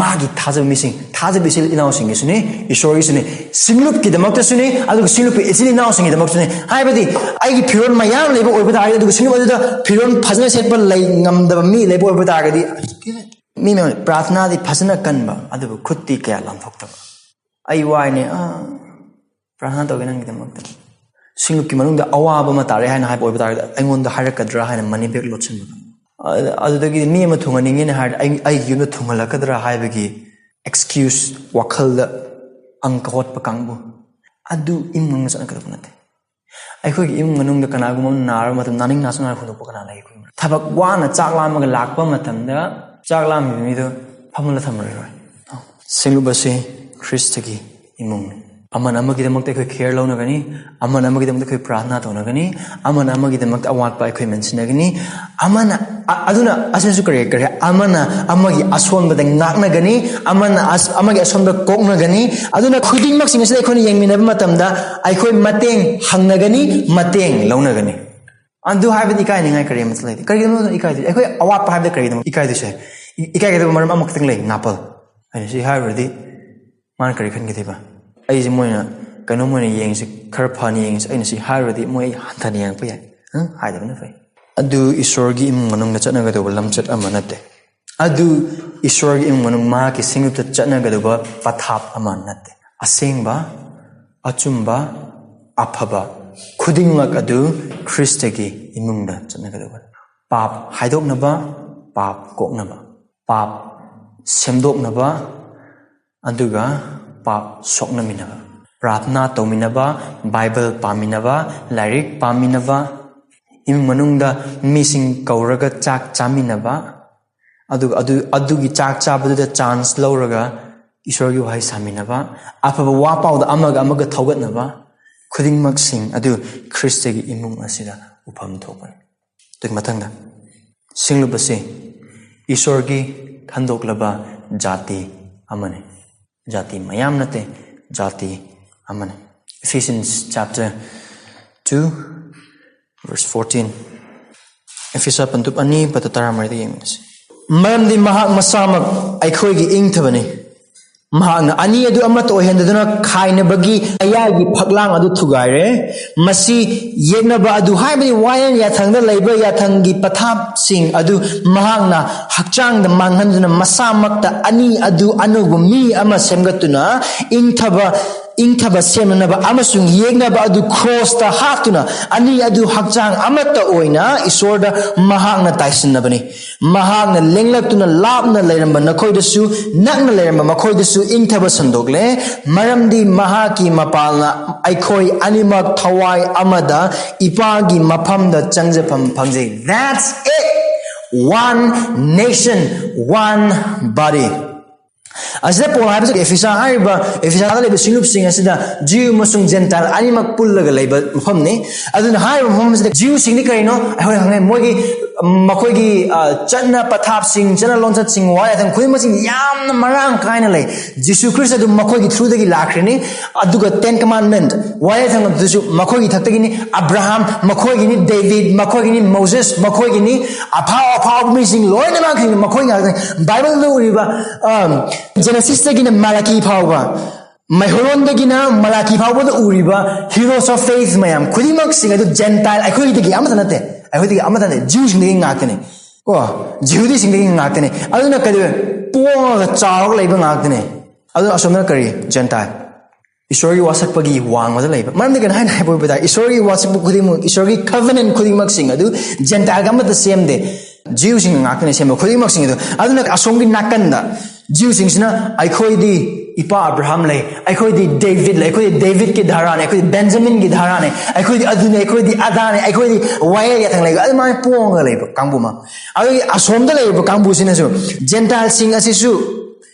ꯃꯥꯒꯤ ꯊꯥꯖꯕ ꯃꯤꯁꯤꯡ, ꯊꯥꯖꯕ ꯏꯆꯤꯜ ꯏꯅꯥꯎꯁꯤꯡꯒꯤꯁꯨꯅꯤ, ꯏꯁꯣꯔꯒꯤꯁꯨꯅꯤ, ꯁꯤꯡꯂꯨꯞꯀꯤꯗꯃꯛꯇꯁꯨꯅꯤ, ꯑꯗꯨꯒ ꯁꯤꯡꯂꯨꯞꯀꯤ ꯏꯆꯤꯜ ꯏꯅꯥꯎꯁꯤꯡꯒꯤꯗꯃꯛꯇꯁꯨꯅꯤ꯫ ꯍꯥꯏꯕꯗꯤ ꯑꯩꯒꯤ ꯐꯤꯔꯣꯜ ꯃꯌꯥꯝ ꯂꯩꯕ ꯑꯣꯏꯕ ꯇꯥꯔꯒꯗꯤ, ꯑꯗꯨꯒ ꯁꯤꯡꯂꯨꯞ ꯑꯗꯨꯗ ꯐꯤꯔꯣꯜ ꯐꯖꯅ ꯁꯦꯠꯄ ꯂꯩ ꯉꯝꯗꯕ ꯃꯤ ꯂꯩꯕ ꯑꯣꯏꯕ ꯇꯥꯔꯒꯗꯤ, ꯃꯤ ꯃꯌꯥꯝ ꯄ꯭ꯔꯥꯔꯊꯅꯥꯗꯤ ꯐꯖꯅ ꯀꯟꯕ, ꯑꯗꯨꯕꯨ ꯈꯨꯠꯇꯤ ꯀꯌꯥ ꯂꯥꯝꯊꯣꯛꯇꯕ꯫ ꯑꯩ ꯋꯥꯏꯅꯦ, ꯑꯥ, ꯄ꯭ꯔꯥꯔꯊꯅꯥ ꯇꯧꯒꯦ ꯅꯪꯒꯤꯗꯃꯛꯇ꯫ ꯁꯤꯡꯂꯨꯞꯀꯤ ꯃꯅꯨꯡꯗ ꯑꯋꯥꯕ ꯑꯃ ꯇꯥꯔꯦ ꯍꯥꯏꯅ ꯍꯥꯏꯕ ꯑꯣꯏꯕ ꯇꯥꯔꯒꯗꯤ, ꯑꯩꯉꯣꯟꯗ ꯍꯥꯏꯔꯛꯀꯗ꯭ꯔꯥ ꯍꯥꯏꯅ ꯃꯅꯤ ꯕꯦꯒ ꯂꯣꯠꯁꯤꯟꯕꯗꯣ꯫ ꯑ-, ꯑꯗꯨꯗꯒꯤꯗꯤ ꯃꯤ ꯑꯃ ꯊꯨꯡꯍꯟꯅꯤꯡꯉꯦꯅ ꯍꯥꯏꯔꯗꯤ, ꯑꯩ, ꯑꯩꯒꯤ ꯌꯨꯝꯗ ꯊꯨꯡꯍꯜꯂꯛꯀꯗ꯭ꯔꯥ ꯍꯥꯏꯕꯒꯤ excuse, ꯋꯥꯈꯜꯗ ꯑꯪꯀ ꯍꯣꯠꯄ ꯀꯥꯡꯕꯨ, ꯑꯗꯨ ꯏꯃꯨꯡ ꯃꯅꯨꯡꯗ ꯆꯠꯅꯒꯗꯕ ꯅꯠꯇꯦ꯫ ꯑꯩꯈꯣꯏꯒꯤ ꯏꯃꯨꯡ ꯃꯅꯨꯡꯗ ꯀꯅꯥꯒꯨꯝꯕ ꯑꯃ ꯅꯥꯔꯕ ꯃꯇꯝꯗ, ꯅꯥꯅꯤꯡ ꯅꯥꯁꯅꯨ ꯍꯥꯏꯅ ꯍꯨꯟꯗꯣꯛꯄ ꯀꯅꯥ ꯂꯩ? ꯑꯩꯈꯣꯏ ꯊꯕꯛ ꯋꯥꯅ ꯆꯥꯛ ꯂꯥꯝꯃꯒ ꯂꯥꯛꯄ ꯃꯇꯝꯗ, ꯆꯥꯛ ꯂꯥꯝꯃꯤꯕ ꯃꯤꯗꯣ ꯐꯝꯍꯜꯂ ꯊꯝꯃꯔꯣꯏ꯫ ꯁꯤꯡꯂꯨꯞ ꯑꯁꯤ ꯈ꯭ꯔꯤꯁꯇꯒꯤ ꯏꯃꯨꯡꯅꯤ꯫ ꯑꯃꯅ ꯑꯃꯒꯤꯗꯃꯛꯇ ꯑꯩꯈꯣꯏ care ꯂꯧꯅꯒꯅꯤ, ꯑꯃꯅ ꯑꯃꯒꯤꯗꯃꯛꯇ ꯑꯩꯈꯣꯏ ꯄ꯭ꯔꯥꯔꯊꯅꯥ ꯇꯧꯅꯒꯅꯤ, ꯑꯃꯅ ꯑꯃꯒꯤꯗꯃꯛꯇ ꯑꯋꯥꯠꯄ ꯑꯩꯈꯣꯏ ꯃꯦꯟꯁꯤꯟꯅꯒꯅꯤ꯫ ꯑꯃꯅ ꯑ- ꯑꯗꯨꯅ ꯑꯁꯤꯁꯨ ꯀꯔꯤ ꯀꯔꯤ ꯑꯃꯅ ꯑꯃꯒꯤ ꯑꯁꯣꯟꯕꯗ ꯉꯥꯛꯅꯒꯅꯤ, ꯑꯃꯅ ꯑꯁ- ꯑꯃꯒꯤ ꯑꯁꯣꯟꯕ ꯀꯣꯛꯅꯒꯅꯤ꯫ ꯑꯗꯨꯅ ꯈꯨꯗꯤꯡꯃꯛꯁꯤꯡ ꯑꯁꯤꯗ ꯑꯩꯈꯣꯏꯅ ꯌꯦꯡꯃꯤꯟꯅꯕ ꯃꯇꯝꯗ ꯑꯩꯈꯣꯏ ꯃꯇꯦꯡ ꯍꯪꯅꯒꯅꯤ, ꯃꯇꯦꯡ ꯂꯧꯅꯒꯅꯤ꯫ ꯑꯗꯨ ꯍꯥꯏꯕꯗꯤ ꯏꯀꯥꯏꯅꯤꯡꯉꯥꯏ ꯀꯔꯤ ꯑꯃꯠꯇ ꯂꯩꯇꯦ꯫ ꯀꯔꯤꯒꯤꯅꯣ ꯏꯀꯥꯏꯗꯣꯏ? ꯑꯩꯈꯣꯏ ꯑꯋꯥꯠꯄ ꯍꯥꯏꯕꯗ ꯀꯔꯤꯒꯤꯗꯃꯛ ꯏꯀꯥꯏꯗꯣꯏꯁꯦ? ꯏ- ꯏꯀꯥꯏꯒꯗꯕ ꯃꯔꯝ ꯑꯃꯈꯛꯇꯪ ꯂꯩ, ꯅꯥꯄꯜ꯫ ꯑꯩꯅ ꯁꯤ ꯍꯥꯏꯔꯨꯔꯗꯤ ꯃꯥꯅ ꯀꯔꯤ ꯈꯟꯒꯗꯣꯏꯕ? ꯑꯩꯁꯦ ꯃꯣꯏꯅ ꯀꯩꯅꯣ ꯃꯣꯏꯅ ꯌꯦꯡꯉꯤꯁꯦ ꯈꯔ ꯐꯅ ꯌꯦꯡꯉꯤꯁꯦ, ꯑꯩꯅ ꯁꯤ ꯍꯥꯏꯔꯨꯔꯗꯤ ꯃꯣꯏ ꯑꯩ ꯍꯟꯊꯅ ꯌꯦꯡꯉꯛꯄ ꯌꯥꯏ꯫ ꯍꯪ? ꯍꯥꯏꯗꯕꯅ ꯐꯩ꯫ ꯑꯗꯨ ꯏꯁꯣꯔꯒꯤ ꯏꯃꯨꯡ ꯃꯅꯨꯡꯗ ꯆꯠꯅꯒꯗꯧꯕ ꯂꯝꯆꯠ ꯑꯃ ꯅꯠꯇꯦ꯫ ꯑꯗꯨ ꯏꯁꯣꯔꯒꯤ ꯏꯃꯨꯡ ꯃꯅꯨꯡ ꯃꯍꯥꯛꯀꯤ ꯁꯤꯡꯂꯨꯞꯇ ꯆꯠꯅꯒꯗꯧꯕ ꯄꯊꯥꯞ ꯑꯃ ꯅꯠꯇꯦ꯫ ꯑꯁꯦꯡꯕ, ꯑꯆꯨꯝꯕ, ꯑꯐꯕ ꯈꯨꯗꯤꯡꯃꯛ ꯑꯗꯨ ꯈ꯭ꯔꯤꯁꯇꯒꯤ ꯏꯃꯨꯡꯗ ꯆꯠꯅꯒꯗꯧꯕ꯫ ꯄꯥꯞ ꯍꯥꯏꯗꯣꯛꯅꯕ, ꯄꯥꯞ ꯀꯣꯛꯅꯕ, ꯄꯥꯞ ꯁꯦꯝꯗꯣꯛꯅꯕ, ꯑꯗꯨꯒ ꯄꯥꯞ ꯁꯣꯛꯅꯃꯤꯟꯅꯕ, ꯄ꯭ꯔꯥꯔꯊꯅꯥ ꯇꯧꯃꯤꯟꯅꯕ, ꯕꯥꯏꯕꯜ ꯄꯥꯃꯤꯟꯅꯕ, ꯂꯥꯏꯔꯤꯛ ꯄꯥꯃꯤꯟꯅꯕ, ꯏꯃꯨꯡ ꯃꯅꯨꯡꯗ ꯃꯤꯁꯤꯡ ꯀꯧꯔꯒ ꯆꯥꯛ ꯆꯥꯃꯤꯟꯅꯕ, ꯑꯗꯨꯒ ꯑꯗꯨ ꯑꯗꯨꯒꯤ ꯆꯥꯛ ꯆꯥꯕꯗꯨꯗ ꯆꯥꯟꯁ ꯂꯧꯔꯒ ꯏꯁꯣꯔꯒꯤ ꯋꯥꯍꯩ ꯁꯥꯃꯤꯟꯅꯕ, ꯑꯐꯕ ꯋꯥ ꯄꯥꯎꯗ ꯑꯃꯒ ꯑꯃꯒ ꯊꯧꯒꯠꯅꯕ, ꯈꯨꯗꯤꯡꯃꯛꯁꯤꯡ ꯑꯗꯨ ꯈ꯭ꯔꯤꯁꯇꯒꯤ ꯏꯃꯨꯡ ꯑꯁꯤꯗ ꯎꯐꯝ ꯊꯣꯛꯄꯅꯤ꯫ ꯑꯗꯨꯒꯤ ꯃꯊꯪꯗ, ꯁꯤꯡꯂꯨꯞ ꯑꯁꯤ ꯏꯁꯣꯔꯒꯤ ꯈꯟꯗꯣꯛꯂꯕ ꯖꯥꯇꯤ ꯑꯃꯅꯤ꯫ ꯖꯥꯇꯤ ꯃꯌꯥꯝ ꯅꯠꯇꯦ, ꯖꯥꯇꯤ ꯑꯃꯅꯤ꯫ Ephesians chapter two, verse fourteen. ꯑꯦꯐꯤꯁꯥ ꯄꯟꯗꯨꯞ ꯑꯅꯤ, ꯄꯗ ꯇꯔꯥꯃꯔꯤꯗ ꯌꯦꯡꯃꯤꯟꯅꯁꯤ꯫ ꯃꯔꯝꯗꯤ ꯃꯍꯥꯛ ꯃꯁꯥꯃꯛ ꯑꯩꯈꯣꯏꯒꯤ ꯏꯪꯊꯕꯅꯤ꯫ ꯃꯍꯥꯛꯅ ꯑꯅꯤ ꯑꯗꯨ ꯑꯃꯠꯇ ꯑꯣꯏꯍꯟꯗꯗꯨꯅ ꯈꯥꯏꯅꯕꯒꯤ ꯑꯌꯥꯒꯤ ꯐꯛꯂꯥꯡ ꯑꯗꯨ ꯊꯨꯒꯥꯏꯔꯦ꯫ ꯃꯁꯤ ꯌꯦꯛꯅꯕ ꯑꯗꯨ, ꯍꯥꯏꯕꯗꯤ ꯋꯥꯌꯦꯜ ꯌꯥꯊꯪꯗ ꯂꯩꯕ ꯌꯥꯊꯪꯒꯤ ꯄꯊꯥꯞꯁꯤꯡ ꯑꯗꯨ ꯃꯍꯥꯛꯅ ꯍꯛꯆꯥꯡꯗ ꯃꯥꯡꯍꯟꯗꯨꯅ ꯃꯁꯥꯃꯛꯇ ꯑꯅꯤ ꯑꯗꯨ ꯑꯅꯧꯕ ꯃꯤ ꯑꯃ ꯁꯦꯝꯒꯠꯇꯨꯅ ꯏꯪꯊꯕ, ꯏꯪꯊꯕ ꯁꯦꯝꯅꯅꯕ ꯑꯃꯁꯨꯡ ꯌꯦꯛꯅꯕ ꯑꯗꯨ ꯀ꯭ꯔꯣꯁꯇ ꯍꯥꯞꯇꯨꯅ ꯑꯅꯤ ꯑꯗꯨ ꯍꯛꯆꯥꯡ ꯑꯃꯠꯇ ꯑꯣꯏꯅ ꯏꯁꯣꯔꯗ ꯃꯍꯥꯛꯅ ꯇꯥꯏꯁꯤꯟꯅꯕꯅꯤ꯫ ꯃꯍꯥꯛꯅ ꯂꯦꯡꯂꯛꯇꯨꯅ ꯂꯥꯞꯅ ꯂꯩꯔꯝꯕ ꯅꯈꯣꯏꯗꯁꯨ, ꯅꯛꯅ ꯂꯩꯔꯝꯕ ꯃꯈꯣꯏꯗꯁꯨ ꯏꯪꯊꯕ ꯁꯟꯗꯣꯛꯂꯦ, ꯃꯔꯝꯗꯤ ꯃꯍꯥꯛꯀꯤ ꯃꯄꯥꯜꯅ ꯑꯩꯈꯣꯏ ꯑꯅꯤꯃꯛ ꯊꯋꯥꯏ ꯑꯃꯗ ꯏꯄꯥꯒꯤ ꯃꯐꯝꯗ ꯆꯪꯖꯐꯝ ꯐꯪꯖꯩ꯫ That's it. One nation, one body. ꯑꯁꯤꯗ ꯄꯣꯜ ꯍꯥꯏꯕꯁꯤ ꯑꯦꯐꯤꯁꯥ ꯍꯥꯏꯔꯤꯕ, ꯑꯦꯐꯤꯁꯥꯗ ꯂꯩꯕ ꯁꯤꯡꯂꯨꯞꯁꯤꯡ ꯑꯁꯤꯗ ꯖꯤꯎ ꯑꯃꯁꯨꯡ ꯖꯦꯟꯇꯥꯏꯜ ꯑꯅꯤꯃꯛ ꯄꯨꯜꯂꯒ ꯂꯩꯕ ꯃꯐꯝꯅꯤ꯫ ꯑꯗꯨꯅ ꯍꯥꯏꯔꯤꯕ ꯃꯐꯝ ꯑꯁꯤꯗ ꯖꯤꯎꯁꯤꯡꯗꯤ ꯀꯔꯤꯅꯣ? ꯑꯩꯈꯣꯏ ꯈꯪꯉꯦ, ꯃꯈꯣꯏꯒꯤ, ꯃꯈꯣꯏꯒꯤ, ꯑ, ꯆꯠꯅ ꯄꯊꯥꯞꯁꯤꯡ, ꯆꯠꯅ ꯂꯣꯟꯆꯠꯁꯤꯡ, ꯋꯥꯍꯩ ꯋꯥꯊꯪ ꯈꯨꯗꯤꯡꯃꯛꯁꯤꯡ ꯌꯥꯝꯅ ꯃꯔꯥꯡ ꯀꯥꯏꯅ ꯂꯩ꯫ ꯖꯤꯁꯨ ꯈ꯭ꯔꯤꯁꯇ ꯑꯗꯨꯝ ꯃꯈꯣꯏꯒꯤ through ꯗꯒꯤ ꯂꯥꯛꯈ꯭ꯔꯤꯅꯤ꯫ ꯑꯗꯨꯒ Ten Commandment, ꯋꯥꯍꯩ ꯋꯥꯊꯪ ꯑꯗꯨꯁꯨ ꯃꯈꯣꯏꯒꯤ ꯊꯛꯇꯒꯤꯅꯤ꯫ ꯑꯕ꯭ꯔꯥꯍꯥꯝ ꯃꯈꯣꯏꯒꯤꯅꯤ, ꯗꯦꯕꯤꯗ ꯃꯈꯣꯏꯒꯤꯅꯤ, ꯃꯣꯁꯦꯁ ꯃꯈꯣꯏꯒꯤꯅꯤ, ꯑꯐꯥꯎ ꯑꯐꯥꯎꯕ ꯃꯤꯁꯤꯡ ꯂꯣꯏꯅꯃꯛ ꯃꯈꯣꯏ ꯉꯥꯛꯇꯅꯤ꯫ ꯕꯥꯏꯕꯜꯗ ꯎꯔꯤꯕ, ꯑ, ꯖꯦꯅꯦꯁꯤꯁꯇꯒꯤꯅ ꯃꯥꯂꯥꯀꯤ ꯐꯥꯎꯕ, ꯃꯩꯍꯧꯔꯣꯟꯗꯒꯤꯅ ꯃꯥꯂꯥꯀꯤ ꯐꯥꯎꯕꯗ ꯎꯔꯤꯕ heroes of faith ꯃꯌꯥꯝ ꯈꯨꯗꯤꯡꯃꯛꯁꯤꯡ ꯑꯗꯨ ꯖꯦꯟꯇꯥꯏꯜ, ꯑꯩꯈꯣꯏꯗꯒꯤ ꯑꯃꯠꯇ ꯅꯠꯇꯦ, ꯑꯩꯈꯣꯏꯗꯒꯤ ꯑꯃꯠꯇ ꯅꯠꯇꯦ, ꯖꯤꯎꯁꯤꯡꯗꯒꯤ ꯉꯥꯛꯇꯅꯤ꯫ ꯀꯣ, ꯖꯤꯍꯨꯗꯤꯁꯤꯡꯗꯒꯤ ꯉꯥꯛꯇꯅꯤ꯫ ꯑꯗꯨꯅ ꯀꯩꯗꯧꯋꯦ? ꯄꯣꯡꯉꯒ ꯆꯥꯎꯔꯒ ꯂꯩꯕ ꯉꯥꯛꯇꯅꯤ꯫ ꯑꯗꯨꯅ ꯑꯁꯣꯝꯗꯅ ꯀꯔꯤ? ꯖꯦꯟꯇꯥꯏꯜ꯫ ꯏꯁꯣꯔꯒꯤ ꯋꯥꯁꯛꯄꯒꯤ ꯋꯥꯡꯃꯗ ꯂꯩꯕ꯫ ꯃꯔꯝꯗꯤ ꯀꯩꯅꯣ ꯍꯥꯏꯅ ꯍꯥꯏꯕ ꯑꯣꯏꯕ ꯇꯥꯔꯦ, ꯏꯁꯣꯔꯒꯤ ꯋꯥꯁꯛꯄ ꯈꯨꯗꯤꯡꯃꯛ, ꯏꯁꯣꯔꯒꯤ covenant ꯈꯨꯗꯤꯡꯃꯛꯁꯤꯡ ꯑꯗꯨ ꯖꯦꯟꯇꯥꯏꯜꯒ ꯑꯃꯠꯇ ꯁꯦꯝꯗꯦ꯫ ꯖꯤꯎꯁꯤꯡꯅ ꯉꯥꯛꯇꯅꯤ ꯁꯦꯝꯕ ꯈꯨꯗꯤꯡꯃꯛꯁꯤꯡ ꯑꯗꯨ꯫ ꯑꯗꯨꯅ ꯑꯁꯣꯝꯒꯤ ꯅꯥꯀꯟꯗ ꯖꯤꯎꯁꯤꯡꯁꯤꯅ, "ꯑꯩꯈꯣꯏꯗꯤ ꯏꯄꯥ ꯑꯕ꯭ꯔꯥꯍꯥꯝ ꯂꯩ, ꯑꯩꯈꯣꯏꯗꯤ ꯗꯦꯕꯤꯗ ꯂꯩ, ꯑꯩꯈꯣꯏꯗꯤ ꯗꯦꯕꯤꯗꯀꯤ ꯙꯥꯔꯥꯅꯤ, ꯑꯩꯈꯣꯏꯗꯤ ꯕꯦꯟꯖꯥꯃꯤꯟꯒꯤ ꯙꯥꯔꯥꯅꯤ, ꯑꯩꯈꯣꯏꯗꯤ ꯑꯗꯨꯅꯤ, ꯑꯩꯈꯣꯏꯗꯤ ꯑꯗꯥꯅꯤ, ꯑꯩꯈꯣꯏꯗꯤ ꯋꯥꯌꯦꯜ ꯌꯥꯊꯪ ꯂꯩ", ꯑꯗꯨꯃꯥꯏꯅ ꯄꯣꯡꯉꯒ ꯂꯩꯕ ꯀꯥꯡꯕꯨ ꯑꯃ꯫ ꯑꯗꯨꯒꯤ ꯑꯁꯣꯝꯗ ꯂꯩꯔꯤꯕ ꯀꯥꯡꯕꯨꯁꯤꯅꯁꯨ ꯖꯦꯟꯇꯥꯏꯜꯁꯤꯡ ꯑꯁꯤꯁꯨ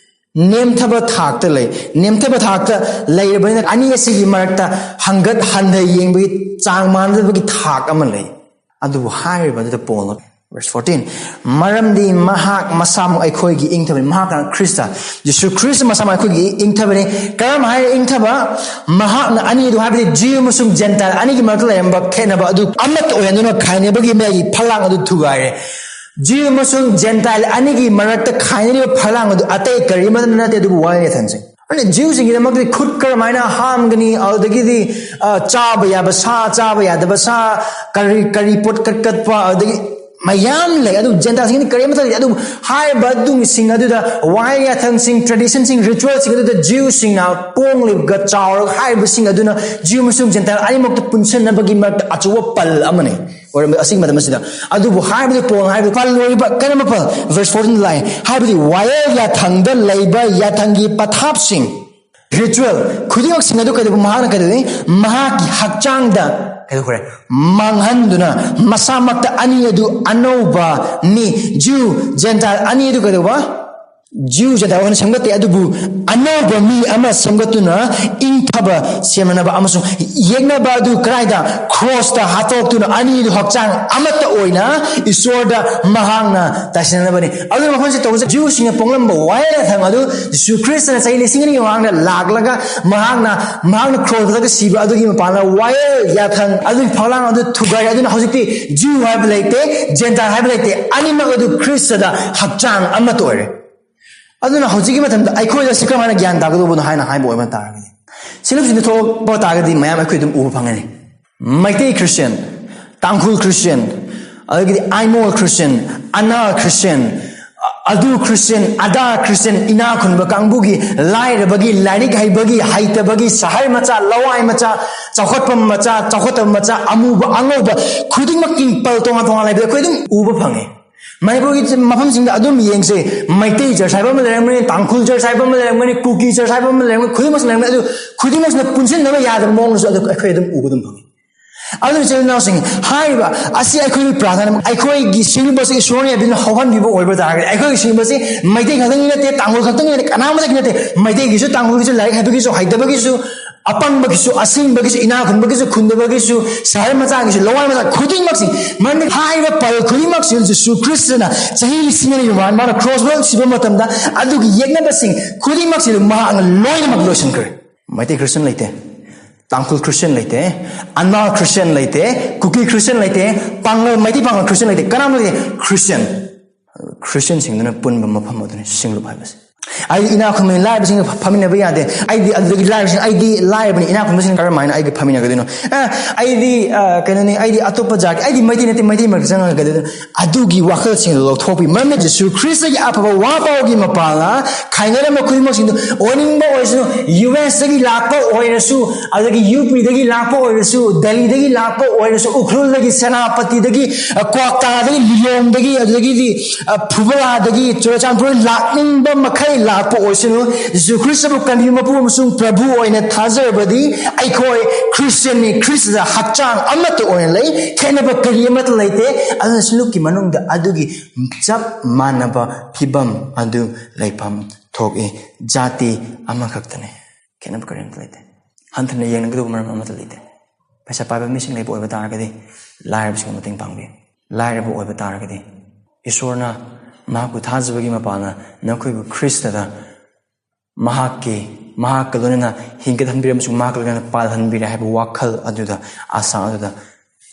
ꯅꯦꯝꯊꯕ ꯊꯥꯛꯇ ꯂꯩ꯫ ꯅꯦꯝꯊꯕ ꯊꯥꯛꯇ ꯂꯩꯔꯕꯅꯤꯅ ꯑꯅꯤ ꯑꯁꯤꯒꯤ ꯃꯔꯛꯇ ꯍꯪꯒꯠ ꯍꯟꯊ ꯌꯦꯡꯕꯒꯤ ꯆꯥꯡ ꯃꯥꯟꯅꯗꯕꯒꯤ ꯊꯥꯛ ꯑꯃ ꯂꯩ꯫ ꯑꯗꯨꯕꯨ ꯍꯥꯏꯔꯤꯕ ꯑꯗꯨꯗ ꯄꯣꯜꯅ, verse fourteen, "ꯃꯔꯝꯗꯤ ꯃꯍꯥꯛ ꯃꯁꯥꯃꯛ ꯑꯩꯈꯣꯏꯒꯤ ꯏꯪꯊꯕꯅꯤ", ꯃꯍꯥꯛꯅ ꯈ꯭ꯔꯤꯁꯇ, ꯖꯤꯁꯨ ꯈ꯭ꯔꯤꯁꯇ ꯃꯁꯥꯃꯛ ꯑꯩꯈꯣꯏꯒꯤ ꯏꯪꯊꯕꯅꯤ꯫ ꯀꯔꯝ ꯍꯥꯏꯅ ꯏꯪꯊꯕ? ꯃꯍꯥꯛꯅ ꯑꯅꯤꯗꯨ, ꯍꯥꯏꯕꯗꯤ ꯖꯤꯎ ꯑꯃꯁꯨꯡ ꯖꯦꯟꯇꯥꯏꯜ ꯑꯅꯤꯒꯤ ꯃꯔꯛꯇ ꯂꯩꯔꯝꯕ ꯈꯦꯠꯅꯕ ꯑꯗꯨ ꯑꯃꯠꯇ ꯑꯣꯏꯍꯟꯗꯨꯅ ꯈꯥꯏꯅꯕꯒꯤ ꯃꯌꯥꯏꯒꯤ ꯐꯂꯥꯡ ꯑꯗꯨ ꯊꯨꯒꯥꯏꯔꯦ꯫ ꯖꯤꯎ ꯑꯃꯁꯨꯡ ꯖꯦꯟꯇꯥꯏꯜ ꯑꯅꯤꯒꯤ ꯃꯔꯛꯇ ꯈꯥꯏꯅꯔꯤꯕ ꯐꯂꯥꯡ ꯑꯗꯨ ꯑꯇꯩ ꯀꯔꯤꯃꯠꯇ ꯅꯠꯇꯦ, ꯑꯗꯨꯕꯨ ꯋꯥꯌꯦꯜ ꯌꯥꯊꯪꯁꯦ꯫ ꯑꯗꯨꯅ ꯖꯤꯎꯁꯤꯡꯒꯤꯗꯃꯛꯇꯗꯤ ꯈꯨꯠ ꯀꯔꯝꯍꯥꯏꯅ ꯍꯥꯝꯒꯅꯤ, ꯑꯗꯨꯗꯒꯤꯗꯤ, ꯑ, ꯆꯥꯕ ꯌꯥꯕ ꯁꯥ, ꯆꯥꯕ ꯌꯥꯗꯕ ꯁꯥ, ꯀꯔꯤ, ꯀꯔꯤ ꯄꯣꯠ ꯀꯠ-, ꯀꯠꯄ, ꯑꯗꯨꯗꯒꯤ ꯃꯌꯥꯝ ꯂꯩ꯫ ꯑꯗꯨ ꯖꯦꯟꯇꯥꯏꯜꯁꯤꯡꯗꯤ ꯀꯔꯤꯃꯠꯇ ꯂꯩꯇꯦ꯫ ꯑꯗꯨꯕꯨ ꯍꯥꯏꯔꯤꯕ ꯑꯗꯨꯁꯤꯡ ꯑꯗꯨꯗ ꯋꯥꯍꯩ ꯌꯥꯊꯪꯁꯤꯡ, traditionꯁꯤꯡ, ritualꯁꯤꯡ ꯑꯗꯨꯗ ꯖꯤꯎꯁꯤꯡꯅ ꯄꯣꯡꯂꯤꯕꯒ ꯆꯥꯎꯔꯒ ꯍꯥꯏꯔꯤꯕꯁꯤꯡ ꯑꯗꯨꯅ ꯖꯤꯎ ꯑꯃꯁꯨꯡ ꯖꯦꯟꯇꯥꯏꯜ ꯑꯅꯤꯃꯛꯇ ꯄꯨꯟꯁꯤꯟꯅꯕꯒꯤ ꯃꯔꯛꯇ ꯑꯆꯧꯕ ꯄꯜ ꯑꯃꯅꯤ꯫ ꯑꯣꯏꯔꯝꯕ ꯑꯁꯤꯒꯤ ꯃꯇꯝ ꯑꯁꯤꯗ꯫ ꯑꯗꯨꯕꯨ ꯍꯥꯏꯕꯗꯤ ꯄꯣꯜ ꯍꯥꯏꯕꯗꯤ ꯄꯜ ꯑꯣꯏꯔꯤꯕ ꯀꯔꯝꯕ ꯄꯜ? Verse fourteen ꯂꯥꯛꯑꯦ꯫ ꯍꯥꯏꯕꯗꯤ ꯋꯥꯌꯦꯜ ꯌꯥꯊꯪꯗ ꯂꯩꯕ ꯌꯥꯊꯪꯒꯤ ꯄꯊꯥꯞꯁꯤꯡ, ritual ꯈꯨꯗꯤꯡꯃꯛꯁꯤꯡ ꯑꯗꯨ ꯀꯩꯗꯧꯕ? ꯃꯍꯥꯛꯅ ꯀꯩꯗꯧꯏ? ꯃꯍꯥꯛꯀꯤ ꯍꯛꯆꯥꯡꯗ ꯀꯩꯗꯧꯈ꯭ꯔꯦ? ꯃꯥꯡꯍꯟꯗꯨꯅ ꯃꯁꯥꯃꯛꯇ ꯑꯅꯤ ꯑꯗꯨ ꯑꯅꯧꯕ ꯃꯤ, ꯖꯤꯎ, ꯖꯦꯟꯇꯥꯏꯜ ꯑꯅꯤ ꯑꯗꯨ ꯀꯩꯗꯧꯕ? ꯖꯤꯎ ꯖꯦꯟꯇꯥꯏꯜ ꯑꯣꯏꯅ ꯁꯦꯝꯒꯠꯇꯦ, ꯑꯗꯨꯕꯨ ꯑꯅꯧꯕ ꯃꯤ ꯑꯃ ꯁꯦꯝꯒꯠꯇꯨꯅ ꯏꯪꯊꯕ ꯁꯦꯝꯅꯅꯕ ꯑꯃꯁꯨꯡ ꯌꯦꯛꯅꯕ ꯑꯗꯨ ꯀꯗꯥꯏꯗ? ꯀ꯭ꯔꯣꯁꯇ ꯍꯥꯠꯇꯣꯛꯇꯨꯅ ꯑꯅꯤꯗꯨ ꯍꯛꯆꯥꯡ ꯑꯃꯠꯇ ꯑꯣꯏꯅ ꯏꯁꯣꯔꯗ ꯃꯍꯥꯛꯅ ꯇꯥꯏꯁꯤꯟꯅꯅꯕꯅꯤ꯫ ꯑꯗꯨꯅ ꯃꯐꯝꯁꯤ ꯇꯧꯕꯁꯦ ꯖꯤꯎꯁꯤꯡꯅ ꯄꯣꯛꯂꯝꯕ ꯋꯥꯌꯦꯜ ꯌꯥꯊꯪ ꯑꯗꯨ ꯖꯤꯁꯨ ꯈ꯭ꯔꯤꯁꯇꯅ ꯆꯍꯤ ꯂꯤꯁꯤꯡ ꯑꯅꯤꯒꯤ ꯃꯃꯥꯡꯗ ꯂꯥꯛꯂꯒ ꯃꯍꯥꯛꯅ, ꯃꯍꯥꯛꯅ ꯀ꯭ꯔꯣꯁꯇ ꯁꯤꯕ ꯑꯗꯨꯒꯤ ꯃꯄꯥꯟꯗ ꯋꯥꯌꯦꯜ ꯌꯥꯊꯪ ꯑꯗꯨꯒꯤ ꯐꯛꯂꯥꯡ ꯑꯗꯨ ꯊꯨꯒꯥꯏ꯫ ꯑꯗꯨꯅ ꯍꯧꯖꯤꯛꯇꯤ ꯖꯤꯎ ꯍꯥꯏꯕ ꯂꯩꯇꯦ, ꯖꯦꯟꯇꯥꯏꯜ ꯍꯥꯏꯕ ꯂꯩꯇꯦ, ꯑꯅꯤꯃꯛ ꯑꯗꯨ ꯈ꯭ꯔꯤꯁꯇꯗ ꯍꯛꯆꯥꯡ ꯑꯃꯠꯇ ꯑꯣꯏꯔꯦ꯫ ꯑꯗꯨꯅ ꯍꯧꯖꯤꯛꯀꯤ ꯃꯇꯝꯗ ꯑꯩꯈꯣꯏꯗ ꯁꯤ ꯀꯔꯝꯍꯥꯏꯅ ꯒ꯭ꯌꯥꯟ ꯇꯥꯒꯗꯧꯕꯅꯣ ꯍꯥꯏꯅ ꯍꯥꯏꯕ ꯑꯣꯏꯕ ꯇꯥꯔꯒꯗꯤ, ꯁꯤꯂꯝꯁꯤꯡꯗ ꯊꯣꯛꯂꯛꯄ ꯇꯥꯔꯒꯗꯤ ꯃꯌꯥꯝ ꯑꯩꯈꯣꯏ ꯑꯗꯨꯝ ꯎꯕ ꯐꯪꯒꯅꯤ꯫ ꯃꯩꯇꯩ ꯈ꯭ꯔꯤꯁꯇꯤꯌꯟ, ꯇꯥꯡꯈꯨꯜ ꯈ꯭ꯔꯤꯁꯇꯤꯌꯟ, ꯑꯗꯒꯤꯗꯤ ꯑꯥꯏꯃꯣꯜ ꯈ꯭ꯔꯤꯁꯇꯤꯌꯟ, ꯑꯅꯥ ꯈ꯭ꯔꯤꯁꯇꯤꯌꯟ, ꯑꯗꯨ ꯈ꯭ꯔꯤꯁꯇꯤꯌꯟ, ꯑꯗꯥ ꯈ꯭ꯔꯤꯁꯇꯤꯌꯟ, ꯏꯅꯥ ꯈꯨꯟꯕ ꯀꯥꯡꯕꯨꯒꯤ, ꯂꯥꯏꯔꯕꯒꯤ, ꯂꯥꯏꯔꯤꯛ ꯍꯩꯕꯒꯤ, ꯍꯩꯇꯕꯒꯤ, ꯁꯍꯔ ꯃꯆꯥ, ꯂꯋꯥꯏ ꯃꯆꯥ, ꯆꯥꯎꯈꯠꯄ ꯃꯆꯥ, ꯆꯥꯎꯈꯠꯇꯕ ꯃꯆꯥ, ꯑꯃꯨꯕ ꯑꯉꯧꯕ, ꯈꯨꯗꯤꯡꯃꯛꯀꯤ ꯄꯜ ꯇꯣꯉꯥꯟ ꯇꯣꯉꯥꯟ ꯂꯩꯕꯗ ꯑꯩꯈꯣꯏ ꯑꯗꯨꯝ ꯎꯕ ꯐꯪꯉꯤ꯫ ꯃꯅꯤꯄꯨꯔꯒꯤ ꯃꯐꯝꯁꯤꯡꯗ ꯑꯗꯨꯝ ꯌꯦꯡꯁꯦ, ꯃꯩꯇꯩ ꯆꯔꯆ ꯍꯥꯏꯕ ꯑꯃ ꯂꯩꯔꯝꯒꯅꯤ, ꯇꯥꯡꯈꯨꯜ ꯆꯔꯆ ꯍꯥꯏꯕ ꯑꯃ ꯂꯩꯔꯝꯒꯅꯤ, ꯀꯨꯀꯤ ꯆꯔꯆ ꯍꯥꯏꯕ ꯑꯃ ꯂꯩꯔꯝꯒꯅꯤ, ꯈꯨꯗꯤꯡꯃꯛꯁꯨ ꯂꯩꯔꯝꯒꯅꯤ꯫ ꯑꯗꯨ ꯈꯨꯗꯤꯡꯃꯛꯁꯤꯅ ꯄꯨꯟꯁꯤꯟꯅꯕ ꯌꯥꯗꯕ ꯃꯑꯣꯡꯗꯁꯨ ꯑꯗꯨ ꯑꯩꯈꯣꯏ ꯑꯗꯨꯝ ꯎꯕ ꯑꯗꯨꯝ ꯐꯪꯉꯤ꯫ ꯑꯗꯨꯅ ꯏꯆꯤꯜ ꯏꯅꯥꯎꯁꯤꯡ, ꯍꯥꯏꯔꯤꯕ ꯑꯁꯤ ꯑꯩꯈꯣꯏꯒꯤ ꯄ꯭ꯔꯥꯔꯊꯅꯥ, ꯑꯩꯈꯣꯏꯒꯤ ꯁꯤꯒꯨꯝꯕꯁꯤ ꯏꯁꯣꯔꯅ ꯑꯗꯨꯅ ꯍꯧꯍꯟꯕꯤꯕ ꯑꯣꯏꯕ ꯇꯥꯔꯒꯗꯤ, ꯑꯩꯈꯣꯏꯒꯤ ꯁꯤꯒꯨꯝꯕꯁꯤ ꯃꯩꯇꯩ ꯈꯛꯇꯪꯒꯤ ꯅꯠꯇꯦ, ꯇꯥꯡꯈꯨꯜ ꯈꯛꯇꯪꯒꯤ ꯅꯠꯇꯦ, ꯀꯅꯥꯃꯗꯒꯤ ꯅꯠꯇꯦ, ꯃꯩꯇꯩꯒꯤꯁꯨ, ꯇꯥꯡꯈꯨꯜꯒꯤꯁꯨ, ꯂꯥꯏꯔꯤꯛ ꯍꯩꯕꯒꯤꯁꯨ, ꯍꯩꯇꯕꯒꯤꯁꯨ, ꯑꯄꯪꯕꯒꯤꯁꯨ, ꯑꯁꯤꯡꯕꯒꯤꯁꯨ, ꯏꯅꯥ ꯈꯨꯟꯕꯒꯤꯁꯨ, ꯈꯨꯟꯗꯕꯒꯤꯁꯨ, ꯁꯍꯔ ꯃꯆꯥꯒꯤꯁꯨ, ꯂꯋꯥꯏ ꯃꯆꯥ ꯈꯨꯗꯤꯡꯃꯛꯁꯤ, ꯃꯔꯝꯗꯤ ꯍꯥꯏꯔꯤꯕ ꯄꯜ ꯈꯨꯗꯤꯡꯃꯛꯁꯤ ꯖꯤꯁꯨ ꯈ꯭ꯔꯤꯁꯇꯅ ꯆꯍꯤ ꯂꯤꯁꯤꯡ ꯑꯅꯤ ꯃꯃꯥꯡ ꯃꯥꯅ ꯀ꯭ꯔꯣꯁ ꯋꯥꯔꯜ ꯁꯤꯕ ꯃꯇꯝꯗ ꯑꯗꯨꯒꯤ ꯌꯦꯛꯅꯕꯁꯤꯡ ꯈꯨꯗꯤꯡꯃꯛꯁꯤ ꯃꯍꯥꯛꯅ ꯂꯣꯏꯅꯃꯛ ꯂꯣꯏꯁꯤꯟꯈ꯭ꯔꯦ꯫ ꯃꯩꯇꯩ ꯈ꯭ꯔꯤꯁꯇꯤꯌꯟ ꯂꯩꯇꯦ, ꯇꯥꯡꯈꯨꯜ ꯈ꯭ꯔꯤꯁꯇꯤꯌꯟ ꯂꯩꯇꯦ, ꯑꯅꯥ ꯈ꯭ꯔꯤꯁꯇꯤꯌꯟ ꯂꯩꯇꯦ, ꯀꯨꯀꯤ ꯈ꯭ꯔꯤꯁꯇꯤꯌꯟ ꯂꯩꯇꯦ, ꯄꯥꯡꯒꯜ, ꯃꯩꯇꯩ ꯄꯥꯡꯒꯜ ꯈ꯭ꯔꯤꯁꯇꯤꯌꯟ ꯂꯩꯇꯦ, ꯀꯅꯥꯝ ꯂꯩꯇꯦ꯫ ꯈ꯭ꯔꯤꯁꯇꯤꯌꯟ, ꯈ꯭ꯔꯤꯁꯇꯤꯌꯟꯁꯤꯡꯗꯨꯅ ꯄꯨꯟꯕ ꯃꯐꯝ ꯑꯗꯨꯅꯤ ꯁꯤꯡꯂꯨꯞ ꯍꯥꯏꯕꯁꯦ꯫ ꯑꯩꯗꯤ ꯏꯅꯥꯛ ꯈꯨꯟꯕꯅꯤ, ꯂꯥꯏꯔꯕꯁꯤꯡꯒ ꯐꯝꯃꯤꯟꯅꯕ ꯌꯥꯗꯦ꯫ ꯑꯩꯗꯤ ꯑꯗꯨꯗꯒꯤ ꯂꯥꯏꯔꯕꯁꯤꯡ, ꯑꯩꯗꯤ ꯂꯥꯏꯔꯕꯅꯤ, ꯏꯅꯥꯛ ꯈꯨꯟꯕꯁꯤꯡ ꯀꯔꯝꯍꯥꯏꯅ ꯑꯩꯒ ꯐꯝꯃꯤꯟꯅꯒꯗꯣꯏꯅꯣ? ꯑꯦ, ꯑꯩꯗꯤ, ꯑ, ꯀꯩꯅꯣꯅꯤ, ꯑꯩꯗꯤ ꯑꯇꯣꯞꯄ ꯖꯥꯠꯀꯤ, ꯑꯩꯗꯤ ꯃꯩꯇꯩ ꯅꯠꯇꯦ, ꯃꯩꯇꯩ ꯃꯔꯛꯇ ꯆꯪꯉꯒ ꯀꯩꯗꯧꯗꯣꯏꯅꯣ? ꯑꯗꯨꯒꯤ ꯋꯥꯈꯜꯁꯤꯡꯗꯨ ꯂꯧꯊꯣꯛꯄꯤ꯫ ꯃꯔꯝꯗꯤ ꯖꯤꯁꯨ ꯈ꯭ꯔꯤꯁꯇꯒꯤ ꯑꯐꯕ ꯋꯥ ꯄꯥꯎꯒꯤ ꯃꯄꯥꯜꯅ ꯈꯥꯏꯅꯔꯝꯕ ꯈꯨꯗꯤꯡꯃꯛꯁꯤꯡꯗꯨ ꯑꯣꯏꯅꯤꯡꯕ ꯑꯣꯏꯔꯁꯅꯨ, ꯌꯨ ꯑꯦꯁꯇꯒꯤ ꯂꯥꯛꯄ ꯑꯣꯏꯔꯁꯨ, ꯑꯗꯒꯤ ꯌꯨ ꯄꯤꯗꯒꯤ ꯂꯥꯛꯄ ꯑꯣꯏꯔꯁꯨ, ꯗꯦꯜꯂꯤꯗꯒꯤ ꯂꯥꯛꯄ ꯑꯣꯏꯔꯁꯨ, ꯎꯈ꯭ꯔꯨꯜꯗꯒꯤ, ꯁꯦꯅꯥꯄꯇꯤꯗꯒꯤ, ꯑ, ꯀ꯭ꯋꯥꯛꯇꯥꯗꯒꯤ, ꯂꯤꯂꯣꯡꯗꯒꯤ, ꯑꯗꯨꯗꯒꯤꯗꯤ, ꯑ, ꯐꯨꯕꯂꯥꯗꯒꯤ, ꯆꯨꯔꯆꯥꯟꯄꯨꯔ ꯂꯥꯛꯅꯤꯡꯕ ꯃꯈꯩ ꯂꯥꯛꯄ ꯑꯣꯏꯁꯅꯨ, ꯖꯤꯁꯨ ꯈ꯭ꯔꯤꯁꯇꯕꯨ ꯀꯟꯕꯤꯕ ꯃꯄꯨ ꯑꯃꯁꯨꯡ ꯄ꯭ꯔꯚꯨ ꯑꯣꯏꯅ ꯊꯥꯖꯔꯕꯗꯤ ꯑꯩꯈꯣꯏ ꯈ꯭ꯔꯤꯁꯇꯤꯌꯟꯅꯤ, ꯈ꯭ꯔꯤꯁꯇꯗ ꯍꯛꯆꯥꯡ ꯑꯃꯠꯇ ꯑꯣꯏꯅ ꯂꯩ, ꯈꯦꯠꯅꯕ ꯀꯔꯤ ꯑꯃꯠꯇ ꯂꯩꯇꯦ꯫ ꯑꯗꯨꯅ ꯁꯤꯡꯂꯨꯞꯀꯤ ꯃꯅꯨꯡꯗ ꯑꯗꯨꯒꯤ ꯆꯞ ꯃꯥꯟꯅꯕ ꯐꯤꯕꯝ ꯑꯗꯨ ꯂꯩꯐꯝ ꯊꯣꯛꯏ꯫ ꯖꯥꯇꯤ ꯑꯃꯈꯛꯇꯅꯤ, ꯈꯦꯠꯅꯕ ꯀꯔꯤꯝꯇ ꯂꯩꯇꯦ꯫ ꯍꯟꯊꯅ ꯌꯦꯡꯅꯒꯗꯧꯕ ꯃꯔꯝ ꯑꯃꯠꯇ ꯂꯩꯇꯦ꯫ ꯄꯩꯁꯥ ꯄꯥꯏꯕ ꯃꯤꯁꯤꯡ ꯂꯩꯕ ꯑꯣꯏꯕ ꯇꯥꯔꯒꯗꯤ ꯂꯥꯏꯔꯕꯁꯤꯡꯕꯨ ꯃꯇꯦꯡ ꯄꯥꯡꯕꯤꯌꯨ꯫ ꯂꯥꯏꯔꯕ ꯑꯣꯏꯕ ꯇꯥꯔꯒꯗꯤ ꯏꯁꯣꯔꯅ ꯃꯍꯥꯛꯄꯨ ꯊꯥꯖꯕꯒꯤ ꯃꯄꯥꯟꯅ ꯅꯈꯣꯏꯕꯨ ꯈ꯭ꯔꯤꯁꯇꯗ ꯃꯍꯥꯛꯀꯤ, ꯃꯍꯥꯛꯀ ꯂꯣꯏꯅꯅ ꯍꯤꯡꯒꯠꯍꯟꯕꯤꯔꯦ ꯑꯃꯁꯨꯡ ꯃꯍꯥꯛꯀ ꯂꯣꯏꯅꯅ ꯄꯥꯜꯍꯟꯕꯤꯔꯦ ꯍꯥꯏꯕ ꯋꯥꯈꯜ ꯑꯗꯨꯗ, ꯑꯁꯥ ꯑꯗꯨꯗ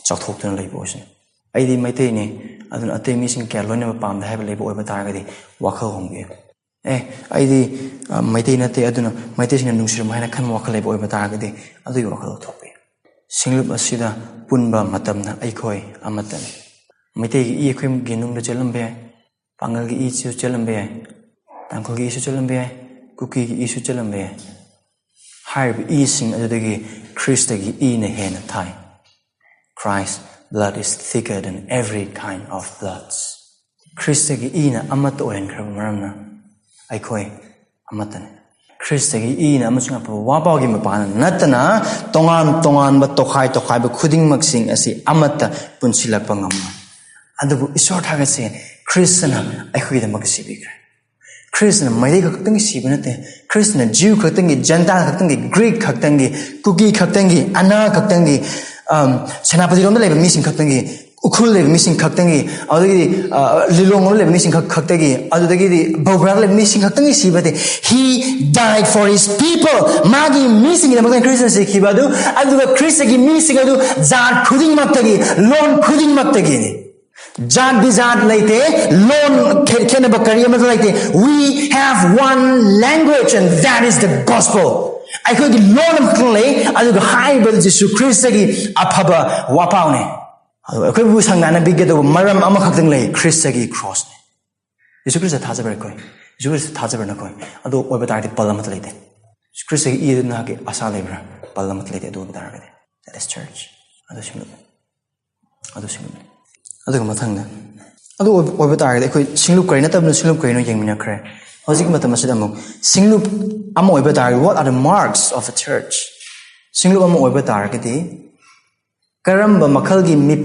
ꯆꯥꯎꯊꯣꯛꯇꯨꯅ ꯂꯩꯕ ꯑꯣꯏꯁꯅꯨ꯫ "ꯑꯩꯗꯤ ꯃꯩꯇꯩꯅꯤ, ꯑꯗꯨꯅ ꯑꯇꯩ ꯃꯤꯁꯤꯡ ꯀꯌꯥ ꯂꯣꯏꯅꯕ ꯄꯥꯝꯗꯦ" ꯍꯥꯏꯕ ꯂꯩꯕ ꯑꯣꯏꯕ ꯇꯥꯔꯒꯗꯤ ꯋꯥꯈꯜ ꯍꯣꯡꯕꯤꯌꯨ꯫ "ꯑꯦ, ꯑꯩꯗꯤ, ꯑ, ꯃꯩꯇꯩ ꯅꯠꯇꯦ, ꯑꯗꯨꯅ ꯃꯩꯇꯩꯁꯤꯡꯅ ꯅꯨꯡꯁꯤꯔꯝꯃꯣꯏ" ꯍꯥꯏꯅ ꯈꯟꯕ ꯋꯥꯈꯜ ꯂꯩꯕ ꯑꯣꯏꯕ ꯇꯥꯔꯒꯗꯤ ꯑꯗꯨꯒꯤ ꯋꯥꯈꯜ ꯂꯧꯊꯣꯛꯄꯤꯌꯨ꯫ ꯁꯤꯡꯂꯨꯞ ꯑꯁꯤꯗ ꯄꯨꯟꯕ ꯃꯇꯝꯗ ꯑꯩꯈꯣꯏ ꯑꯃꯠꯇꯅꯤ꯫ ꯃꯩꯇꯩꯒꯤ ꯏ ꯑꯩꯈꯣꯏꯒꯤ ꯅꯨꯡꯗ ꯆꯦꯜꯂꯝꯕ ꯌꯥꯏ, ꯄꯥꯡꯒꯜꯒꯤ ꯏꯁꯨ ꯆꯦꯜꯂꯝꯕ ꯌꯥꯏ, ꯇꯥꯡꯈꯨꯜꯒꯤ ꯏꯁꯨ ꯆꯦꯜꯂꯝꯕ ꯌꯥꯏ, ꯀꯨꯀꯤꯒꯤ ꯏꯁꯨ ꯆꯦꯜꯂꯝꯕ ꯌꯥꯏ꯫ ꯍꯥꯏꯔꯤꯕ ꯏꯁꯤꯡ ꯑꯗꯨꯗꯒꯤ ꯈ꯭ꯔꯤꯁꯇꯒꯤ ꯏꯅ ꯍꯦꯟꯅ ꯊꯥꯏ꯫ Christ blood is thicker than every kind of bloods. ꯈ꯭ꯔꯤꯁꯇꯒꯤ ꯏꯅ ꯑꯃꯠꯇ ꯑꯣꯏꯍꯟꯈ꯭ꯔꯕ ꯃꯔꯝꯅ ꯑꯩꯈꯣꯏ ꯑꯃꯠꯇꯅꯤ꯫ ꯈ꯭ꯔꯤꯁꯇꯒꯤ ꯏꯅ ꯑꯃꯁꯨꯡ ꯑꯐꯕ ꯋꯥꯄꯥꯎꯒꯤ ꯃꯄꯥꯟꯅ ꯅꯠꯇꯅ ꯇꯣꯉꯥꯟ ꯇꯣꯉꯥꯟꯕ ꯇꯣꯈꯥꯏ ꯇꯣꯈꯥꯏꯕ ꯈꯨꯗꯤꯡꯃꯛꯁꯤꯡ ꯑꯁꯤ ꯑꯃꯠꯇ ꯄꯨꯟꯁꯤꯜꯂꯛꯄ ꯉꯝꯃꯣꯏ꯫ ꯑꯗꯨꯕꯨ ꯏꯁꯣꯔ ꯊꯥꯒꯠꯁꯦ, ꯈ꯭ꯔꯤꯁꯇꯅ ꯑꯩꯈꯣꯏꯒꯤꯗꯃꯛ ꯁꯤꯕꯤꯈ꯭ꯔꯦ꯫ ꯈ꯭ꯔꯤꯁꯇꯅ ꯃꯩꯇꯩ ꯈꯛꯇꯪꯒꯤ ꯁꯤꯕ ꯅꯠꯇꯦ꯫ ꯈ꯭ꯔꯤꯁꯇꯅ ꯖꯤꯎ ꯈꯛꯇꯪꯒꯤ, ꯖꯦꯟꯇꯥꯏꯜ ꯈꯛꯇꯪꯒꯤ, ꯒ꯭ꯔꯤꯛ ꯈꯛꯇꯪꯒꯤ, ꯀꯨꯀꯤ ꯈꯛꯇꯪꯒꯤ, ꯑꯅꯥ ꯈꯛꯇꯪꯒꯤ, ꯑꯝ, ꯁꯦꯅꯥꯄꯇꯤꯔꯣꯝꯗ ꯂꯩꯕ ꯃꯤꯁꯤꯡ ꯈꯛꯇꯪꯒꯤ, ꯎꯈ꯭ꯔꯨꯜ ꯂꯩꯕ ꯃꯤꯁꯤꯡ ꯈꯛꯇꯪꯒꯤ, ꯑꯗꯨꯗꯒꯤꯗꯤ, ꯑ, ꯂꯤꯂꯣꯡꯂꯣꯝꯗ ꯂꯩꯕ ꯃꯤꯁꯤꯡ ꯈꯛ-, ꯈꯛꯇꯒꯤ, ꯑꯗꯨꯗꯒꯤꯗꯤ ꯕꯧꯕ꯭ꯔꯥꯗ ꯂꯩꯕ ꯃꯤꯁꯤꯡ ꯈꯛꯇꯪꯒꯤ ꯁꯤꯕ ꯅꯠꯇꯦ꯫ He died for his people. ꯃꯥꯒꯤ ꯃꯤꯁꯤꯡꯒꯤꯗꯃꯛꯇ ꯈ꯭ꯔꯤꯁꯇꯅ ꯁꯤꯈꯤꯕ ꯑꯗꯨ, ꯑꯗꯨꯒ ꯈ꯭ꯔꯤꯁꯇꯒꯤ ꯃꯤꯁꯤꯡ ꯑꯗꯨ ꯖꯥꯠ ꯈꯨꯗꯤꯡꯃꯛꯇꯒꯤ, ꯂꯣꯟ ꯈꯨꯗꯤꯡꯃꯛꯇꯒꯤꯅꯤ꯫ ꯖꯥꯠ ꯕꯤꯖꯥꯠ ꯂꯩꯇꯦ, ꯂꯣꯟ ꯈꯦ-, ꯈꯦꯠꯅꯕ ꯀꯔꯤ ꯑꯃꯠꯇ ꯂꯩꯇꯦ꯫ We have one language and that is the gospel. ꯑꯩꯈꯣꯏꯒꯤ ꯂꯣꯟ ꯑꯃꯈꯛꯇꯪ ꯂꯩ, ꯑꯗꯨꯒ ꯍꯥꯏꯔꯤꯕ ꯖꯤꯁꯨ ꯈ꯭ꯔꯤꯁꯇꯒꯤ ꯑꯐꯕ ꯋꯥꯄꯥꯎꯅꯦ꯫ ꯑꯗꯨꯒ ꯑꯩꯈꯣꯏꯕꯨ ꯁꯪꯗꯥꯅꯕꯤꯒꯗꯧꯕ ꯃꯔꯝ ꯑꯃꯈꯛꯇꯪ ꯂꯩ, ꯈ꯭ꯔꯤꯁꯇꯒꯤ ꯀ꯭ꯔꯣꯁꯅꯦ꯫ ꯖꯤꯁꯨ ꯈ꯭ꯔꯤꯁꯇ ꯊꯥꯖꯕ꯭ꯔꯥ ꯑꯩꯈꯣꯏ? ꯖꯤꯁꯨ ꯈ꯭ꯔꯤꯁꯇ ꯊꯥꯖꯕ꯭ꯔꯥ ꯅꯈꯣꯏ? ꯑꯗꯨ ꯑꯣꯏꯕ ꯇꯥꯔꯗꯤ ꯄꯜ ꯑꯃꯠꯇ ꯂꯩꯇꯦ꯫ ꯖꯤꯁꯨ ꯈ꯭ꯔꯤꯁꯇꯒꯤ ꯏ ꯑꯗꯨ ꯅꯍꯥꯛꯀꯤ ꯑꯁꯥ ꯂꯩꯕ꯭ꯔꯥ? ꯄꯜ ꯑꯃꯠꯇ ꯂꯩꯇꯦ꯫ ꯑꯗꯨ ꯑꯣꯏꯕ ꯇꯥꯔꯒꯗꯤ that is church. ꯑꯗꯨ ꯁꯤꯡꯂꯨꯞꯅꯤ꯫ ꯑꯗꯨ ꯁꯤꯡꯂꯨꯞꯅꯤ꯫ ꯑꯗꯨꯒ ꯃꯊꯪꯗ ꯑꯗꯨ ꯑꯣꯏꯕ ꯑꯣꯏꯕ ꯇꯥꯔꯒꯗꯤ ꯑꯩꯈꯣꯏ ꯁꯤꯡꯂꯨꯞ ꯀꯔꯤ ꯅꯠꯇꯕꯅꯣ, ꯁꯤꯡꯂꯨꯞ ꯀꯔꯤꯅꯣ ꯌꯦꯡꯃꯤꯟꯅꯈ꯭ꯔꯦ꯫ ꯍꯧꯖꯤꯛꯀꯤ ꯃꯇꯝ ꯑꯁꯤꯗ ꯑꯃꯨꯛ ꯁꯤꯡꯂꯨꯞ ꯑꯃ ꯑꯣꯏꯕ ꯇꯥꯔꯒꯗꯤ, what are the marks of a church? ꯁꯤꯡꯂꯨꯞ ꯑꯃ ꯑꯣꯏꯕ ꯇꯥꯔꯒꯗꯤ ꯀꯔꯝꯕ ꯃꯈꯜꯒꯤ ꯃꯤ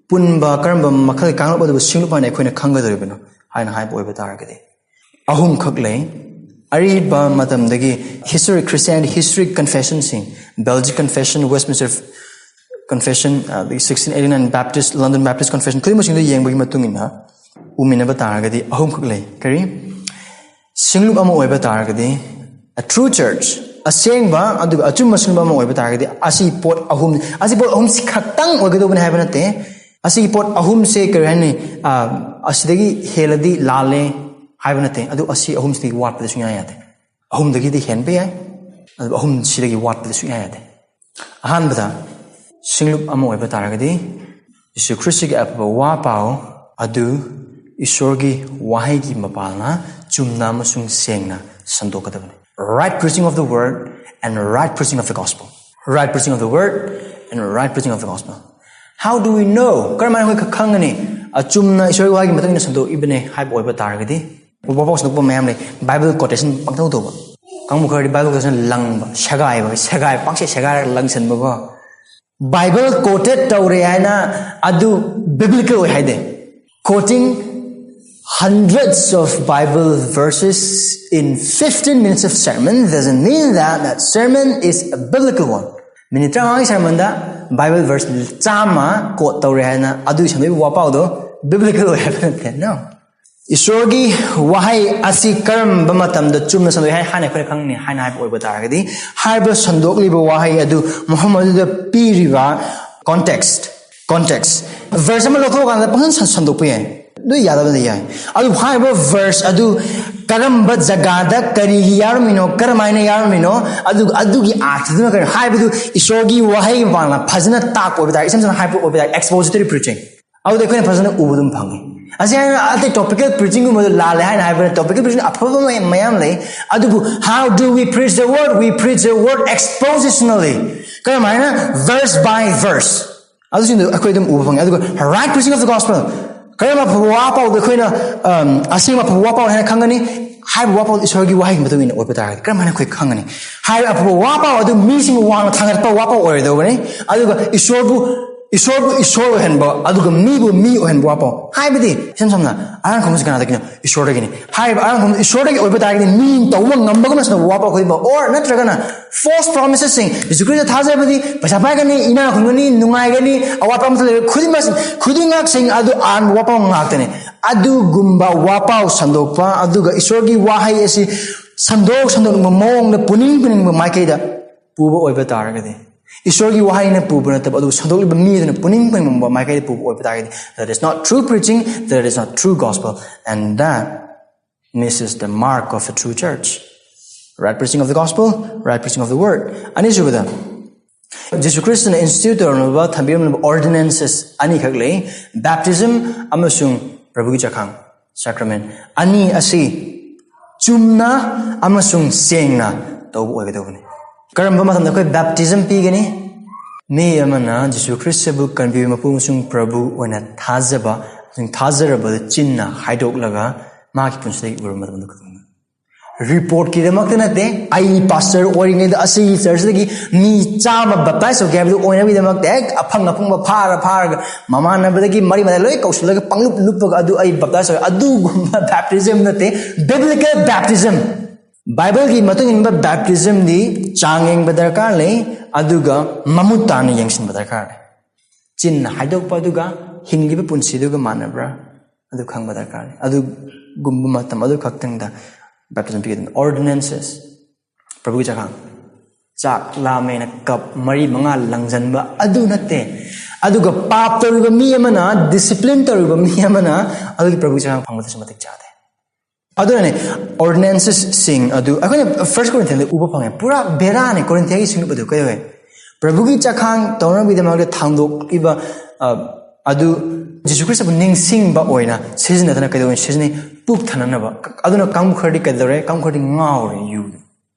ꯄꯨꯟꯕ, ꯀꯔꯝꯕ ꯃꯈꯜꯒꯤ ꯀꯥꯡꯂꯨꯞ ꯑꯗꯨꯕꯨ ꯁꯤꯡꯂꯨꯞ ꯍꯥꯏꯅ ꯑꯩꯈꯣꯏꯅ ꯈꯪꯒꯗꯧꯔꯤꯕꯅꯣ ꯍꯥꯏꯅ ꯍꯥꯏꯕ ꯑꯣꯏꯕ ꯇꯥꯔꯒꯗꯤ, ꯑꯍꯨꯝꯈꯛ ꯂꯩ꯫ ꯑꯔꯤꯕ ꯃꯇꯝꯗꯒꯤ historic Christianity, historic confessionꯁꯤꯡ, Belgic Confession, Westminster Confession, ꯑꯗꯒꯤ sixteen eighty-nine Baptist, London Baptist Confession, ꯈꯨꯗꯤꯡꯃꯛꯁꯤꯡꯗꯨ ꯌꯦꯡꯕꯒꯤ ꯃꯇꯨꯡ ꯏꯟꯅ ꯎꯃꯤꯟꯅꯕ ꯇꯥꯔꯒꯗꯤ ꯑꯍꯨꯝꯈꯛ ꯂꯩ꯫ ꯀꯔꯤ? ꯁꯤꯡꯂꯨꯞ ꯑꯃ ꯑꯣꯏꯕ ꯇꯥꯔꯒꯗꯤ, a true church, ꯑꯁꯦꯡꯕ ꯑꯗꯨꯒ ꯑꯆꯨꯝꯕ ꯁꯤꯡꯂꯨꯞ ꯑꯃ ꯑꯣꯏꯕ ꯇꯥꯔꯒꯗꯤ, ꯑꯁꯤ ꯄꯣꯠ ꯑꯍꯨꯝ, ꯑꯁꯤ ꯄꯣꯠ ꯑꯍꯨꯝꯁꯤ ꯈꯛꯇꯪ ꯑꯣꯏꯒꯗꯧꯕꯅꯤ ꯍꯥꯏꯕ ꯅꯠꯇꯦ꯫ ꯑꯁꯤꯒꯤ ꯄꯣꯠ ꯑꯍꯨꯝꯁꯦ ꯀꯔꯤ ꯍꯥꯏꯅꯤ? ꯑ, ꯑꯁꯤꯗꯒꯤ ꯍꯦꯜꯂꯗꯤ ꯂꯥꯜꯂꯦ ꯍꯥꯏꯕ ꯅꯠꯇꯦ꯫ ꯑꯗꯨ ꯑꯁꯤ ꯑꯍꯨꯝꯁꯤꯗꯒꯤ ꯋꯥꯠꯄꯗꯤ ꯁꯨꯡꯌꯥ ꯌꯥꯗꯦ꯫ ꯑꯍꯨꯝꯗꯒꯤꯗꯤ ꯍꯦꯟꯕ ꯌꯥꯏ, ꯑꯗꯨꯕꯨ ꯑꯍꯨꯝꯁꯤꯗꯒꯤ ꯋꯥꯠꯄꯗꯤ ꯁꯨꯡꯌꯥ ꯌꯥꯗꯦ꯫ ꯑꯍꯥꯟꯕꯗ, ꯁꯤꯡꯂꯨꯞ ꯑꯃ ꯑꯣꯏꯕ ꯇꯥꯔꯒꯗꯤ, ꯌꯤꯁꯨ ꯈ꯭ꯔꯤꯁꯇꯒꯤ ꯑꯐꯕ ꯋꯥ ꯄꯥꯎ ꯑꯗꯨ ꯏꯁꯣꯔꯒꯤ ꯋꯥꯍꯩꯒꯤ ꯃꯄꯥꯜꯅ ꯆꯨꯝꯅ ꯑꯃꯁꯨꯡ ꯁꯦꯡꯅ ꯁꯟꯗꯣꯛꯀꯗꯕꯅꯤ꯫ Right preaching of the word and right preaching of the gospel. Right preaching of the word and right preaching of the gospel. How do we know? ꯀꯔꯝꯍꯥꯏꯅ ꯑꯩꯈꯣꯏ ꯈꯪꯒꯅꯤ? ꯑꯆꯨꯝꯅ ꯏꯁꯣꯔꯒꯤ ꯋꯥꯍꯩꯒꯤ ꯃꯇꯨꯡ ꯏꯟꯅ ꯁꯟꯗꯣꯛꯏꯕꯅꯦ ꯍꯥꯏꯕ ꯑꯣꯏꯕ ꯇꯥꯔꯒꯗꯤ, ꯋꯥꯐꯥꯎ ꯁꯟꯗꯣꯛꯄ ꯃꯌꯥꯝ ꯂꯩ꯫ Bible quotation ꯄꯪꯇꯧ ꯇꯧꯕ꯫ ꯀꯥꯡꯕꯨ ꯈꯔꯗꯤ Bible quotation ꯂꯪꯕ, ꯁꯦꯒꯥꯏꯕ, ꯁꯦꯒꯥꯏ, ꯄꯪꯁꯦ ꯁꯦꯒꯥꯏꯔꯒ ꯂꯪꯁꯟꯕꯀꯣ꯫ Bible quoted ꯇꯧꯔꯦ ꯍꯥꯏꯅ ꯑꯗꯨ biblical ꯑꯣꯏ ꯍꯥꯏꯗꯦ꯫ Quoting hundreds of Bible verses in fifteen minutes of sermon doesn't mean that that sermon is a biblical one. Minute ꯇꯔꯥꯃꯉꯥꯒꯤ sermonꯗ Bible verse ꯆꯥꯝꯃ quote ꯇꯧꯔꯦ ꯍꯥꯏꯅ ꯑꯗꯨꯒꯤ ꯁꯟꯗꯣꯛꯏꯕ ꯋꯥꯄꯥꯎꯗꯣ biblical ꯑꯣꯏ ꯍꯥꯏꯕ ꯅꯠꯇꯦ꯫ No. ꯏꯁꯣꯔꯒꯤ ꯋꯥꯍꯩ ꯑꯁꯤ ꯀꯔꯝꯕ ꯃꯇꯝꯗ ꯆꯨꯝꯅ ꯁꯟꯗꯣꯛꯏ ꯍꯥꯏ-, ꯍꯥꯏꯅ ꯑꯩꯈꯣꯏꯅ ꯈꯪꯒꯅꯤ ꯍꯥꯏꯅ ꯍꯥꯏꯕ ꯑꯣꯏꯕ ꯇꯥꯔꯒꯗꯤ, ꯍꯥꯏꯔꯤꯕ ꯁꯟꯗꯣꯛꯂꯤꯕ ꯋꯥꯍꯩ ꯑꯗꯨ ꯃꯐꯝ ꯑꯗꯨꯗ ꯄꯤꯔꯤꯕ context, context, verse ꯑꯃ ꯂꯧꯊꯣꯛꯑꯀꯥꯟꯗ ꯄꯪꯁꯟ ꯁꯟ-, ꯁꯟꯗꯣꯛꯄ ꯌꯥꯏ꯫ ꯑꯗꯨ ꯌꯥꯗꯕꯗꯤ ꯌꯥꯏ꯫ ꯑꯗꯨ ꯍꯥꯏꯔꯤꯕ verse ꯑꯗꯨ ꯀꯔꯝꯕ ꯖꯒꯥꯗ ꯀꯔꯤꯒꯤ ꯌꯥꯎꯔꯝꯃꯤꯅꯣ, ꯀꯔꯝꯍꯥꯏꯅ ꯌꯥꯎꯔꯝꯃꯤꯅꯣ, ꯑꯗꯨ, ꯑꯗꯨꯒꯤ ꯑꯥꯔꯊꯗꯨꯅ ꯀꯔꯤ ꯍꯥꯏꯕꯗꯨ ꯏꯁꯣꯔꯒꯤ ꯋꯥꯍꯩ ꯃꯄꯥꯟꯅ ꯐꯖꯅ ꯇꯥꯛꯄ ꯑꯣꯏꯕ ꯇꯥꯔꯦ, ꯏꯁꯝ ꯁꯝꯅ ꯍꯥꯏꯕ ꯑꯣꯏꯕ ꯇꯥꯔꯦ, expository preaching꯫ ꯑꯗꯨꯗ ꯑꯩꯈꯣꯏꯅ ꯐꯖꯅ ꯎꯕ ꯑꯗꯨꯝ ꯐꯪꯉꯤ꯫ ꯑꯁꯤ ꯍꯥꯏꯅ ꯑꯇꯩ topical preachingꯒꯨꯝꯕꯗꯣ ꯂꯥꯜꯂꯦ ꯍꯥꯏꯅ ꯍꯥꯏꯕ ꯅꯠꯇꯦ, topical preaching ꯑꯐꯕ ꯃꯌꯥꯝ, ꯃꯌꯥꯝ ꯂꯩ꯫ ꯑꯗꯨꯕꯨ how do we preach the word? We preach the word expositionally. ꯀꯔꯝꯍꯥꯏꯅ? Verse by verse꯫ ꯑꯗꯨꯁꯤꯡꯗꯨ ꯑꯩꯈꯣꯏ ꯑꯗꯨꯝ ꯎꯕ ꯐꯪꯉꯤ꯫ ꯑꯗꯨꯒ right preaching of the gospel, ꯀꯔꯝꯕ ꯑꯐꯕ ꯋꯥ ꯄꯥꯎꯗ ꯑꯩꯈꯣꯏꯅ, ꯑꯝ, ꯑꯁꯦꯡꯕ ꯑꯐꯕ ꯋꯥ ꯄꯥꯎ ꯍꯥꯏꯅ ꯈꯪꯒꯅꯤ? ꯍꯥꯏꯔꯤꯕ ꯋꯥ ꯄꯥꯎ ꯏꯁꯣꯔꯒꯤ ꯋꯥꯍꯩꯒꯤ ꯃꯇꯨꯡ ꯏꯟꯅ ꯑꯣꯏꯕ ꯇꯥꯔꯒꯗꯤ ꯀꯔꯝ ꯍꯥꯏꯅ ꯑꯩꯈꯣꯏ ꯈꯪꯒꯅꯤ? ꯍꯥꯏꯔꯤꯕ ꯑꯐꯕ ꯋꯥ ꯄꯥꯎ ꯑꯗꯨ ꯃꯤꯁꯤꯡꯕꯨ ꯋꯥꯡꯅ ꯊꯥꯡꯒꯠꯄ ꯋꯥ ꯄꯥꯎ ꯑꯣꯏꯔꯣꯏꯗꯧꯕꯅꯤ꯫ ꯑꯗꯨꯒ ꯏꯁꯣꯔꯕꯨ, ꯏꯁꯣꯔꯕꯨ ꯏꯁꯣꯔ ꯑꯣꯏꯍꯟꯕ, ꯑꯗꯨꯒ ꯃꯤꯕꯨ ꯃꯤ ꯑꯣꯏꯍꯟꯕ ꯋꯥ ꯄꯥꯎ꯫ ꯍꯥꯏꯕꯗꯤ ꯏꯁꯝ ꯁꯝꯅ ꯑꯔꯥꯡ ꯈꯨꯝꯕꯁꯤ ꯀꯅꯥꯗꯒꯤꯅꯣ? ꯏꯁꯣꯔꯗꯒꯤꯅꯤ꯫ ꯍꯥꯏꯔꯤꯕ ꯑꯔꯥꯡ ꯈꯨꯝꯕ ꯏꯁꯣꯔꯗꯒꯤ ꯑꯣꯏꯕ ꯇꯥꯔꯒꯗꯤ ꯃꯤ ꯇꯧꯕ ꯉꯝꯕꯒꯨꯝꯅ ꯁꯥꯟꯅꯕ ꯋꯥ ꯄꯥꯎ ꯈꯨꯗꯤꯡꯃꯛ, or ꯅꯠꯇ꯭ꯔꯒꯅ false promisesꯁꯤꯡ, ꯖꯤꯁꯨ ꯈ꯭ꯔꯤꯁꯇ ꯊꯥꯖꯔꯕꯗꯤ ꯄꯩꯁꯥ ꯄꯥꯏꯒꯅꯤ, ꯏꯅꯥ ꯈꯨꯟꯒꯅꯤ, ꯅꯨꯡꯉꯥꯏꯒꯅꯤ, ꯑꯋꯥꯠꯄ ꯑꯃꯠꯇ ꯂꯩꯔꯣꯏ, ꯈꯨꯗꯤꯡꯃꯛ, ꯈꯨꯗꯤꯡꯃꯛꯁꯤꯡ ꯑꯗꯨ ꯑꯔꯥꯟꯕ ꯋꯥ ꯄꯥꯎ ꯉꯥꯛꯇꯅꯤ꯫ ꯑꯗꯨꯒꯨꯝꯕ ꯋꯥ ꯄꯥꯎ ꯁꯟꯗꯣꯛꯄ, ꯑꯗꯨꯒ ꯏꯁꯣꯔꯒꯤ ꯋꯥꯍꯩ ꯑꯁꯤ ꯁꯟꯗꯣꯛ ꯁꯟꯗꯣꯛꯅꯤꯡꯕ ꯃꯑꯣꯡꯗ ꯄꯨꯅꯤꯡ ꯄꯨꯅꯤꯡꯕ ꯃꯥꯏꯀꯩꯗ ꯄꯨꯕ ꯑꯣꯏꯕ ꯇꯥꯔꯒꯗꯤ, ꯏꯁꯣꯔꯒꯤ ꯋꯥꯍꯩꯅ ꯄꯨꯕ ꯅꯠꯇꯕ, ꯑꯗꯨ ꯁꯟꯗꯣꯛꯂꯤꯕ ꯃꯤ ꯑꯗꯨꯅ ꯄꯨꯅꯤꯡ ꯄꯨꯅꯤꯡꯕ ꯃꯥꯏꯀꯩꯗ ꯄꯨꯕ ꯑꯣꯏꯕ ꯇꯥꯔꯒꯗꯤ, that is not true preaching, that is not true gospel, and that misses the mark of a true church. Right preaching of the gospel, right preaching of the word. ꯑꯅꯤꯁꯨꯕꯗ, ꯖꯤꯁꯨ ꯈ꯭ꯔꯤꯁꯇꯅ institute ꯇꯧꯔꯝꯂꯕ, ꯊꯝꯕꯤꯔꯝꯂꯕ ordinances ꯑꯅꯤꯈꯛ ꯂꯩ: baptism ꯑꯃꯁꯨꯡ ꯄ꯭ꯔꯚꯨꯒꯤ ꯆꯥꯛꯈꯥꯡ, sacrament꯫ ꯑꯅꯤ ꯑꯁꯤ ꯆꯨꯝꯅ ꯑꯃꯁꯨꯡ ꯁꯦꯡꯅ ꯇꯧꯕ ꯑꯣꯏꯒꯗꯧꯕꯅꯤ꯫ ꯀꯔꯝꯕ ꯃꯇꯝꯗ ꯑꯩꯈꯣꯏ baptism ꯄꯤꯒꯅꯤ? ꯃꯤ ꯑꯃꯅ ꯖꯤꯁꯨ ꯈ꯭ꯔꯤꯁꯇꯕꯨ ꯀꯟꯕꯤꯕ ꯃꯄꯨ ꯑꯃꯁꯨꯡ ꯄ꯭ꯔꯚꯨ ꯑꯣꯏꯅ ꯊꯥꯖꯕ ꯑꯃꯁꯨꯡ ꯊꯥꯖꯔꯕꯗ ꯆꯤꯟꯅ ꯍꯥꯏꯗꯣꯛꯂꯒ ꯃꯍꯥꯛꯀꯤ ꯄꯨꯟꯁꯤꯗꯒꯤ ꯎꯔꯕ ꯃꯇꯝꯗ ꯈꯛꯇꯪꯅꯤ꯫ Reportꯀꯤꯗꯃꯛꯇ ꯅꯠꯇꯦ, ꯑꯩ pastor ꯑꯣꯏꯔꯤꯉꯩꯗ ꯑꯁꯤꯒꯤ churchꯇꯒꯤ ꯃꯤ ꯆꯥꯝꯃ baptize ꯇꯧꯒꯦ ꯍꯥꯏꯕꯗꯨ ꯑꯣꯏꯅꯕꯒꯤꯗꯃꯛꯇ ꯍꯦꯛ ꯑꯐꯪ ꯑꯐꯪꯕ ꯐꯥꯔ ꯐꯥꯔꯒ ꯃꯃꯥꯟꯅꯕꯗꯒꯤ ꯃꯔꯤ ꯃꯇꯥꯏ ꯂꯣꯏ ꯀꯧꯁꯤꯜꯂꯒ ꯄꯪꯂꯨꯞ ꯂꯨꯞꯄꯒ ꯑꯗꯨ ꯑꯩ baptize ꯇꯧꯋꯦ, ꯑꯗꯨꯒꯨꯝꯕ baptism ꯅꯠꯇꯦ꯫ Biblical baptism, Bibleꯒꯤ ꯃꯇꯨꯡ ꯏꯟꯕ baptismꯗꯤ ꯆꯥꯡ ꯌꯦꯡꯕ ꯗꯔꯀꯥꯔ ꯂꯩ, ꯑꯗꯨꯒ ꯃꯃꯨꯠ ꯇꯥꯅ ꯌꯦꯡꯁꯤꯟꯕ ꯗꯔꯀꯥꯔ ꯂꯩ꯫ ꯆꯤꯟꯅ ꯍꯥꯏꯗꯣꯛꯄ ꯑꯗꯨꯒ ꯍꯤꯡꯂꯤꯕ ꯄꯨꯟꯁꯤꯗꯨꯒ ꯃꯥꯟꯅꯕ꯭ꯔꯥ, ꯑꯗꯨ ꯈꯪꯕ ꯗꯔꯀꯥꯔ ꯂꯩ꯫ ꯑꯗꯨꯒꯨꯝꯕ ꯃꯇꯝ ꯑꯗꯨ ꯈꯛꯇꯪꯗ baptism ꯄꯤꯒꯗꯕꯅꯤ꯫ Ordinances, ꯄ꯭ꯔꯚꯨꯒꯤ ꯆꯥꯛꯈꯥꯡ, ꯆꯥꯛ ꯂꯥꯝꯃꯦꯅ cup ꯃꯔꯤ ꯃꯉꯥ ꯂꯪꯁꯤꯟꯕ ꯑꯗꯨ ꯅꯠꯇꯦ꯫ ꯑꯗꯨꯒ ꯄꯥꯞ ꯇꯧꯔꯤꯕ ꯃꯤ ꯑꯃꯅ, discipline ꯇꯧꯔꯤꯕ ꯃꯤ ꯑꯃꯅ ꯑꯗꯨꯒꯤ ꯄ꯭ꯔꯚꯨꯒꯤ ꯆꯥꯛꯈꯥꯡ ꯐꯪꯕꯗꯁꯨ ꯃꯇꯤꯛ ꯆꯥꯗꯦ꯫ ꯑꯗꯨꯅꯅꯦ, ordinances ꯁꯤꯡ ꯑꯗꯨ ꯑꯩꯈꯣꯏꯅ First Corinthianꯗ ꯎꯕ ꯐꯪꯉꯦ꯫ ꯄꯨꯔꯥ ꯕꯦꯔꯥꯅꯦ꯫ ꯀꯣꯔꯤꯟꯊꯤꯌꯥꯒꯤ ꯁꯤꯡꯂꯨꯞ ꯑꯗꯨ ꯀꯩꯗꯧꯋꯦ? ꯄ꯭ꯔꯚꯨꯒꯤ ꯆꯥꯛꯈꯥꯡ ꯇꯧꯅꯕꯒꯤꯗꯃꯛꯇ ꯊꯥꯡꯗꯣꯛꯂꯤꯕ, ꯑ, ꯑꯗꯨ ꯖꯤꯁꯨ ꯈ꯭ꯔꯤꯁꯇꯕꯨ ꯅꯤꯡꯁꯤꯡꯕ ꯑꯣꯏꯅ ꯁꯤꯖꯤꯟꯅꯗꯅ ꯀꯩꯗꯧꯋꯦ? ꯁꯤꯖꯤꯟꯅꯩ, ꯄꯨꯛ ꯊꯟꯅꯅꯕ꯫ ꯑꯗꯨꯅ ꯀꯥꯡꯕꯨ ꯈꯔꯗꯤ ꯀꯩꯗꯧꯔꯦ? ꯀꯥꯡꯕꯨ ꯈꯔꯗꯤ ꯉꯥꯎꯔꯦ ꯌꯨꯗ꯫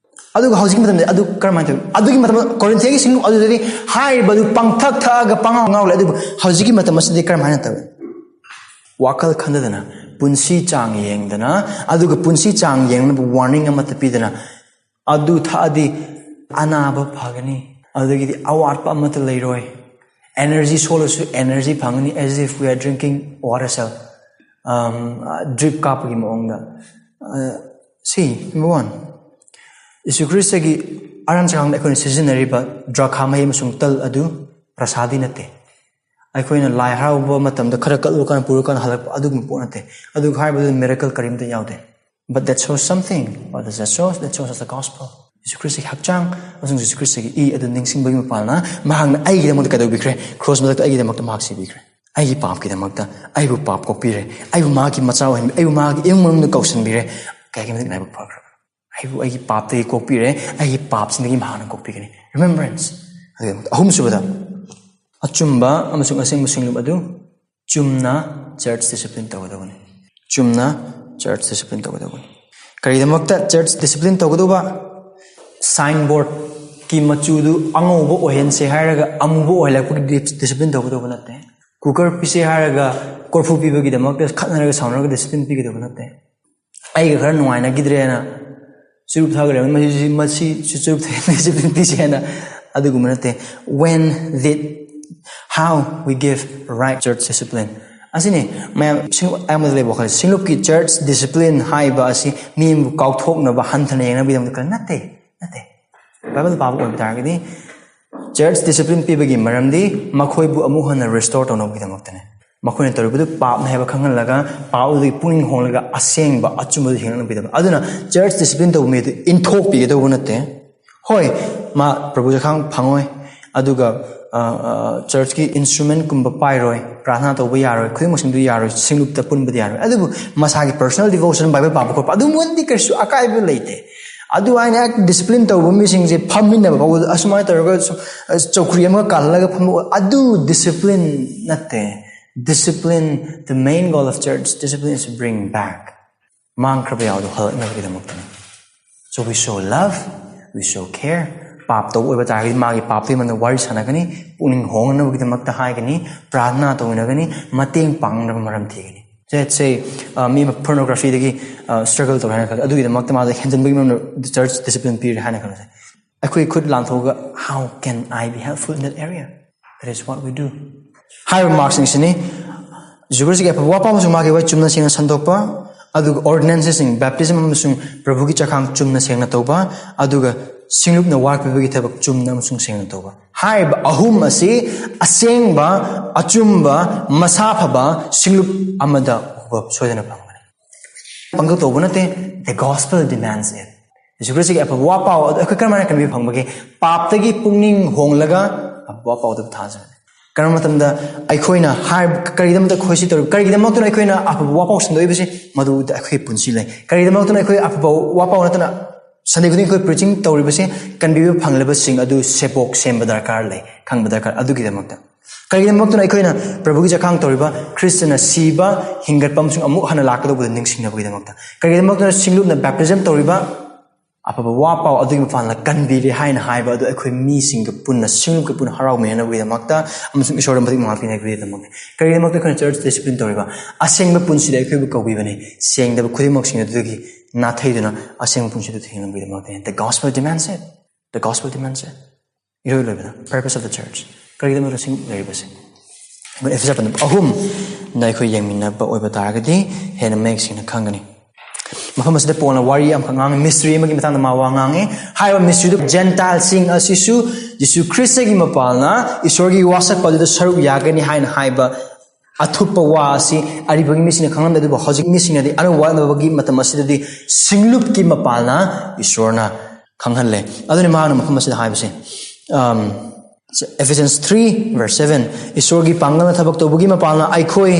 ꯑꯗꯨꯒ ꯍꯧꯖꯤꯛꯀꯤ ꯃꯇꯝꯗ ꯑꯗꯨ ꯀꯔꯝꯍꯥꯏꯅ ꯇꯧꯋꯤ? ꯑꯗꯨꯒꯤ ꯃꯇꯝꯗ ꯀꯣꯔꯤꯟꯊꯤꯌꯥꯒꯤ ꯁꯤꯡꯂꯨꯞ ꯑꯗꯨꯗꯗꯤ ꯍꯥꯏꯔꯤꯕ ꯑꯗꯨ ꯄꯪꯊꯛ ꯊꯛꯑꯒ ꯄꯪꯉꯥꯎ ꯉꯥꯎ ꯂꯩ꯫ ꯑꯗꯨꯕꯨ ꯍꯧꯖꯤꯛꯀꯤ ꯃꯇꯝ ꯑꯁꯤꯗꯗꯤ ꯀꯔꯝꯍꯥꯏꯅ ꯇꯧꯋꯤ? ꯋꯥꯈꯜ ꯈꯟꯊꯗꯅ, ꯄꯨꯟꯁꯤ ꯆꯥꯡ ꯌꯦꯡꯗꯅ, ꯑꯗꯨꯒ ꯄꯨꯟꯁꯤ ꯆꯥꯡ ꯌꯦꯡꯅꯕ ꯋꯥꯔꯅꯤꯡ ꯑꯃꯠꯇ ꯄꯤꯗꯅ, ꯑꯗꯨ ꯊꯛꯑꯗꯤ ꯑꯅꯥꯕ ꯐꯒꯅꯤ, ꯑꯗꯨꯗꯒꯤꯗꯤ ꯑꯋꯥꯠꯄ ꯑꯃꯠꯇ ꯂꯩꯔꯣꯏ, energy ꯁꯣꯜꯂꯁꯨ energy ꯐꯪꯒꯅꯤ, as if we are drinking water cell, drip ꯀꯥꯞꯄꯒꯤ ꯃꯑꯣꯡꯗ꯫ ꯁꯤ number one, ꯌꯤꯁꯨ ꯈ꯭ꯔꯤꯁꯇꯒꯤ ꯑꯔꯥꯟ ꯆꯈꯥꯡꯗ ꯑꯩꯈꯣꯏꯅ ꯁꯤꯖꯤꯟꯅꯔꯤꯕ ꯗ꯭ꯔꯈꯥ ꯃꯍꯤ ꯑꯃꯁꯨꯡ ꯇꯜ ꯑꯗꯨ ꯄ꯭ꯔꯁꯥꯗꯤ ꯅꯠꯇꯦ꯫ ꯑꯩꯈꯣꯏꯅ ꯂꯥꯏ ꯍꯔꯥꯎꯕ ꯃꯇꯝꯗ ꯈꯔ ꯀꯠꯂꯨꯔꯀꯥꯟꯗ ꯄꯨꯔꯀꯥꯟꯗ ꯍꯜꯂꯛꯄ ꯑꯗꯨꯒꯨꯝꯕ ꯄꯣꯠ ꯅꯠꯇꯦ꯫ ꯑꯗꯨ ꯍꯥꯏꯕꯗꯨ miracle ꯀꯔꯤꯝꯇ ꯌꯥꯎꯗꯦ꯫ But that shows something. What does that show? That shows us the gospel. ꯌꯤꯁꯨ ꯈ꯭ꯔꯤꯁꯇꯒꯤ ꯍꯛꯆꯥꯡ ꯑꯃꯁꯨꯡ ꯌꯤꯁꯨ ꯈ꯭ꯔꯤꯁꯇꯒꯤ ꯏ ꯑꯗꯨ ꯅꯤꯡꯁꯤꯡꯕꯒꯤ ꯃꯄꯥꯜꯅ ꯃꯍꯥꯛꯅ ꯑꯩꯒꯤꯗꯃꯛꯇ ꯀꯩꯗꯧꯕꯤꯈ꯭ꯔꯦ? ꯀ꯭ꯔꯣꯁ ꯃꯊꯛꯇ ꯑꯩꯒꯤꯗꯃꯛꯇ ꯃꯍꯥꯛ ꯁꯤꯕꯤꯈ꯭ꯔꯦ꯫ ꯑꯩꯒꯤ ꯄꯥꯞꯀꯤꯗꯃꯛꯇ ꯑꯩꯕꯨ ꯄꯥꯞ ꯀꯣꯛꯄꯤꯔꯦ꯫ ꯑꯩꯕꯨ ꯃꯍꯥꯛꯀꯤ ꯃꯆꯥ ꯑꯣꯏꯍꯟꯕꯤ, ꯑꯩꯕꯨ ꯃꯍꯥꯛꯀꯤ ꯏꯃꯨꯡ ꯃꯅꯨꯡꯗ ꯀꯧꯁꯟꯕꯤꯔꯦ꯫ ꯀꯌꯥꯒꯤ ꯃꯇꯤꯛ ꯂꯥꯏꯕꯛ ꯐꯈ꯭ꯔꯕ! ꯑꯩꯕꯨ ꯑꯩꯒꯤ ꯄꯥꯞꯇꯒꯤ ꯀꯣꯛꯄꯤꯔꯦ꯫ ꯑꯩꯒꯤ ꯄꯥꯞꯁꯤꯡꯗꯒꯤ ꯃꯍꯥꯛꯅ ꯀꯣꯛꯄꯤꯒꯅꯤ꯫ Remembrance. ꯑꯗꯨꯒ ꯑꯍꯨꯝꯁꯨꯕꯗ, ꯑꯆꯨꯝꯕ ꯑꯃꯁꯨꯡ ꯑꯁꯦꯡꯕ ꯁꯤꯡꯂꯨꯞ ꯑꯗꯨ ꯆꯨꯝꯅ church discipline ꯇꯧꯒꯗꯕꯅꯤ꯫ ꯆꯨꯝꯅ church discipline ꯇꯧꯒꯗꯕꯅꯤ꯫ ꯀꯔꯤꯒꯤꯗꯃꯛꯇ church discipline ꯇꯧꯒꯗꯧꯕ? Signboard ꯀꯤ ꯃꯆꯨꯗꯨ ꯑꯉꯧꯕ ꯑꯣꯏꯍꯟꯁꯦ ꯍꯥꯏꯔꯒ ꯑꯃꯨꯕ ꯑꯣꯏꯍꯜꯂꯛꯄꯒꯤ dis-, discipline ꯇꯧꯒꯗꯧꯕ ꯅꯠꯇꯦ꯫ ꯀꯨꯀꯔ ꯄꯤꯁꯦ ꯍꯥꯏꯔꯒ ꯀꯣꯔꯐꯨ ꯄꯤꯕꯒꯤꯗꯃꯛꯇ ꯈꯠꯅꯔꯒ ꯁꯥꯎꯅꯔꯒ discipline ꯄꯤꯒꯗꯧꯕ ꯅꯠꯇꯦ꯫ ꯑꯩꯒ ꯈꯔ ꯅꯨꯡꯉꯥꯏꯅꯈꯤꯗ꯭ꯔꯦꯅ ꯆꯨꯔꯨꯞ ꯊꯛꯈ꯭ꯔꯦ, ꯃꯁꯤ, ꯃꯁꯤ ꯆꯨꯔꯨꯞ ꯊꯛꯏ, discipline ꯄꯤꯁꯦ ꯍꯥꯏꯅ, ꯑꯗꯨꯒꯨꯝꯕ ꯅꯠꯇꯦ꯫ When did, how we give right church discipline? ꯑꯁꯤꯅꯤ ꯃꯌꯥꯝ ꯁꯤꯡ-, ꯑꯌꯥꯝꯕꯗ ꯂꯩꯕ ꯋꯥꯈꯜ, ꯁꯤꯡꯂꯨꯞꯀꯤ church discipline ꯍꯥꯏꯕ ꯑꯁꯤ ꯃꯤ ꯑꯃꯕꯨ ꯀꯥꯎꯊꯣꯛꯅꯕ, ꯍꯟꯊꯅ ꯌꯦꯡꯅꯕꯒꯤꯗꯃꯛꯇ ꯈꯔ ꯅꯠꯇꯦ, ꯅꯠꯇꯦ꯫ ꯕꯥꯏꯕꯜ ꯄꯥꯕ ꯑꯣꯏꯕ ꯇꯥꯔꯒꯗꯤ church discipline ꯄꯤꯕꯒꯤ ꯃꯔꯝꯗꯤ ꯃꯈꯣꯏꯕꯨ ꯑꯃꯨꯛ ꯍꯟꯅ restore ꯇꯧꯅꯕꯒꯤꯗꯃꯛꯇꯅꯦ꯫ ꯃꯈꯣꯏꯅ ꯇꯧꯔꯤꯕꯗꯨ ꯄꯥꯞꯅꯤ ꯍꯥꯏꯕ ꯈꯪꯍꯜꯂꯒ, ꯄꯥꯞ ꯑꯗꯨꯗꯒꯤ ꯄꯨꯛꯅꯤꯡ ꯍꯣꯡꯂꯒ ꯑꯁꯦꯡꯕ ꯑꯆꯨꯝꯕꯗꯨ ꯍꯤꯡꯂꯛꯅꯕꯒꯤꯗꯃꯛ꯫ ꯑꯗꯨꯅ church discipline ꯇꯧꯕ ꯃꯤꯗꯨ ꯏꯟꯊꯣꯛꯄꯤꯒꯗꯧꯕ ꯅꯠꯇꯦ꯫ ꯍꯣꯏ, ꯃꯥ ꯄ꯭ꯔꯚꯨ ꯆꯈꯥꯡ ꯐꯪꯉꯣꯏ, ꯑꯗꯨꯒ, ꯑ, ꯑ, church ꯀꯤ instrument ꯀꯨꯝꯕ ꯄꯥꯏꯔꯣꯏ, ꯄ꯭ꯔꯥꯊꯅꯥ ꯇꯧꯕ ꯌꯥꯔꯣꯏ, ꯈꯨꯗꯤꯡꯃꯛꯁꯤꯡꯗꯨ ꯌꯥꯔꯣꯏ, ꯁꯤꯡꯂꯨꯞꯇ ꯄꯨꯟꯕꯗꯤ ꯌꯥꯔꯣꯏ꯫ ꯑꯗꯨꯕꯨ ꯃꯁꯥꯒꯤ personal devotion, ꯕꯥꯏꯕꯜ ꯄꯥꯕ ꯈꯣꯠꯄ, ꯑꯗꯨꯝꯕꯗꯤ ꯀꯩꯁꯨ ꯑꯀꯥꯏꯕ ꯂꯩꯇꯦ꯫ ꯑꯗꯨ ꯍꯥꯏꯅ ꯍꯦꯛ discipline ꯇꯧꯕ ꯃꯤꯁꯤꯡꯁꯦ ꯐꯝꯃꯤꯟꯅꯕ ꯐꯥꯎꯕ ꯑꯁꯨꯃꯥꯏꯅ ꯇꯧꯔꯒ ꯁꯨꯝ, ꯑ, ꯆꯧꯀ꯭ꯔꯤ ꯑꯃꯒ ꯀꯥꯜꯍꯜꯂꯒ ꯐꯝꯕ, ꯑꯗꯨ discipline ꯅꯠꯇꯦ꯫ Discipline, the main goal of church discipline is to bring back. ꯃꯥꯡꯈ꯭ꯔꯕ ꯌꯥꯎꯗꯣ ꯍꯜꯂꯛꯅꯕꯒꯤꯗꯃꯛꯇꯅꯤ꯫ So we show love, we show care, ꯄꯥꯞ ꯇꯧꯕ ꯑꯣꯏꯕ ꯇꯥꯔꯒꯗꯤ ꯃꯥꯒꯤ ꯄꯥꯞꯇꯨꯒꯤ ꯃꯔꯝꯗ ꯋꯥꯔꯤ ꯁꯥꯟꯅꯒꯅꯤ, ꯄꯨꯛꯅꯤꯡ ꯍꯣꯡꯅꯕꯒꯤꯗꯃꯛꯇ ꯍꯥꯏꯒꯅꯤ, ꯄ꯭ꯔꯥꯔꯊꯅꯥ ꯇꯧꯃꯤꯟꯅꯒꯅꯤ, ꯃꯇꯦꯡ ꯄꯥꯡꯅꯕ ꯃꯔꯝ ꯊꯤꯒꯅꯤ꯫ Let's say, ꯑ, ꯃꯤ ꯑꯃ pornographyꯗꯒꯤ, ꯑ, struggle ꯇꯧꯔꯦ ꯍꯥꯏꯅ ꯈꯜꯂꯁꯦ, ꯑꯗꯨꯒꯤꯗꯃꯛꯇ ꯃꯥꯗ ꯍꯦꯟꯖꯟꯕꯒꯤ ꯃꯔꯝꯗ church discipline ꯄꯤꯔꯦ ꯍꯥꯏꯅ ꯈꯜꯂꯁꯦ꯫ ꯑꯩꯈꯣꯏ ꯈꯨꯠ ꯂꯥꯟꯊꯣꯛꯑꯒ, "How can I be helpful in that area?" That is what we do. ꯍꯥꯏꯔꯤꯕ ꯃꯥꯔꯛꯁꯤꯡꯁꯤꯅꯤ: ꯖꯤꯁꯨ ꯈ꯭ꯔꯤꯁꯇꯒꯤ ꯑꯐꯕ ꯋꯥ ꯄꯥꯎ ꯑꯃꯁꯨꯡ ꯃꯥꯒꯤ ꯋꯥꯔꯤ ꯆꯨꯝꯅ ꯁꯦꯡꯅ ꯁꯟꯗꯣꯛꯄ, ꯑꯗꯨꯒ ordinanceꯁꯤꯡ, baptism ꯑꯃꯁꯨꯡ ꯄ꯭ꯔꯚꯨꯒꯤ ꯆꯥꯛꯈꯥꯡ ꯆꯨꯝꯅ ꯁꯦꯡꯅ ꯇꯧꯕ, ꯑꯗꯨꯒ ꯁꯤꯡꯂꯨꯞꯅ ꯋꯥ ꯄꯤꯕꯒꯤ ꯊꯕꯛ ꯆꯨꯝꯅ ꯑꯃꯁꯨꯡ ꯁꯦꯡꯅ ꯇꯧꯕ꯫ ꯍꯥꯏꯔꯤꯕ ꯑꯍꯨꯝ ꯑꯁꯤ ꯑꯁꯦꯡꯕ, ꯑꯆꯨꯝꯕ, ꯃꯁꯥ ꯐꯕ ꯁꯤꯡꯂꯨꯞ ꯑꯃꯗ ꯎꯕ ꯁꯣꯏꯗꯅ ꯐꯪꯒꯅꯤ꯫ ꯄꯪꯇꯧ ꯇꯧꯕ ꯅꯠꯇꯦ, the gospel demands it. ꯖꯤꯁꯨ ꯈ꯭ꯔꯤꯁꯇꯒꯤ ꯑꯐꯕ ꯋꯥ ꯄꯥꯎ ꯑꯗꯨ ꯑꯩꯈꯣꯏ ꯀꯔꯝꯍꯥꯏꯅ ꯀꯟꯕꯤꯕ ꯐꯪꯕꯒꯦ? ꯄꯥꯞꯇꯒꯤ ꯄꯨꯛꯅꯤꯡ ꯍꯣꯡꯂꯒ ꯑꯐꯕ ꯋꯥ ꯄꯥꯎꯗ ꯊꯥꯖꯕꯅꯤ꯫ ꯀꯔꯝꯕ ꯃꯇꯝꯗ ꯑꯩꯈꯣꯏꯅ ꯍꯥꯏ-, ꯀꯔꯤꯒꯤꯗꯃꯛꯇ ꯑꯩꯈꯣꯏ ꯁꯤ ꯇꯧꯔꯤ? ꯀꯔꯤꯒꯤꯗꯃꯛꯇꯅ ꯑꯩꯈꯣꯏꯅ ꯑꯐꯕ ꯋꯥ ꯄꯥꯎ ꯁꯟꯗꯣꯛꯏꯕꯁꯤ? ꯃꯗꯨꯗ ꯑꯩꯈꯣꯏꯒꯤ ꯄꯨꯟꯁꯤ ꯂꯩ꯫ ꯀꯔꯤꯒꯤꯗꯃꯛꯇꯅ ꯑꯩꯈꯣꯏ ꯑꯐꯕ ꯋꯥ ꯄꯥꯎ ꯅꯠꯇꯅ Sunday ꯈꯨꯗꯤꯡ ꯑꯩꯈꯣꯏ preaching ꯇꯧꯔꯤꯕꯁꯤ? ꯀꯟꯕꯤꯕ ꯐꯪꯂꯤꯕꯁꯤꯡ ꯑꯗꯨ ꯁꯦꯕꯣꯛ ꯁꯦꯝꯕ ꯗꯔꯀꯥꯔ ꯂꯩ, ꯈꯪꯕ ꯗꯔꯀꯥꯔ꯫ ꯑꯗꯨꯒꯤꯗꯃꯛꯇ ꯀꯔꯤꯒꯤꯗꯃꯛꯇꯅ ꯑꯩꯈꯣꯏꯅ ꯄ꯭ꯔꯚꯨꯒꯤ ꯆꯥꯛꯈꯥꯡ ꯇꯧꯔꯤꯕ? ꯈ꯭ꯔꯤꯁꯇꯅ ꯁꯤꯕ, ꯍꯤꯡꯒꯠꯄ ꯑꯃꯁꯨꯡ ꯑꯃꯨꯛ ꯍꯟꯅ ꯂꯥꯛꯀꯗꯧꯕꯗ ꯅꯤꯡꯁꯤꯡꯅꯕꯒꯤꯗꯃꯛꯇ꯫ ꯀꯔꯤꯒꯤꯗꯃꯛꯇꯅ ꯁꯤꯡꯂꯨꯞꯅ baptism ꯇꯧꯔꯤꯕ? ꯑꯐꯕ ꯋꯥ ꯄꯥꯎ ꯑꯗꯨꯒꯤ ꯃꯄꯥꯟꯗ ꯀꯟꯕꯤꯔꯦ ꯍꯥꯏꯅ ꯍꯥꯏꯕ ꯑꯗꯨ ꯑꯩꯈꯣꯏ ꯃꯤꯁꯤꯡꯒ ꯄꯨꯟꯅ, ꯁꯤꯡꯂꯨꯞꯀ ꯄꯨꯟꯅ ꯍꯔꯥꯎꯃꯤꯟꯅꯅꯕꯒꯤꯗꯃꯛꯇ ꯑꯃꯁꯨꯡ ꯏꯁꯣꯔꯗ ꯃꯇꯤꯛ ꯃꯉꯥ ꯄꯤꯅꯕꯒꯤꯗꯃꯛꯅꯤ꯫ ꯀꯔꯤꯒꯤꯗꯃꯛꯇ ꯑꯩꯈꯣꯏꯅ church discipline ꯇꯧꯔꯤꯕ? ꯑꯁꯦꯡꯕ ꯄꯨꯟꯁꯤꯗ ꯑꯩꯈꯣꯏꯕꯨ ꯀꯧꯕꯤꯕꯅꯤ꯫ ꯁꯦꯡꯗꯕ ꯈꯨꯗꯤꯡꯃꯛꯁꯤꯡ ꯑꯗꯨꯗꯒꯤ ꯅꯥꯊꯩꯗꯨꯅ ꯑꯁꯦꯡꯕ ꯄꯨꯟꯁꯤꯗ ꯊꯤꯡꯂꯝꯕꯒꯤꯗꯃꯛꯇꯅꯤ꯫ The gospel demands it. The gospel demands it. ꯏꯔꯣꯏ ꯂꯣꯏꯕꯗ, purpose of the church, ꯀꯔꯤꯒꯤꯗꯃꯛꯇ ꯁꯤꯡ ꯂꯩꯔꯤꯕꯁꯦ? ꯑꯩꯈꯣꯏ ꯑꯦꯐꯦꯁꯨ ꯄꯟꯗꯨꯞ ꯑꯍꯨꯝꯗ ꯑꯩꯈꯣꯏ ꯌꯦꯡꯃꯤꯟꯅꯕ ꯑꯣꯏꯕ ꯇꯥꯔꯒꯗꯤ ꯍꯦꯟꯅ ꯃꯌꯦꯛ ꯁꯦꯡꯅ ꯈꯪꯒꯅꯤ꯫ ꯃꯐꯝ ꯑꯁꯤꯗ ꯄꯣꯜꯅ ꯋꯥꯔꯤ ꯑꯃꯈꯛ ꯉꯥꯡꯉꯤ, mystery ꯑꯃꯒꯤ ꯃꯇꯥꯡꯗ ꯃꯥ ꯋꯥ ꯉꯥꯡꯉꯤ꯫ ꯍꯥꯏꯔꯤꯕ mysteryꯗꯨ Gentileꯁꯤꯡ ꯑꯁꯤꯁꯨ ꯖꯤꯁꯨ ꯈ꯭ꯔꯤꯁꯇꯒꯤ ꯃꯄꯥꯜꯅ ꯏꯁꯣꯔꯒꯤ ꯋꯥꯁꯛꯄ ꯑꯗꯨꯗ ꯁꯔꯨꯛ ꯌꯥꯒꯅꯤ ꯍꯥꯏꯅ ꯍꯥꯏꯕ ꯑꯊꯨꯞꯄ ꯋꯥ ꯑꯁꯤ ꯑꯔꯤꯕꯒꯤ ꯃꯤꯁꯤꯡꯅ ꯈꯪꯂꯝꯗꯦ, ꯑꯗꯨꯕꯨ ꯍꯧꯖꯤꯛ ꯃꯤꯁꯤꯡꯅꯗꯤ ꯑꯅꯧꯕ ꯋꯥꯠꯅꯕꯒꯤ ꯃꯇꯝ ꯑꯁꯤꯗꯗꯤ ꯁꯤꯡꯂꯨꯞꯀꯤ ꯃꯄꯥꯜꯅ ꯏꯁꯣꯔꯅ ꯈꯪꯍꯜꯂꯦ꯫ ꯑꯗꯨꯅ ꯃꯍꯥꯛꯅ ꯃꯐꯝ ꯑꯁꯤꯗ ꯍꯥꯏꯕꯁꯦ, ꯑꯝ, Ephesians three verse seven, "ꯏꯁꯣꯔꯒꯤ ꯄꯥꯡꯒꯜꯅ ꯊꯕꯛ ꯇꯧꯕꯒꯤ ꯃꯄꯥꯜꯅ ꯑꯩꯈꯣꯏ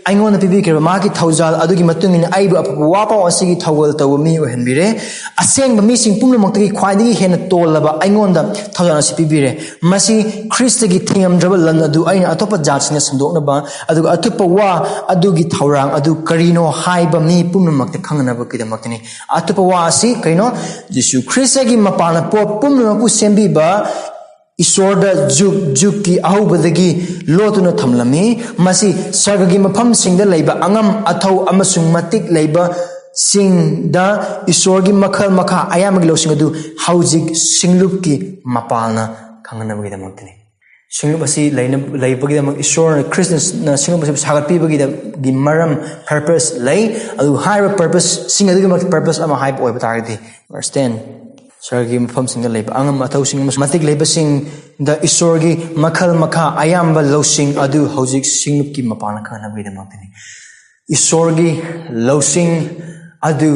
ꯑꯩꯉꯣꯟꯗ ꯄꯤꯕꯤꯈ꯭ꯔꯤꯕ ꯃꯍꯥꯛꯀꯤ ꯊꯧꯖꯥꯜ ꯑꯗꯨꯒꯤ ꯃꯇꯨꯡ ꯏꯟꯅ ꯑꯩꯕꯨ ꯑꯐꯕ ꯋꯥ ꯄꯥꯎ ꯑꯁꯤꯒꯤ ꯊꯧꯒꯜ ꯇꯧꯕ ꯃꯤ ꯑꯣꯏꯍꯟꯕꯤꯔꯦ꯫ ꯑꯁꯦꯡꯕ ꯃꯤꯁꯤꯡ ꯄꯨꯝꯅꯃꯛꯇꯒꯤ ꯈ꯭ꯋꯥꯏꯗꯒꯤ ꯍꯦꯟꯅ ꯇꯣꯜꯂꯕ ꯑꯩꯉꯣꯟꯗ ꯊꯧꯖꯥꯜ ꯑꯁꯤ ꯄꯤꯕꯤꯔꯦ꯫ ꯃꯁꯤ ꯈ꯭ꯔꯤꯁꯇꯒꯤ ꯊꯤꯡꯉꯝꯗ꯭ꯔꯕ ꯂꯟ ꯑꯗꯨ ꯑꯩꯅ ꯑꯇꯣꯞꯄ ꯖꯥꯠꯁꯤꯡꯗ ꯁꯟꯗꯣꯛꯅꯕ, ꯑꯗꯨꯒ ꯑꯇꯣꯞꯄ ꯋꯥ ꯑꯗꯨꯒꯤ ꯊꯧꯔꯥꯡ ꯑꯗꯨ ꯀꯔꯤꯅꯣ ꯍꯥꯏꯕ ꯃꯤ ꯄꯨꯝꯅꯃꯛꯇ ꯈꯪꯅꯅꯕꯒꯤꯗꯃꯛꯇꯅꯤ꯫ ꯑꯇꯣꯞꯄ ꯋꯥ ꯑꯁꯤ ꯀꯔꯤꯅꯣ? ꯖꯤꯁꯨ ꯈ꯭ꯔꯤꯁꯇꯒꯤ ꯃꯄꯥꯟꯅ ꯄꯣꯠ ꯄꯨꯝꯅꯃꯛꯄꯨ ꯁꯦꯝꯕꯤꯕ ꯏꯁꯣꯔꯗ ꯖꯨꯒ ꯖꯨꯒꯀꯤ ꯑꯍꯧꯕꯗꯒꯤ ꯂꯣꯠꯇꯨꯅ ꯊꯝꯂꯝꯃꯤ꯫ ꯃꯁꯤ ꯁꯔꯒꯒꯤ ꯃꯐꯝꯁꯤꯡꯗ ꯂꯩꯕ ꯑꯉꯝ ꯑꯊꯧ ꯑꯃꯁꯨꯡ ꯃꯇꯤꯛ ꯂꯩꯕꯁꯤꯡꯗ ꯏꯁꯣꯔꯒꯤ ꯃꯈꯜ ꯃꯈꯥ ꯑꯌꯥꯝꯕꯒꯤ ꯂꯧꯁꯤꯡ ꯑꯗꯨ ꯍꯧꯖꯤꯛ ꯁꯤꯡꯂꯨꯞꯀꯤ ꯃꯄꯥꯜꯅ ꯈꯪꯍꯟꯅꯕꯒꯤꯗꯃꯛꯇꯅꯤ꯫ ꯁꯤꯡꯂꯨꯞ ꯑꯁꯤ ꯂꯩꯅ-, ꯂꯩꯕꯒꯤꯗꯃꯛ ꯏꯁꯣꯔꯅ, ꯈ꯭ꯔꯤꯁꯇꯅ ꯁꯤꯡꯂꯨꯞ ꯑꯁꯤ ꯁꯥꯒꯠꯄꯤꯕꯒꯤ ꯃꯔꯝ, purpose ꯂꯩ꯫ ꯑꯗꯨ ꯍꯥꯏꯔꯤꯕ purposeꯁꯤꯡ ꯑꯗꯨꯒꯤꯗꯃꯛ purpose ꯑꯃ ꯍꯥꯏꯕ ꯑꯣꯏꯕ ꯇꯥꯔꯒꯗꯤ, verse ten, ꯁꯔꯒꯤ ꯃꯐꯝꯁꯤꯡꯗ ꯂꯩꯕ ꯑꯉꯝ ꯑꯊꯧꯁꯤꯡ ꯑꯃꯁꯨꯡ ꯃꯇꯤꯛ ꯂꯩꯕꯁꯤꯡꯗ ꯏꯁꯣꯔꯒꯤ ꯃꯈꯜ ꯃꯈꯥ ꯑꯌꯥꯝꯕ ꯂꯧꯁꯤꯡ ꯑꯗꯨ ꯍꯧꯖꯤꯛ ꯁꯤꯡꯂꯨꯞꯀꯤ ꯃꯄꯥꯟꯅ ꯈꯪꯍꯟꯅꯕꯒꯤꯗꯃꯛꯇꯅꯤ꯫ ꯏꯁꯣꯔꯒꯤ ꯂꯧꯁꯤꯡ ꯑꯗꯨ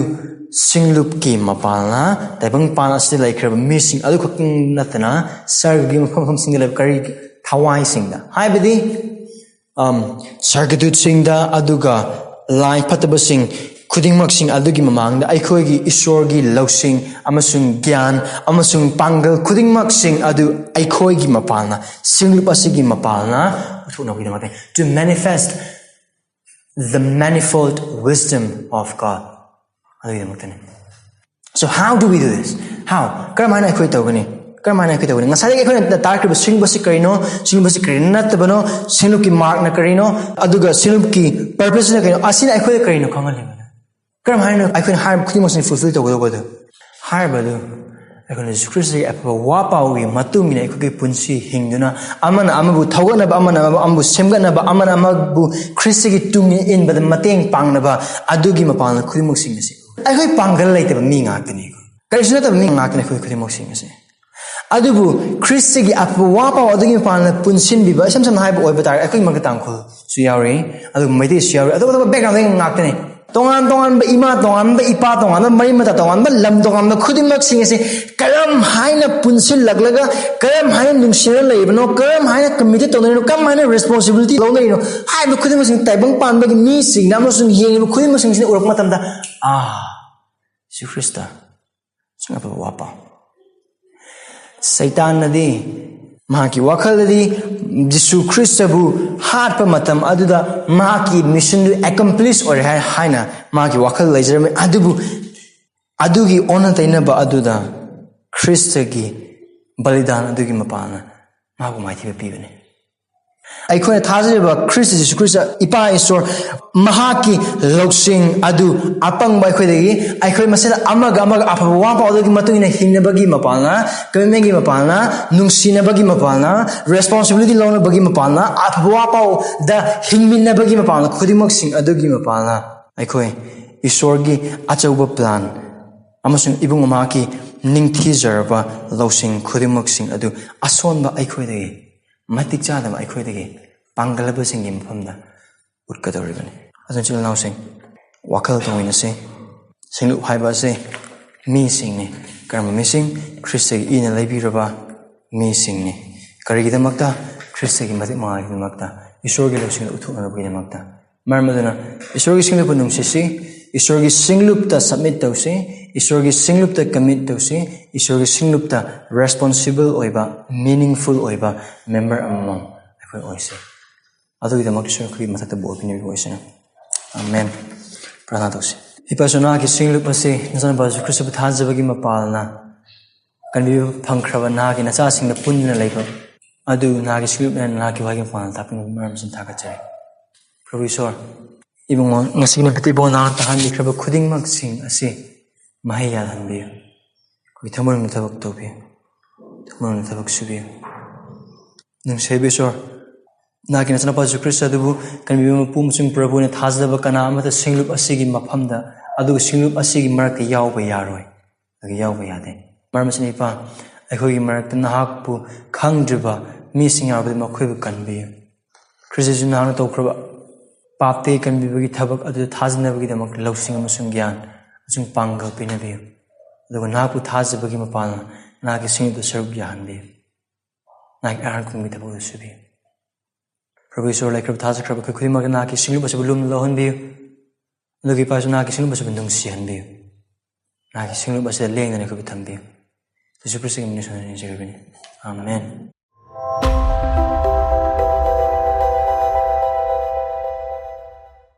ꯁꯤꯡꯂꯨꯞꯀꯤ ꯃꯄꯥꯟꯅ, ꯇꯥꯏꯕꯪꯄꯥꯟ ꯑꯁꯤꯗ ꯂꯩꯈ꯭ꯔꯕ ꯃꯤꯁꯤꯡ ꯑꯗꯨ ꯈꯛꯇꯪ ꯅꯠꯇꯅ ꯁꯔꯒꯤ ꯃꯐꯝ ꯃꯐꯝꯁꯤꯡꯗ ꯂꯩꯕ ꯀꯔꯤ ꯊꯋꯥꯏꯁꯤꯡꯗ, ꯍꯥꯏꯕꯗꯤ, ꯑꯝ, ꯁꯔꯒꯗꯨꯠꯁꯤꯡꯗ, ꯑꯗꯨꯒ ꯂꯥꯏ ꯐꯠꯇꯕꯁꯤꯡ ꯈꯨꯗꯤꯡꯃꯛꯁꯤꯡ ꯑꯗꯨꯒꯤ ꯃꯃꯥꯡꯗ ꯑꯩꯈꯣꯏꯒꯤ ꯏꯁꯣꯔꯒꯤ ꯂꯧꯁꯤꯡ ꯑꯃꯁꯨꯡ ꯒ꯭ꯌꯥꯟ ꯑꯃꯁꯨꯡ ꯄꯥꯡꯒꯜ ꯈꯨꯗꯤꯡꯃꯛꯁꯤꯡ ꯑꯗꯨ ꯑꯩꯈꯣꯏꯒꯤ ꯃꯄꯥꯟꯅ, ꯁꯤꯡꯂꯨꯞ ꯑꯁꯤꯒꯤ ꯃꯄꯥꯟꯅ ꯎꯠꯊꯣꯛꯅꯕꯒꯤꯗꯃꯛꯇ, to manifest the manifold wisdom of God. ꯑꯗꯨꯒꯤꯗꯃꯛꯇꯅꯤ꯫ So how do we do this? How? ꯀꯔꯝ ꯍꯥꯏꯅ ꯑꯩꯈꯣꯏ ꯇꯧꯒꯅꯤ? ꯀꯔꯝ ꯍꯥꯏꯅ ꯑꯩꯈꯣꯏ ꯇꯧꯒꯅꯤ? ꯉꯁꯥꯏꯗꯒꯤ ꯑꯩꯈꯣꯏꯅ ꯇꯥꯔꯛꯈ꯭ꯔꯤꯕ ꯁꯤꯡꯂꯨꯞ ꯑꯁꯤ ꯀꯔꯤꯅꯣ? ꯁꯤꯡꯂꯨꯞ ꯑꯁꯤ ꯀꯔꯤ ꯅꯠꯇꯕꯅꯣ? ꯁꯤꯡꯂꯨꯞꯀꯤ markꯅ ꯀꯔꯤꯅꯣ? ꯑꯗꯨꯒ ꯁꯤꯡꯂꯨꯞꯀꯤ purposeꯅ ꯀꯔꯤꯅꯣ? ꯑꯁꯤꯅ ꯑꯩꯈꯣꯏꯗ ꯀꯔꯤꯅꯣ ꯈꯪꯍꯜꯂꯤꯕꯅꯣ? ꯀꯔꯝ ꯍꯥꯏꯅ ꯑꯩꯈꯣꯏꯅ ꯍꯥꯏꯔꯤꯕ ꯈꯨꯗꯤꯡꯃꯛꯁꯤꯅ fulfill ꯇꯧꯒꯗꯧꯕꯗꯣ? ꯍꯥꯏꯔꯤꯕꯗꯨ ꯑꯩꯈꯣꯏꯅ ꯖꯤꯁꯨ ꯈ꯭ꯔꯤꯁꯇꯒꯤ ꯑꯐꯕ ꯋꯥ ꯄꯥꯎꯒꯤ ꯃꯇꯨꯡ ꯏꯟꯅ ꯑꯩꯈꯣꯏꯒꯤ ꯄꯨꯟꯁꯤ ꯍꯤꯡꯗꯨꯅ, ꯑꯃꯅ ꯑꯃꯕꯨ ꯊꯧꯒꯠꯅꯕ, ꯑꯃꯅ ꯑꯃꯕꯨ ꯁꯦꯝꯒꯠꯅꯕ, ꯑꯃꯅ ꯑꯃꯕꯨ ꯈ꯭ꯔꯤꯁꯇꯒꯤ ꯇꯨꯡ ꯏꯟꯕꯗ ꯃꯇꯦꯡ ꯄꯥꯡꯅꯕ, ꯑꯗꯨꯒꯤ ꯃꯄꯥꯟꯗ ꯈꯨꯗꯤꯡꯃꯛꯁꯤꯡ ꯑꯁꯤ ꯑꯩꯈꯣꯏ ꯄꯥꯡꯒꯜ ꯂꯩꯇꯕ ꯃꯤ ꯉꯥꯛꯇꯅꯤ꯫ ꯀꯔꯤꯁꯨ ꯅꯠꯇꯕ ꯃꯤ ꯉꯥꯛꯇꯅꯤ ꯑꯩꯈꯣꯏ ꯈꯨꯗꯤꯡꯃꯛꯁꯤꯡ ꯑꯁꯤ꯫ ꯑꯗꯨꯕꯨ ꯈ꯭ꯔꯤꯁꯇꯒꯤ ꯑꯐꯕ ꯋꯥ ꯄꯥꯎ ꯑꯗꯨꯒꯤ ꯃꯄꯥꯟꯗ ꯄꯨꯟꯁꯤꯟꯕꯤꯕ, ꯏꯁꯝ ꯁꯝꯅ ꯍꯥꯏꯕ ꯑꯣꯏꯕ ꯇꯥꯔꯒꯗꯤ ꯑꯩꯈꯣꯏ ꯃꯔꯛꯇ ꯇꯥꯡꯈꯨꯜꯁꯨ ꯌꯥꯎꯔꯤ, ꯑꯗꯨꯒ ꯃꯩꯇꯩꯁꯨ ꯌꯥꯎꯔꯤ, ꯑꯇꯣꯞ ꯑꯇꯣꯞꯄ background ꯉꯥꯛꯇꯅꯤ꯫ ꯇꯣꯉꯥꯟ ꯇꯣꯉꯥꯟꯕ ꯏꯃꯥ ꯇꯣꯉꯥꯟꯕ, ꯏꯄꯥ ꯇꯣꯉꯥꯟꯕ, ꯃꯔꯤ ꯃꯇꯥ ꯇꯣꯉꯥꯟꯕ, ꯂꯝ ꯇꯣꯉꯥꯟꯕ ꯈꯨꯗꯤꯡꯃꯛꯁꯤꯡ ꯑꯁꯤ ꯀꯔꯝ ꯍꯥꯏꯅ ꯄꯨꯟꯁꯤꯜꯂꯛꯂꯒ, ꯀꯔꯝ ꯍꯥꯏꯅ ꯅꯨꯡꯁꯤꯅ ꯂꯩꯕꯅꯣ, ꯀꯔꯝ ꯍꯥꯏꯅ ꯀꯃꯤꯇꯦꯠ ꯇꯧꯅꯔꯤꯅꯣ, ꯀꯔꯝ ꯍꯥꯏꯅ ꯔꯦꯁꯄꯣꯟꯁꯤꯕꯤꯂꯤꯇꯤ ꯂꯧꯅꯔꯤꯅꯣ ꯍꯥꯏꯕ ꯈꯨꯗꯤꯡꯃꯛꯁꯤꯡ ꯇꯥꯏꯕꯪ ꯄꯥꯟꯕꯒꯤ ꯃꯤꯁꯤꯡꯅ ꯑꯃꯁꯨꯡ ꯌꯦꯡꯂꯤꯕ ꯈꯨꯗꯤꯡꯃꯛꯁꯤꯡꯁꯤꯅ ꯎꯔꯛꯄ ꯃꯇꯝꯗ, ꯑꯥ, ꯖꯤꯁꯨ ꯈ꯭ꯔꯤꯁꯇ, ꯁꯨꯡ ꯑꯐꯕ ꯋꯥꯄꯥꯎ꯫ ꯁꯩꯇꯥꯟꯅꯗꯤ ꯃꯍꯥꯛꯀꯤ ꯋꯥꯈꯜꯗꯗꯤ ꯖꯤꯁꯨ ꯈ꯭ꯔꯤꯁꯇꯕꯨ ꯍꯥꯠꯄ ꯃꯇꯝ ꯑꯗꯨꯗ ꯃꯍꯥꯛꯀꯤ ꯃꯤꯁꯟꯗꯨ ꯑꯦꯀꯝꯄ꯭ꯂꯤꯁ ꯑꯣꯏꯔꯦ ꯍꯥꯏ-, ꯍꯥꯏꯅ ꯃꯍꯥꯛꯀꯤ ꯋꯥꯈꯜ ꯂꯩꯖꯔꯝꯃꯤ꯫ ꯑꯗꯨꯕꯨ ꯑꯗꯨꯒꯤ ꯑꯣꯟꯅ ꯇꯩꯅꯕ ꯑꯗꯨꯗ ꯈ꯭ꯔꯤꯁꯇꯒꯤ ꯕꯂꯤꯗꯥꯟ ꯑꯗꯨꯒꯤ ꯃꯄꯥꯟꯅ ꯃꯍꯥꯛꯄꯨ ꯃꯥꯏꯊꯤꯕ ꯄꯤꯕꯅꯤ꯫ ꯑꯩꯈꯣꯏꯅ ꯊꯥꯖꯔꯤꯕ ꯈ꯭ꯔꯤꯁꯇ ꯖꯤꯁꯨ ꯈ꯭ꯔꯤꯁꯇ, ꯏꯄꯥ ꯏꯁꯣꯔ, ꯃꯍꯥꯛꯀꯤ ꯂꯧꯁꯤꯡ ꯑꯗꯨ ꯑꯄꯪꯕ ꯑꯩꯈꯣꯏꯗꯒꯤ, ꯑꯩꯈꯣꯏ ꯃꯁꯦꯜ ꯑꯃꯒ ꯑꯃꯒ ꯑꯐꯕ ꯋꯥ ꯄꯥꯎꯗꯒꯤ ꯃꯇꯨꯡ ꯏꯟꯅ ꯍꯤꯡꯅꯕꯒꯤ ꯃꯄꯥꯟꯅ, ꯀꯃꯤꯠꯃꯦꯟꯒꯤ ꯃꯄꯥꯟꯅ, ꯅꯨꯡꯁꯤꯅꯕꯒꯤ ꯃꯄꯥꯟꯅ, ꯔꯦꯁꯄꯣꯟꯁꯤꯕꯤꯂꯤꯇꯤ ꯂꯧꯅꯕꯒꯤ ꯃꯄꯥꯟꯅ, ꯑꯐꯕ ꯋꯥ ꯄꯥꯎꯗ ꯍꯤꯡꯃꯤꯟꯅꯕꯒꯤ ꯃꯄꯥꯟꯅ, ꯈꯨꯗꯤꯡꯃꯛꯁꯤꯡ ꯑꯗꯨꯒꯤ ꯃꯄꯥꯟꯅ ꯑꯩꯈꯣꯏ ꯏꯁꯣꯔꯒꯤ ꯑꯆꯧꯕ ꯄ꯭ꯂꯥꯟ ꯑꯃꯁꯨꯡ ꯏꯕꯨꯡ ꯃꯍꯥꯛꯀꯤ ꯅꯤꯡꯊꯤꯖꯔꯕ ꯂꯧꯁꯤꯡ ꯈꯨꯗꯤꯡꯃꯛꯁꯤꯡ ꯑꯗꯨ ꯑꯁꯣꯟꯕ ꯑꯩꯈꯣꯏꯗꯒꯤ, ꯃꯇꯤꯛ ꯆꯥꯗꯕ ꯑꯩꯈꯣꯏꯗꯒꯤ ꯄꯥꯡꯒꯜꯂꯕꯁꯤꯡꯒꯤ ꯃꯐꯝꯗ ꯎꯠꯀꯗꯧꯔꯤꯕꯅꯤ꯫ ꯑꯗꯨꯅ ꯏꯆꯤꯜ ꯏꯅꯥꯎꯁꯤꯡ, ꯋꯥꯈꯜ ꯊꯣꯡꯃꯤꯟꯅꯁꯤ꯫ ꯁꯤꯡꯂꯨꯞ ꯍꯥꯏꯕ ꯑꯁꯤ ꯃꯤꯁꯤꯡꯅꯤ꯫ ꯀꯔꯝꯕ ꯃꯤꯁꯤꯡ? ꯈ꯭ꯔꯤꯁꯇꯒꯤ ꯏꯅ ꯂꯩꯕꯤꯔꯕ ꯃꯤꯁꯤꯡꯅꯤ꯫ ꯀꯔꯤꯒꯤꯗꯃꯛꯇ? ꯈ꯭ꯔꯤꯁꯇꯒꯤ ꯃꯇꯤꯛ ꯃꯉꯥꯒꯤꯗꯃꯛꯇ, ꯏꯁꯣꯔꯒꯤ ꯂꯧꯁꯤꯡ ꯎꯠꯊꯣꯛꯅꯕꯒꯤꯗꯃꯛꯇ꯫ ꯃꯔꯝ ꯑꯗꯨꯅ ꯏꯁꯣꯔꯒꯤ ꯁꯤꯡꯂꯨꯞꯄꯨ ꯅꯨꯡꯁꯤꯁꯤ, ꯏꯁꯣꯔꯒꯤ ꯁꯤꯡꯂꯨꯞꯇ ꯁꯕꯃꯤꯠ ꯇꯧꯁꯤ, ꯏꯁꯣꯔꯒꯤ ꯁꯤꯡꯂꯨꯞꯇ ꯀꯃꯤꯠ ꯇꯧꯁꯤ, ꯏꯁꯣꯔꯒꯤ ꯁꯤꯡꯂꯨꯞꯇ ꯔꯦꯁꯄꯣꯟꯁꯤꯕꯜ ꯑꯣꯏꯕ, ꯃꯤꯅꯤꯡꯐꯨꯜ ꯑꯣꯏꯕ ꯃꯦꯝꯕꯔ ꯑꯃꯃꯝ ꯑꯩꯈꯣꯏ ꯑꯣꯏꯁꯤ꯫ ꯑꯗꯨꯒꯤꯗꯃꯛ ꯏꯁꯣꯔ ꯑꯩꯈꯣꯏꯒꯤ ꯃꯊꯛꯇ ꯕꯣꯔ ꯄꯤꯅꯕꯤꯕ ꯑꯣꯏꯁꯅꯨ꯫ ꯑꯃꯦꯟ꯫ ꯄ꯭ꯔꯥꯔꯊꯅꯥ ꯇꯧꯁꯤ꯫ ꯏꯄꯥ ꯏꯁꯣꯔ, ꯅꯍꯥꯛꯀꯤ ꯁꯤꯡꯂꯨꯞ ꯑꯁꯤ ꯅꯆꯥꯅꯨꯄꯥ ꯖꯤꯁꯨ ꯈ꯭ꯔꯤꯁꯇꯕꯨ ꯊꯥꯖꯕꯒꯤ ꯃꯄꯥꯜꯅ ꯀꯟꯕꯤꯕ ꯐꯪꯈ꯭ꯔꯕ ꯅꯍꯥꯛꯀꯤ ꯅꯆꯥꯁꯤꯡꯗ ꯄꯨꯟꯗꯨꯅ ꯂꯩꯕ ꯑꯗꯨ ꯅꯍꯥꯛꯀꯤ ꯁꯤꯡꯂꯨꯞꯅ ꯅꯍꯥꯛꯀꯤ ꯋꯥꯍꯩꯒꯤ ꯃꯄꯥꯟꯗ ꯇꯥꯛꯄꯤꯅꯕ ꯃꯔꯝ ꯑꯁꯤꯅ ꯊꯥꯒꯠꯆꯔꯤ꯫ ꯄ꯭ꯔꯚꯨ ꯏꯁꯣꯔ, ꯏꯕꯨꯡꯉꯣ, ꯉꯁꯤꯒꯤ ꯅꯨꯃꯤꯠꯇ ꯏꯕꯨꯡꯉꯣ ꯅꯍꯥꯛꯅ ꯇꯥꯍꯟꯕꯤꯈ꯭ꯔꯕ ꯈꯨꯗꯤꯡꯃꯛꯁꯤꯡ ꯑꯁꯤ ꯃꯍꯩ ꯌꯥꯜꯍꯟꯕꯤꯌꯨ꯫ ꯑꯩꯈꯣꯏ ꯊꯃꯣꯏꯅ ꯊꯕꯛ ꯇꯧꯕꯤꯌꯨ꯫ ꯊꯃꯣꯏꯅ ꯊꯕꯛ ꯁꯨꯕꯤꯌꯨ꯫ ꯅꯨꯡꯁꯤꯕ ꯏꯁꯣꯔ, ꯅꯍꯥꯛꯀꯤ ꯅꯆꯥꯅꯨꯄꯥ ꯖꯤꯁꯨ ꯈ꯭ꯔꯤꯁꯇ ꯑꯗꯨꯕꯨ ꯀꯟꯕꯤꯕ ꯃꯄꯨ ꯑꯃꯁꯨꯡ ꯄ꯭ꯔꯚꯨꯅ ꯊꯥꯖꯗꯕ ꯀꯅꯥ ꯑꯃꯠꯇ ꯁꯤꯡꯂꯨꯞ ꯑꯁꯤꯒꯤ ꯃꯐꯝꯗ, ꯑꯗꯨꯒ ꯁꯤꯡꯂꯨꯞ ꯑꯁꯤꯒꯤ ꯃꯔꯛꯇ ꯌꯥꯎꯕ ꯌꯥꯔꯣꯏ꯫ ꯑꯗꯨꯒ ꯌꯥꯎꯕ ꯌꯥꯗꯦ꯫ ꯃꯔꯝ ꯑꯁꯤꯅ ꯏꯄꯥ, ꯑꯩꯈꯣꯏꯒꯤ ꯃꯔꯛꯇ ꯅꯍꯥꯛꯄꯨ ꯈꯪꯗ꯭ꯔꯤꯕ ꯃꯤꯁꯤꯡ ꯌꯥꯎꯔꯕꯗꯤ ꯃꯈꯣꯏꯕꯨ ꯀꯟꯕꯤꯌꯨ꯫ ꯈ꯭ꯔꯤꯁꯇ ꯖꯤꯁꯨ ꯅꯍꯥꯛꯅ ꯇꯧꯈ꯭ꯔꯕ ꯄꯥꯞꯇꯒꯤ ꯀꯟꯕꯤꯕꯒꯤ ꯊꯕꯛ ꯑꯗꯨꯗ ꯊꯥꯖꯅꯕꯒꯤꯗꯃꯛ ꯂꯧꯁꯤꯡ ꯑꯃꯁꯨꯡ ꯒ꯭ꯌꯥꯟ ꯑꯃꯁꯨꯡ ꯄꯥꯡꯒꯜ ꯄꯤꯅꯕꯤꯌꯨ꯫ ꯑꯗꯨꯒ ꯅꯍꯥꯛꯄꯨ ꯊꯥꯖꯕꯒꯤ ꯃꯄꯥꯟꯅ ꯅꯍꯥꯛꯀꯤ ꯁꯤꯡꯂꯨꯞꯇ ꯁꯔꯨꯛ ꯌꯥꯍꯟꯕꯤꯌꯨ꯫ ꯅꯍꯥꯛꯀꯤ ꯑꯔꯥꯟ ꯈꯨꯝꯒꯤ ꯊꯕꯛ ꯑꯗꯨ ꯁꯨꯕꯤꯌꯨ꯫ ꯄ꯭ꯔꯚꯨ ꯏꯁꯣꯔ, ꯂꯩꯈ꯭ꯔꯕ ꯊꯥꯖꯈ꯭ꯔꯕ ꯑꯩꯈꯣꯏ ꯈꯨꯗꯤꯡꯃꯛꯅ ꯅꯍꯥꯛꯀꯤ ꯁꯤꯡꯂꯨꯞ ꯑꯁꯤꯕꯨ ꯂꯨꯝꯅ ꯂꯧꯍꯟꯕꯤꯌꯨ꯫ ꯑꯗꯨꯒꯤ ꯏꯄꯥꯁꯨ ꯅꯍꯥꯛꯀꯤ ꯁꯤꯡꯂꯨꯞ ꯑꯁꯤꯕꯨ ꯅꯨꯡꯁꯤꯍꯟꯕꯤꯌꯨ꯫ ꯅꯍꯥꯛꯀꯤ ꯁꯤꯡꯂꯨꯞ ꯑꯁꯤꯗ ꯂꯦꯡꯗꯅ ꯑꯩꯈꯣꯏꯕꯨ ꯊꯝꯕꯤꯌꯨ꯫ ꯖꯤꯁꯨ ꯈ꯭ꯔꯤꯁꯇꯒꯤ ꯃꯤꯡꯗ ꯁꯣꯟꯅ ꯅꯤꯖꯔꯕꯅꯤ꯫ ꯑꯥꯃꯦꯟ꯫